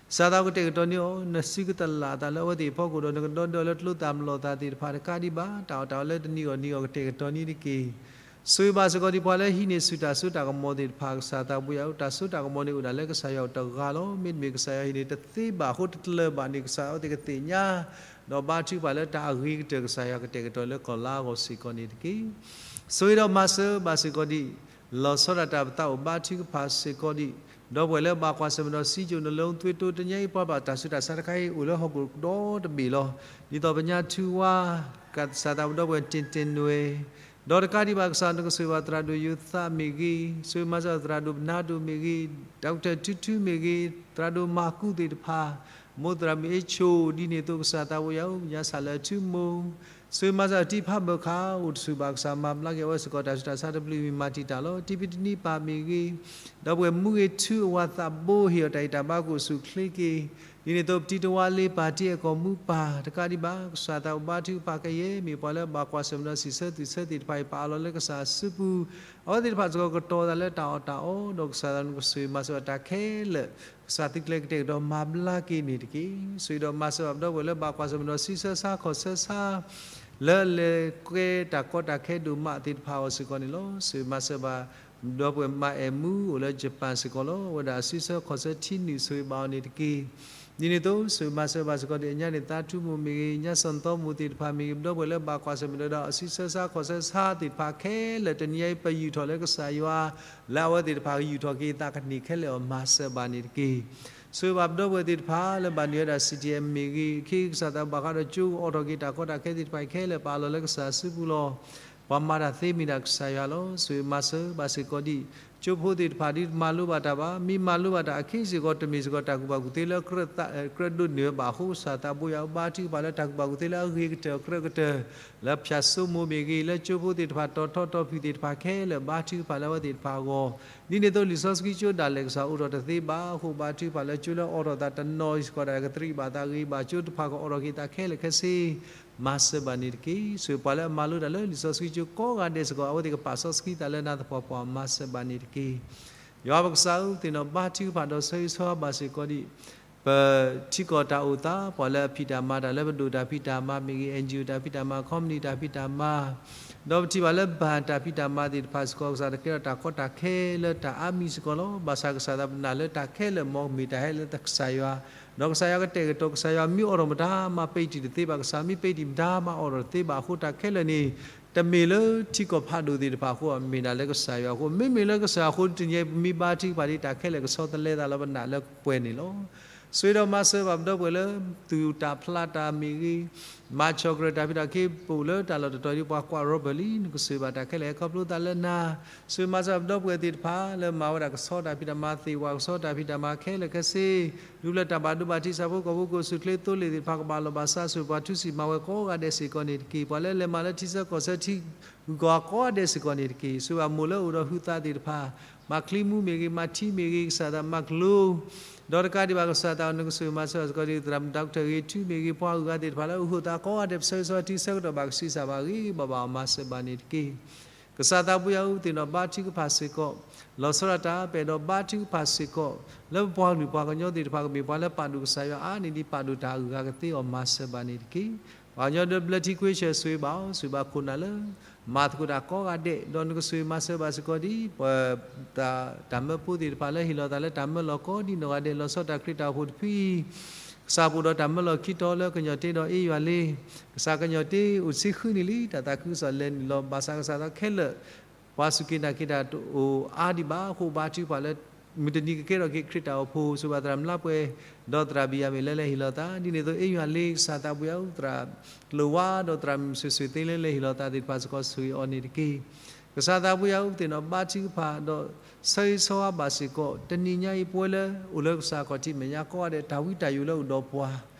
ကစၢ်သးကတဲာ်ကတီၤန့ၢ်အီၤ နစုကသလၣ်အသးလၢအဝဲသ့ၣ်အဖီခိၣ်ဒီး နကဒီဒၢအီၤလၢကျိသၣ်မလီၤသၣ်သ့ၣ်တဖၣ်တကးဒံးဘၣ် တၢ်အီၣ်တၢ်အီလၢတနံၤဂီၢ်နံၤဂီၢ်ကတဲာ်ကတီၤန့ၢ်တက့ၢ်. ဆိၣ်ဂ့ၤဘၣ်စ့ၢ်ကီးဒ်ပှၤလၢဟံးန့ၢ်ဆူၣ်တၢ်စိတၢ်ကမီၤသ့ၣ်တဖၣ် ကစၢ်သးဘိယွၤဧၢ, တၢ်စိတၢ်ကမီၤန့ၣ်အိၣ်ဒၣ်လၢကစၢ်ယွၤအိၣ်တဂၤလီၤ. မ့တမ့ၢ်ကစၢ်ယွၤဟံးန့ၢ်တသ့ဘၣ်အဃိတတလၢၤဘၣ်န့ၣ် ကစၢ်အဝဲသ့ၣ်ကသ့ၣ်ညါ ဒီးဘါထုကဖၣ်လၢတၢ်အဂ့ၤကတၢၢ် ကစၢ်ယွၤကတဲာ်ကတီၤလၢကီၢ်လါအဂီၢ်စ့ၢ်ကီးန့ၣ်တက့ၢ်. ဆိၣ်ဂ့ၤဒီးမၤစၢၤဘၣ်စ့ၢ်ကီးဒ် လီၤဆီဒၣ်တၢ်ပသးအိၣ်ဘါထုကဖၣ်စ့ၢ်ကီးဒ် ဒီပုၢ်ဝဲၢ်လၢဘၣ်ကွၢ်ဆၢၣ်မဲာ်ဒီးစံကၠိၣ်နလၢသွ့တိ တနံၤအံၤ ပှၤဘၣ်တၢ်ဆူးတၢ်ဆါတခါအံၤ အိၣ်လၢဟီၣ်ခိၣ်ဒီတဘ့ၣ်လီၤ. ဒ်သိးပညါထူဝါ ကစၢ်သးပဒီပုၢ်ဝဲၢ်တ့ၢ်တ့ၢ်နွဲၣ် ဒီးတကးဒံးဘၣ် ကစၢ်နကဆိၣ်ဂ့ၤဘၣ်သရၣ်ဒိၣ်ယိၤသးမ့ၢ်ဂ့ၤ, ဆိၣ်ဂ့ၤမၤစၢၤသရၣ်ဒိၣ်ပနါဒိၣ်မ့ၢ်ဂ့ၤ, ဒီကထၢၣ်ထူထူမ့ၢ်ဂ့ၤ, သရၣ်ဒိၣ်မၤကူသ့ၣ်တဖၣ်, မိၢ်သရၣ်မုၣ်အ့ၣ်ဆိၣ် ဒ်န့ၣ်အသိး ကစၢ်သးဘိယွၤဧၢ, ညါစၢ်လၢအထူမိၢ် ဆိၣ်ဂ့ၤမၤစၢၤတံၤဖးဘၢၣ်ခး အိၣ်တဆူၣ်ဘၣ်ကစၢ်မၤဘျါက့ၤအဝဲစ့ၢ်ကီး တၢ်ဆူးတၢ်ဆါတဘျုးမံၤမၤတံာ်တာ်လီၤ. တံၤပတနံၤပၢ်မ့ၢ်ဂ့ၤ, ဒီပုၢ်ဝဲၢ်မူဂ့ၤထူအဝၤသးဘိဟ့ၣ်အီၤတၢ်ဂံၢ်တၢ်ဘါကအိၣ်ဆူၣ်အိၣ်ချ့က့ၤ, ဒ်န့ၣ်အသိး ပတံၤတဝါလ့ပၢ် တံၤအဲၣ်ကီၢ်မူပၢ် တကးဒံးဘၣ် ကစၢ်သးအိၣ်ဘါထုကဖၣ်ကယဲၢ် မ့ၢ်ပှၤလၢဘၣ်ကွၢ်ဆၢၣ်မဲာ်ဒီးစံးဆၢသူၣ်ဆၢသ့ၣ်တဖၣ်အံၤ ပအးလီၤလၢကစၢ်အစုပူၤ, အဝဲသ့ၣ်တဖၣ်စ့ၢ်ကီးကတီၤသးလၢတၢ်အီၣ်တၢ်အီ ဒီးကစၢ်သးနကဆိၣ်ဂ့ၤမၤစၢၤဘၣ်တၢ်ခဲလၢာ် ကစၢ်သုကျဲကတဲာ်ကတီၤမၤဘျါက့ၤန့ၣ်တက့ၢ်. ဆိၣ်ဂ့ၤဒီးမၤစၢၤဘၣ်ပဒီပုၢ်ဝဲၢ်လၢဘၣ်ကွၢ်ဆၢၣ်မဲာ်ဒီးဆံဆၢဆါခီၣ်ဆၢဆါ လၢလဲၤကွဲတၢ်ကီတၢ်ခဲဒိၣ်မးသ့ၣ်တဖၣ်အဂီၢ်စ့ၢ်ကီးန့ၣ်လီၤ. ဆိၣ်ဂ့ၤမၤစၢၤဘၣ် ပဒီပုၢ်ဝဲၢ်မါအဲၣ်မူအိၣ်လၢယပၣ်စ့ၢ်ကီးလီၤ. အဝဲဒၣ်အဆံဆၢခီၣ်ဆၢထံနုာ်ဆိၣ်ဂ့ၤဘၣ်အီၤန့ၣ်တက့ၢ်. ဒ်န့ၣ်အသိး ဆိၣ်ဂ့ၤမၤစၢၤဘၣ်စ့ၢ်ကီးဒ် အညါန့ၣ် သးထူမိၢ်မ့ၢ်ဂ့ၤ, ညါစီၣ်သီမိၢ်သ့ၣ်တဖၣ်မ့ၢ်ဂ့ၤ, ပဒီပုၢ်ဝဲၢ်လၢဘၣ်ကွၢ်ဆၢၣ်မဲာ်ဒီး အဆံဆၢဆါခီၣ်ဆၢဆါသ့ၣ်တဖၣ်ခဲလၢာ် တနံၤအံၤပယူာ်ထီၣ်လၢကစၢ်ယွၤ လၢအဝဲသ့ၣ်တဖၣ်ကယူာ်ထီၣ်က့ၤအသးကန့ၢ်ခဲလၢာ်အီၤ မၤစၢၤဘၣ်န့ၣ်တက့ၢ်. ဆိၣ်ဂ့ၤဘၣ်ပဒီပုၢ်ဝဲၢ်သ့ၣ်တဖၣ်လၢဘၣ်နုာ်ဝဲဒၣ် စံၣ်တံၣ်အဲၣ်မ့ၢ်ဂ့ၤ, အခ့ကစၢ်သးဘၣ်ဃးဒီးကၠိအိးထီၣ်က့ၤတၢ်ကီတၢ်ခဲသ့ၣ်တဖၣ်အံၤခဲလၢာ် ပအးလီၤလၢကစၢ်အစုပူၤလီၤ. ပှၤမၤတၢ်သ့မ့ၢ်ဒၣ်ကစၢ်ယွၤလီၤ. ဆိၣ်ဂ့ၤမၤစၢၤဘၣ်စ့ၢ်ကီးဒ် ကၠိဖိသ့ၣ်တဖၣ်ဒ်တမၤလိဘၣ်တၢ်ဘၣ်, မ့ၢ်မၤလိဘၣ်တၢ်အခံစ့ၢ်ကီး တမ့ၢ်စ့ၢ်ကီးတၢ်ကူၣ်ဘၣ်ကူၣ်သ့လၢ ကြၢးဒိးနုာ်ဝဲဘၣ်အဃိ ကစၢ်သးဘိယွၤဧၢ ဘါထုကဖၣ်လၢတၢ်ကူၣ်ဘၣ်ကူၣ်သ့လၢအဂ့ၤကတၢၢ်ကြၢးကတၢၢ် လၢဖၠၣ်စိမိၢ်မ့ၢ်ဂ့ၤ, လၢကၠိဖိသ့ၣ်တဖၣ် တီၤထီတီၤဖုၣ်သ့ၣ်တဖၣ်ခဲလၢာ် ဘါထုကဖၣ်လၢအဝဲသ့ၣ်တဖၣ်အဂီၢ် ဒ်န့ၣ်အသိးလံာ်စီဆှံကၠိဒၣ်လဲာ်ကစၢ်အိးထီၣ်တသ့ဘၣ်အဃိ ဘါထုကဖၣ်လၢကၠိလၢအိးထီၣ်သးတနီၤစ့ၢ်ကီးဒၣ်လဲာ် ကသရံးဘၣ်သးဂ့ၤဘၣ်ကၠိတဖၣ် ကအိးထီၣ်က့ၤသးခဲလၢာ်ခဲဆ့ မၤစၢၤဘၣ်န့ၣ်တက့ၢ်. ဆိၣ်ဂ့ၤပှၤလၢအမၤလိတၢ်လၢလံာ်စီဆှံကၠိကိးဂၤဒဲးစ့ၢ်ကီး အဝဲသ့ၣ်ကပာ်စီဆှံသးလၢနၤသပှၢ်ပှၢ် မၤစၢၤဘၣ်န့ၣ်တက့ၢ်. ယွၤပကစၢ်ဧၢ, သ့ၣ်နီၣ်ဘါထုကဖၣ်ဒီးဆၢဂ့ၤဆၢဝါဘၣ်စ့ၢ်ကီးဒံး ပထံကီၢ်တၢ်အိၣ်သး ပှၤလၢအဖံးတၢ်မၤတၢ်လၢပဒိၣ်တၢ်ဖံးတၢ်မၤမ့ၢ်ဂ့ၤ, အၣ်အၣ်ကၠူ တၢ်ဖံးတၢ်မၤ, ခီပနံၣ်တၢ်ဖံးတၢ်မၤ, ဒီးပထံၣ်ဘၣ်လၢဘၣ်တၢ်ဖံးတၢ်မၤသ့ၣ်တဖၣ်စ့ၢ်ကီး ကစၢ်တၢ်ကဲထီၣ်တၢ်ကီတၢ်ခဲလၢတၢ်အါမံၤစ့ၢ်ကီးလီၤ. ဘၣ်ဆၣ်ကစၢ်သးပနာ်လၢတၢ်ခဲလၢာ် မ်မ့ၢ်တၢ်ဟဲလၢကစၢ်ယွၤ, ဒီးကစၢ်ယွၤကတဲာ်ကတီၤ ကစၢ်ယွၤမ့ၢ်အိးထီၣ်မတၤမၤပံးတံၢ်တသ့ဘၣ်, ကစၢ်မ့ၢ်ပံးတံၢ်မတၤမၤအိးထီၣ်တသ့ဘၣ်အဃိ တၢ်ခဲလၢာ်န့ၣ် တမ့ၢ်လၢထံကီၢ်ဖးဒိၣ်သ့ၣ်တဖၣ်အဃိ မ့ၢ်ဒၣ်လၢကစၢ်ယွၤအဃိ, မ့မ့ၢ်လၢကစၢ်အဃိ တနံၤအံၤ ပမ့ၢ်ဘါထုကဖၣ်ဒံး တၢ်ခဲလၢာ်ကဆီတလဲသးလီၤ ပနာ်လၢပှဲၤန့ၣ်လီၤ. ဆိၣ်ဂ့ၤဒီးမၤစၢၤဘၣ်ပဒီပုၢ်ဝဲၢ်လၢ သူၣ်တၢ်ဖျးတၢ်မ့ၢ်ဂ့ၤ, မၤဆီၣ်ကရၢၢ်တၢ်ဖံးတၢ်မၤ ပအိၣ်လၢတၢ်လီၢ်တတီၤဒ်ပှၤကွၢ်ရီဘၢၣ်လံ, နကဆိၣ်ဂ့ၤဘၣ်တၢ်ခဲလၢာ်ဟဲခီဖျိသးလၢနၤ, ဆိၣ်ဂ့ၤမၤစၢၤပဒီပုၢ်ဝဲၢ်သ့ၣ်တဖၣ် လၢမၤဝဲဒၣ်ကဆီတၢ်ဖံးတၢ်မၤ သ့ၣ်ဝၣ်ကဆီတၢ်ဖံးတၢ်မၤခဲလၢာ်ခဲဆ့ ဒူပျဲၢ်တၢ်ဘၣ်ဒိဘၣ်ထံး ဆၣ်ဖိကီၢ်ဖိ ကအိၣ်ဆူၣ်ချ့သိလ့ၣ်သ့ၣ်တဖၣ် ကဘၣ်လီၢ်ဘၣ်စး ဆိၣ်ဂ့ၤပှၤထူစံၣ်မၤဝဲကိးဂၤဒဲးစ့ၢ်ကီးန့ၣ်တက့ၢ်. ပှၤလၢလဲၤမၤလၢထံဆၢကီၢ်ဆၢထံဂုၤကီၢ်ဂၤကိးဂၤဒဲးစ့ၢ်ကီးန့ၣ်တက့ၢ်. ဆိၣ်ဂ့ၤဘၣ်မိၢ်လၢအိၣ်ဒီးဟုသးသ့ၣ်တဖၣ်, မၤချံမူမ့ၢ်ဂ့ၤ, မၤထံမ့ၢ်ဂ့ၤ, ကစၢ်သးမၤကလိၤ, ဒီးတကးဒံးဘၣ်ကစၢ်သး နကဆိၣ်ဂ့ၤမၤစၢၤစ့ၢ်ကီးဒံး သရၣ်မုၣ်ဒီကထၢၣ်ဂ့ၤ ထူမ့ၢ်ဂ့ၤ, ပှၤဂုၤဂၤသ့ၣ်တဖၣ်လၢအအိၣ်ဟုသးကိးဂၤဒဲး ပဆၢဂ့ၤဆၢဝါထံဆၢကတီၢ်ဘၣ်ကဆံးစၢ်ဘၣ်ဂ့ၤဘၣ်ဘၣ်အီၤ မၤစၢၤဘၣ်န့ၣ်တက့ၢ်. ကစၢ်သးပူၤယၤဧၢ, သ့ၣ်နီၣ်ဘါထုကဖၣ်စ့ၢ်ကီး, လီၤဆီဒၣ်တၢ် ပအဲၣ်ဒိးဘါထုကဖၣ်စ့ၢ်ကီး, လၢပပှၤကလုာ်ပှၤကညီသ့ၣ်တဖၣ် ကမ့ၢ်ပှၤလၢပာ်ဒိၣ်ကစၢ်ယွၤအါန့ၢ်ဒံး ပာ်ဒိၣ်တၢ်အဂုၤအဂၤကသ့အီၤ မၤစၢၤဘၣ်န့ၣ်တက့ၢ်. ပှၤကညီဒီးဘျၢထံခွ့ဆၢၣ် ဆိၣ်ဂ့ၤဘၣ်အီၤ, ဆိၣ်ဂ့ၤဘၣ်ခိၣ်နၢ်လၢ မၤသကိးတၢ်ကိးဂၤဒဲး, ဒီးနကဆိၣ်ဂ့ၤမၤစၢၤဘၣ်စ့ၢ်ကီးဒ် ပှၤ တၢ်မၢဖိသ့ၣ်တဖၣ်လၢဟ့ၣ်လီၤသးလၢတၢ်မၢလီၢ်ကိးဒံးနီၢ်ဂၤဒဲး လီၤဆီဒၣ်တၢ်ခရံာ်တၢ်အိၣ်ဖှိၣ်တဖုအံၤ, ကစၢ်ပအိၣ်ဒီးတၢ်မၢလီၢ်ခံတီၤလၢကညီၢ်တ့ဒီးအ့ယွၤလ့, ကစၢ်ကညီၢ်တ့အိၣ်ဆံဃုနံၣ်လံ, တၢ်သးခုကစီၣ်လဲၤနုာ်လီၤ ဘၣ်ဆၣ်ကစၢ်သးခဲလၢာ် ပှၤစူၢ်က့ၤနာ်က့ၤတၢ်တအိၣ်အါဒံးဘၣ်အဃိ ဘါထုကဖၣ်လၢ မုၢ်တနံၤကကဲထီၣ်က့ၤခရံာ်တၢ်အိၣ်ဖှိၣ် ဆိၣ်ဂ့ၤဘၣ်သရၣ်မုၣ်လါပှဲၤ ဒီးသရၣ်ဘံၣ်ယၤမ့ၣ်လၢလဲၤဟ့ၣ်လီၤသး, ဒ်န့ၣ်အသိးအ့ယွၤလ့ ကစၢ်သးပူၤယၤဧၢ, သရၣ်ကျိၤဝါဒီးသရၣ်မုၣ်ဆွ့ဆွ့သ့လၢလဲၤဟ့ၣ်လီၤသးသ့ၣ်တဖၣ်စ့ၢ်ကီး ဆိၣ်ဂ့ၤအီၤန့ၣ်တက့ၢ်. ကစၢ်သးပူၤယၤဧၢ, သ့ၣ်နီၣ်ဘါထုကဖၣ်ဒီး ဆၢဂ့ၤဆၢဝါဘၣ်စ့ၢ်ကီး တနံၤညါအံၤ ပဝဲလၢအိၣ်လၢကစၢ်ခီၣ်ထံးမဲာ်ညါကိးဂၤဒဲး တၢ်ဝံတၢ်ယိးလၢအိၣ်ဒီးပှၤ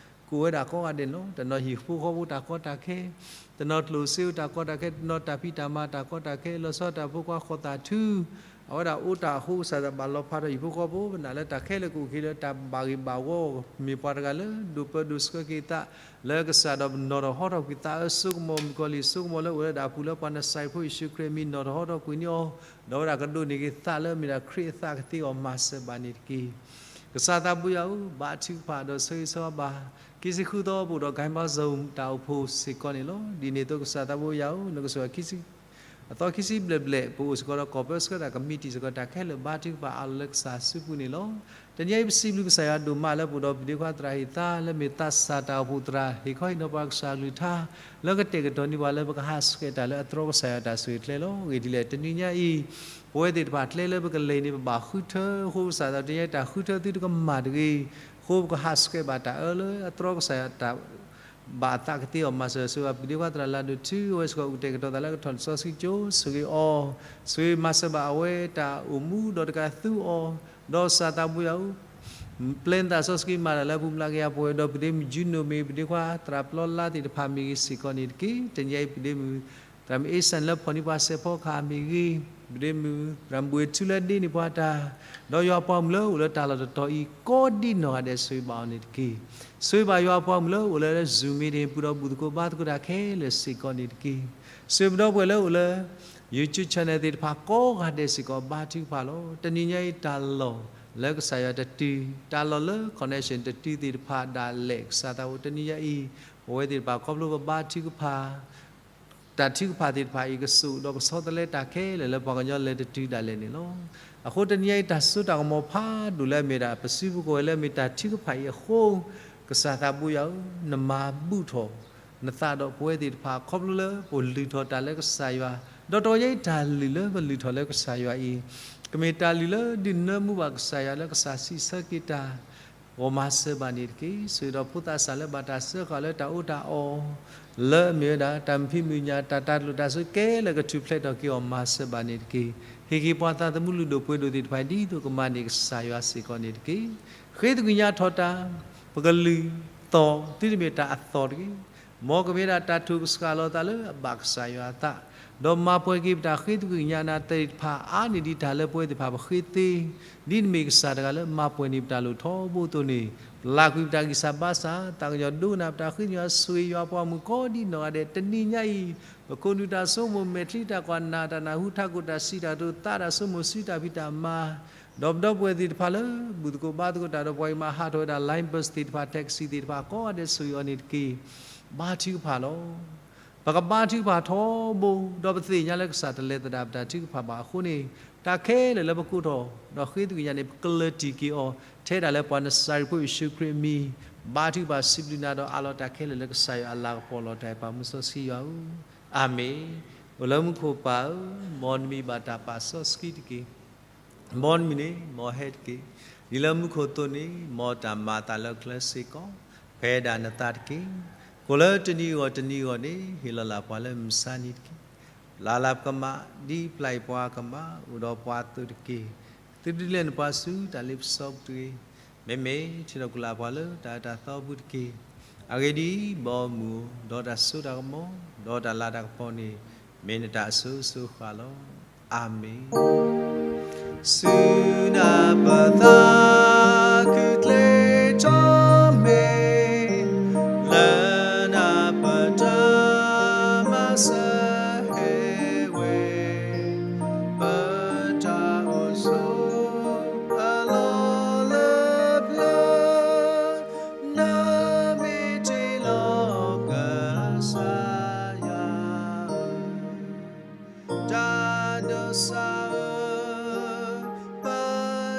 ကအိၣ်ဝဲဒၣ်ကိးဂၤဒဲးန့ၣ်လီၤ. တနီၤဟံၣ်ဖိဃီဖိတၢ်ကီတၢ်ခဲ, တနီၤကျိၣ်စ့တၢ်ကီတၢ်ခဲ, တနီၤတၢ်ဖံးတၢ်မၤတၢ်ကီတၢ်ခဲ, လီၤဆီတၢ်ဖိခွါဃီၤသးထူ, အဝဲဒၣ်အိၣ်တၢ်အဃိ ကစၢ်သးဘၣ်လီၤဖးဒီးဟံၣ်ဖိဃီဖိ ပနာ်လၢတၢ်ခဲလၢာ်ကအိၣ်က့ၤလၢတၢ်ဘၣ်ဂ့ၤဘၣ်ဝီ, မ့ၢ်ပှၤတဂၤလၢဒိၣ်ပၢဒိၣ်ဆှၢက့ၤသး လၢကစၢ်ဒီးပနီၣ်ထီၣ်ဟီထီၣ်ကွံာ်သးအၢ ဆိကမိၣ်မုၣ်ကီၤလံၢ် ဆိကမိၣ်လၢအိၣ်လၢဒၣ်ပူၤလၢပှၤနစၢ်ဖိယ့ၣ်ၡူးခရံာ်အမံၤ နီၣ်ထီၣ်ဟီထီၣ်ကွံာ်န့ၢ်အီၤ, ဒီးဝဲဒၣ်ကဒိးန့ၢ်က့ၤသးလၢမ့ၢ်ဒၣ်ခရံာ်အသးကသ့အီၤ မၤစၢၤဘၣ်န့ၣ်တက့ၢ်. ကစၢ်သးပူၤယၤဧၢ, ဘါထုကဖၣ်ဒီးဆၢဂ့ၤဆၢဝါဘၣ် ခံဆံဃုသီပူၤဒီး ကဟဲဘါစၢၤတၢ်အိၣ်ဖှိၣ်စ့ၢ်ကီးန့ၣ်လီၤ. ဒ်န့ၣ်အသိးကစၢ်သးပူၤယၤဧၢ, နကဆိၣ်ဂ့ၤ အသီခံဆံဘျဲၣ်ဘျဲၣ် ပအိၣ်စ့ၢ်ကီးဒီးကီၢ်ပၢဆှၢတၢ်ကမံးတံာ်စ့ၢ်ကီး တၢ်ခဲလၢာ်ဘါထုကဖၣ်အးလီၤလၢကစၢ်စုပူၤန့ၣ်လီၤ. တနံၤအံၤပစံးဘျုးကစၢ်ယွၤဒိၣ်မးလၢပအိၣ်ဒီးပဒ့ခွါသရၣ်ဟ့ၣ်သါ လၢမ့ၢ်သးစၢ်တၢ်အိၣ်ဖှိၣ်သရၣ် ဟ့ၣ်ခီဟ့ၣ်နီၤပှၤကစၢ်အကလုၢ်ကထါ လၢကတဲာ်ကတီၤန့ၢ်ပှၤလၢပကဟးဆှဲးတၢ်လၢအတြီကစၢ်ယွၤတၢ်ဆိၣ်ဂ့ၤကျဲလီၤ. အဂ့ၢ်ဒ်လဲၣ် တနံၤညါအံၤ ပဝဲသ့ၣ်တဖၣ်ကျဲလၢပကလဲၤန့ၣ် ပဘၣ်ဃုထၢအဃိ ကစၢ်သးတနံၤညါအံၤ တၢ်ဃုထၢသုတကမၣ်တဂ့ၤအဃိ ပကဟးဆှဲးဘၣ်တၢ်အၢလၢအတြီကစၢ်ယွၤတၢ် ဘၣ်အသးကသ့အီၤ မၤစၢၤဆိၣ်ဂ့ၤဘၣ်ပဒ့ခွါသရၣ်လၢဒိၣ်ထူ အဝဲစ့ၢ်ကီးအိၣ်ကတဲာ်ကတီၤသးလၢကထီၣ်လံာ်စီဆှံကၠိ ဆိၣ်ဂ့ၤအီၤ, ဆိၣ်ဂ့ၤမၤစၢၤဘၣ်အဝဲတၢ်အိၣ်မူဒီးတကးသူအီၤ, ဒီးကစၢ်သးပူၤယၤဧၢ, ပျဲနသးစီဆှံမၤတၢ်လၢအပူၤ မၤကယၤပဝဲဒီး ပဒ့မုၣ်ကၠူနိၣ်မ့ၢ်ဂ့ၤ ပဒ့ခွါသရၣ်ပျီလါသ့ၣ်တဖၣ်မ့ၢ်ဂ့ၤစ့ၢ်ကီးန့ၣ်တက့ၢ်. တနံၤအံၤ ပဒ့မုၣ် သရၣ်မုၣ်အ့စၣ်လၢဖီၣ်န့ၢ်ပှၤစဲးဖီကဟၣ်မ့ၢ်ဂ့ၤ, ပဒ့မုၣ်သရၣ်မုၣ်ဘှ့းထူလၢဒ့န့ၢ်ပှၤတၢ်, ဒီးယွၤပှၤမုၣ်လၢအိၣ်လၢတၢ်လီၢ်တတီၤအံၤ ကိးဒံနီၢ်ဂၤဒဲးဆိၣ်ဂ့ၤဘၣ်အီၤန့ၣ်တက့ၢ်. ဆိၣ်ဂ့ၤဘၣ်ယွၤပှၤမုၣ်လၢအိၣ်လၢ Zoom meeting ပူၤဒီးဘူၣ်သကိးဘါသကိးတၢ်ခဲလၢာ်စ့ၢ်ကီးန့ၣ်တက့ၢ်. ဆိၣ်ဂ့ၤပဒီပုၢ်ဝဲၢ်လၢအိၣ်လၢ YouTube channel သ့ၣ်တဖၣ်ကိးဂၤဒဲးစ့ၢ်ကီး ဘါထုကဖၣ်လီၤ. တနံၤညါအံၤတၢ်လီၢ်လၢကစၢ်ယွၤတတုၤ, တၢ်လီၢ်လၢ connection တတုၤသ့ၣ်တဖၣ်ဒၣ်လဲာ် ကစၢ်သးအိၣ် တနံၤညါအံၤ ပဝဲသ့ၣ်တဖၣ်ခီဖျိပဘါထုကဖၣ် တၢ်ထုကဖၣ်သ့ၣ်တဖၣ်အံၤ ကဆိၣ်ဒီးကဆီတလဲတၢ်ခဲလၢာ်လၢပှၤကညီလဲၤတတုၤဒၣ်လဲာ်န့ၣ်လီၤ. အဃိတနံၤညါအံၤ တၢ်စိတၢ်ကမီၤဖးဒိၣ်လၢအမ့ၢ်ဒၣ် ပစုပူၤကိးဝဲလၢအမ့ၢ်တၢ်ထုကဖၣ်အံၤအဃိ ကစၢ်သးပူၤယၤဧၢ, နမၤဘူၣ်ထီၣ်နသးဒီးပဝဲသ့ၣ်တဖၣ် ခီဖျိလၢပလုၢ်ထီၣ်တၢ်လၢကစၢ်ယွၤ, ဒီးတနံၤညါအံၤတၢ်လုၢ်လၢပလုၢ်ထီၣ်လၢကစၢ်ယွၤအံၤ ကမ့ၢ်တၢ်လုၢ်လၢဒုးနၢမူဘၣ်ကစၢ်ယွၤလၢကစၢ်စံးဆၢက့ၤတၢ် ဂီၤမၤစၢၤဘၣ်န့ၣ်တက့ၢ်. ဆိၣ်ဂ့ၤဒီးဖိသးစၢ်လၢဘၣ်တၢ်စၢဃာ်လၢတၢ်အီၣ်တၢ်အီ လၢအမ့ၢ်ဝဲဒၣ် တၢ်မုာ်ဖံးမုာ်ညၣ် တၢ်တၢ်ကျိၣ်တၢ်စ့ကဲလၢာ် ကထုးဖျဲးထီၣ်က့ၤအီၤ မၤစၢၤဘၣ်န့ၣ်တက့ၢ်. ဟ့ၣ်က့ၤပှၤသးသမူလုၢ်ဒိၣ်ပှ့ၤဒိၣ်သ့ၣ်တဖၣ် ဒ်သိးကမၤန့ၢ်ကစၢ်ယွၤစ့ၢ်ကီးန့ၣ်တက့ၢ်. ဃ့သကွံာ်ညါထီၣ်တၢ်, ပကလုၢ်သီၣ်သုတမ့ၢ်တၢ်အသီၣ်တဂ့ၤ. မ်ကမ့ၢ်ဒၣ်တၢ်ထိၣ်ကစှၤလီၤသးလၢအဘၣ်ကစၢ်ယွၤအသး, ဒီးမၤပှဲၤက့ၤပတၢ်ဃ့သကွံာ်ကညးနၤသ့ၣ်တဖၣ် အါန့ၢ်ဒံးတၢ်လၢပဝဲသ့ၣ်တဖၣ်ပဃ့သ့, ဒ်နမ့ၢ်ကစၢ်တဂၤလၢမၤပှဲၤန့ၢ်ပတၢ်လိၣ်ထီဘိအသိးန့ၣ်, ပျၢ်ကွံာ်ပတၢ်ဂံၢ်စၢ်ဘါစၢ်, သးကညီၤဒိကနၣ်ပတၢ်ဃ့ကညး ဆိၣ်ဂ့ၤယွၤပှၤမုၣ်ကိးဒံနီၢ်ဂၤဒဲး တနံၤညါအံၤ, ပခိၣ်နူာ်တၢ်ဆိကမိၣ် မဲာ်ချံတၢ်ကွၢ် နၢ်တၢ်နၢ်ဟူ ထးခိၣ်တၢ်စံးတၢ်ကတိၤ သးတၢ်ဆိကမိၣ် စုတၢ်ဖံးတၢ်မၤ ဒီးပဒီပုၢ်ဝဲၢ်သ့ၣ်တဖၣ်လၢ ဘူၣ်သကိးဘါသကိးတၢ်ဒီးပှၤအံၤ မၤဟးထီၣ်ဝဲဒၣ် line bus သ့ၣ်တဖၣ် taxi သ့ၣ်တဖၣ် ကိးဂၤဒဲး ဆိၣ်ဂ့ၤအီၤန့ၣ်တက့ၢ်. ဘါထုကဖၣ်လီၤ. ပကဘါထုကဖၣ်ထီဘိ, ဒီးပသ့ၣ်ညါလၢကစၢ်တလဲၤသဒၣ်ပတၢ်ထုကဖၣ်ဘၣ်အဃိန့ၣ်, တၢ်ခဲလၢာ်လၢပကိးထီၣ် ဒီးဃ့သကွံာ်ကညးန့ၣ် ပကလၢတံၢ်က့ၤအီၤ ထဲဒၣ်လၢပှၤနစၤရ့းဖိယ့ၣ်ၡူးခရံာ်အမံၤ, ဘါထုကဖၣ်စံးဘျုးနၤဒီးအးလီၤတၢ်ခဲလၢာ်လၢကစၢ်ယွၤအလၤကပီၤလီၤတၢ်အံၤ ပၢ်မုၢ်စီဆှံယွၤဧၢ, အၤမ့ၣ်. အိၣ်လၢမူခိၣ်ပၢ်ဧၢ, မ်နမံၤဘၣ်တၢ်ပာ်စီဆှံတက့ၢ်. မ်နမံၤန့ၣ် မ်ဟဲတက့ၢ်. ဒ်လၢမူခိၣ်အသိးန့ၣ် မ်တၢ်မၤအသးလၢကျဲစ့ၢ်ကီး ပှဲၤဒၣ်နသးတက့ၢ်. ကိၣ်လၢတနံၤအဂီၢ်တနံၤအဂီၢ်န့ၣ် ဟ့ၣ်လီၤလၢ်ပှၤလၢမုၢ်မဆါနံၤတက့ၢ်. ပျၢ်လၢ်ပကမၣ် ဒ်ပျၢ်အံၤပှၤကမၣ် အိၣ်ဒီးပှၤအသိးတက့ၢ်. သုဒုးလဲၢ်နပှၤဆူတၢ်လ့ပစီပူၤတဂ့ၤ. မ့မ့ၢ်ထံၣ်ဒီးကလၢ်ပှၤလၢတၢ်အၢတၢ်သီအပူၤတက့ၢ်. အဂ့ၢ်ဒ်အံၤ, ဘီမုၢ်ဧၢ, ဒီးတၢ်စိတၢ်ကမီၤ ဒီးတၢ်လၤတၢ်ကပီၤန့ၣ် မ့ၢ်နတၢ်အစိၤစိၤဃၣ်လီၤ. အၤမ့ၣ်. ဆူနၢ်ပၢၢ်သးခုချ့ထီၣ်မ့ၢ် လၢနၢ်ပၢၢ်တၢ်မၤစၢၤဟဲဝဲ ပတၢ်အိၣ်ဆိးအလီၢ်လၢပျၢၤ နမ့ၢ်တ့လီၤကစၢ်ယွၤဧၢ, တၢ်ဒိးစၢ်ဧၢ, ပ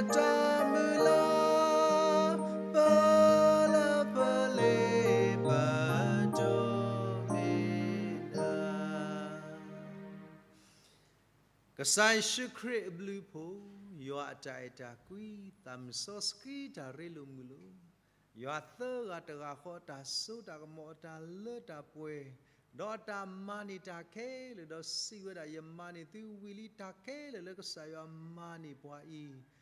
တၢ်မုၢ်လၢ် ပလၢပလ့ပဒိးန့ၢ်နၤ ကစၢ်ယ့ၣ်ၡူးခရံာ်အဘျုးအဖှိၣ်, ယွၤအတၢ်အဲၣ်တၢ်ကွံ, သးမုၢ်စီဆှံတၢ်ရ့လိာ်မုာ်လိာ်, ယွၤသၢဂၤတဂၤဃီအတၢ်စိတၢ်ကမီၤ အတၢ်လၢတၢ်ပှဲၤ, ဒီးအတၢ်မၤန့ၢ်တၢ်ခဲလၢာ် ဒီးစံးဝဲဒၣ် ယမၤန့ၢ်သုဝံၤလံ တၢ်ခဲလၢာ်လၢကစၢ်ယွၤမၤန့ၢ်ပှၤအံၤ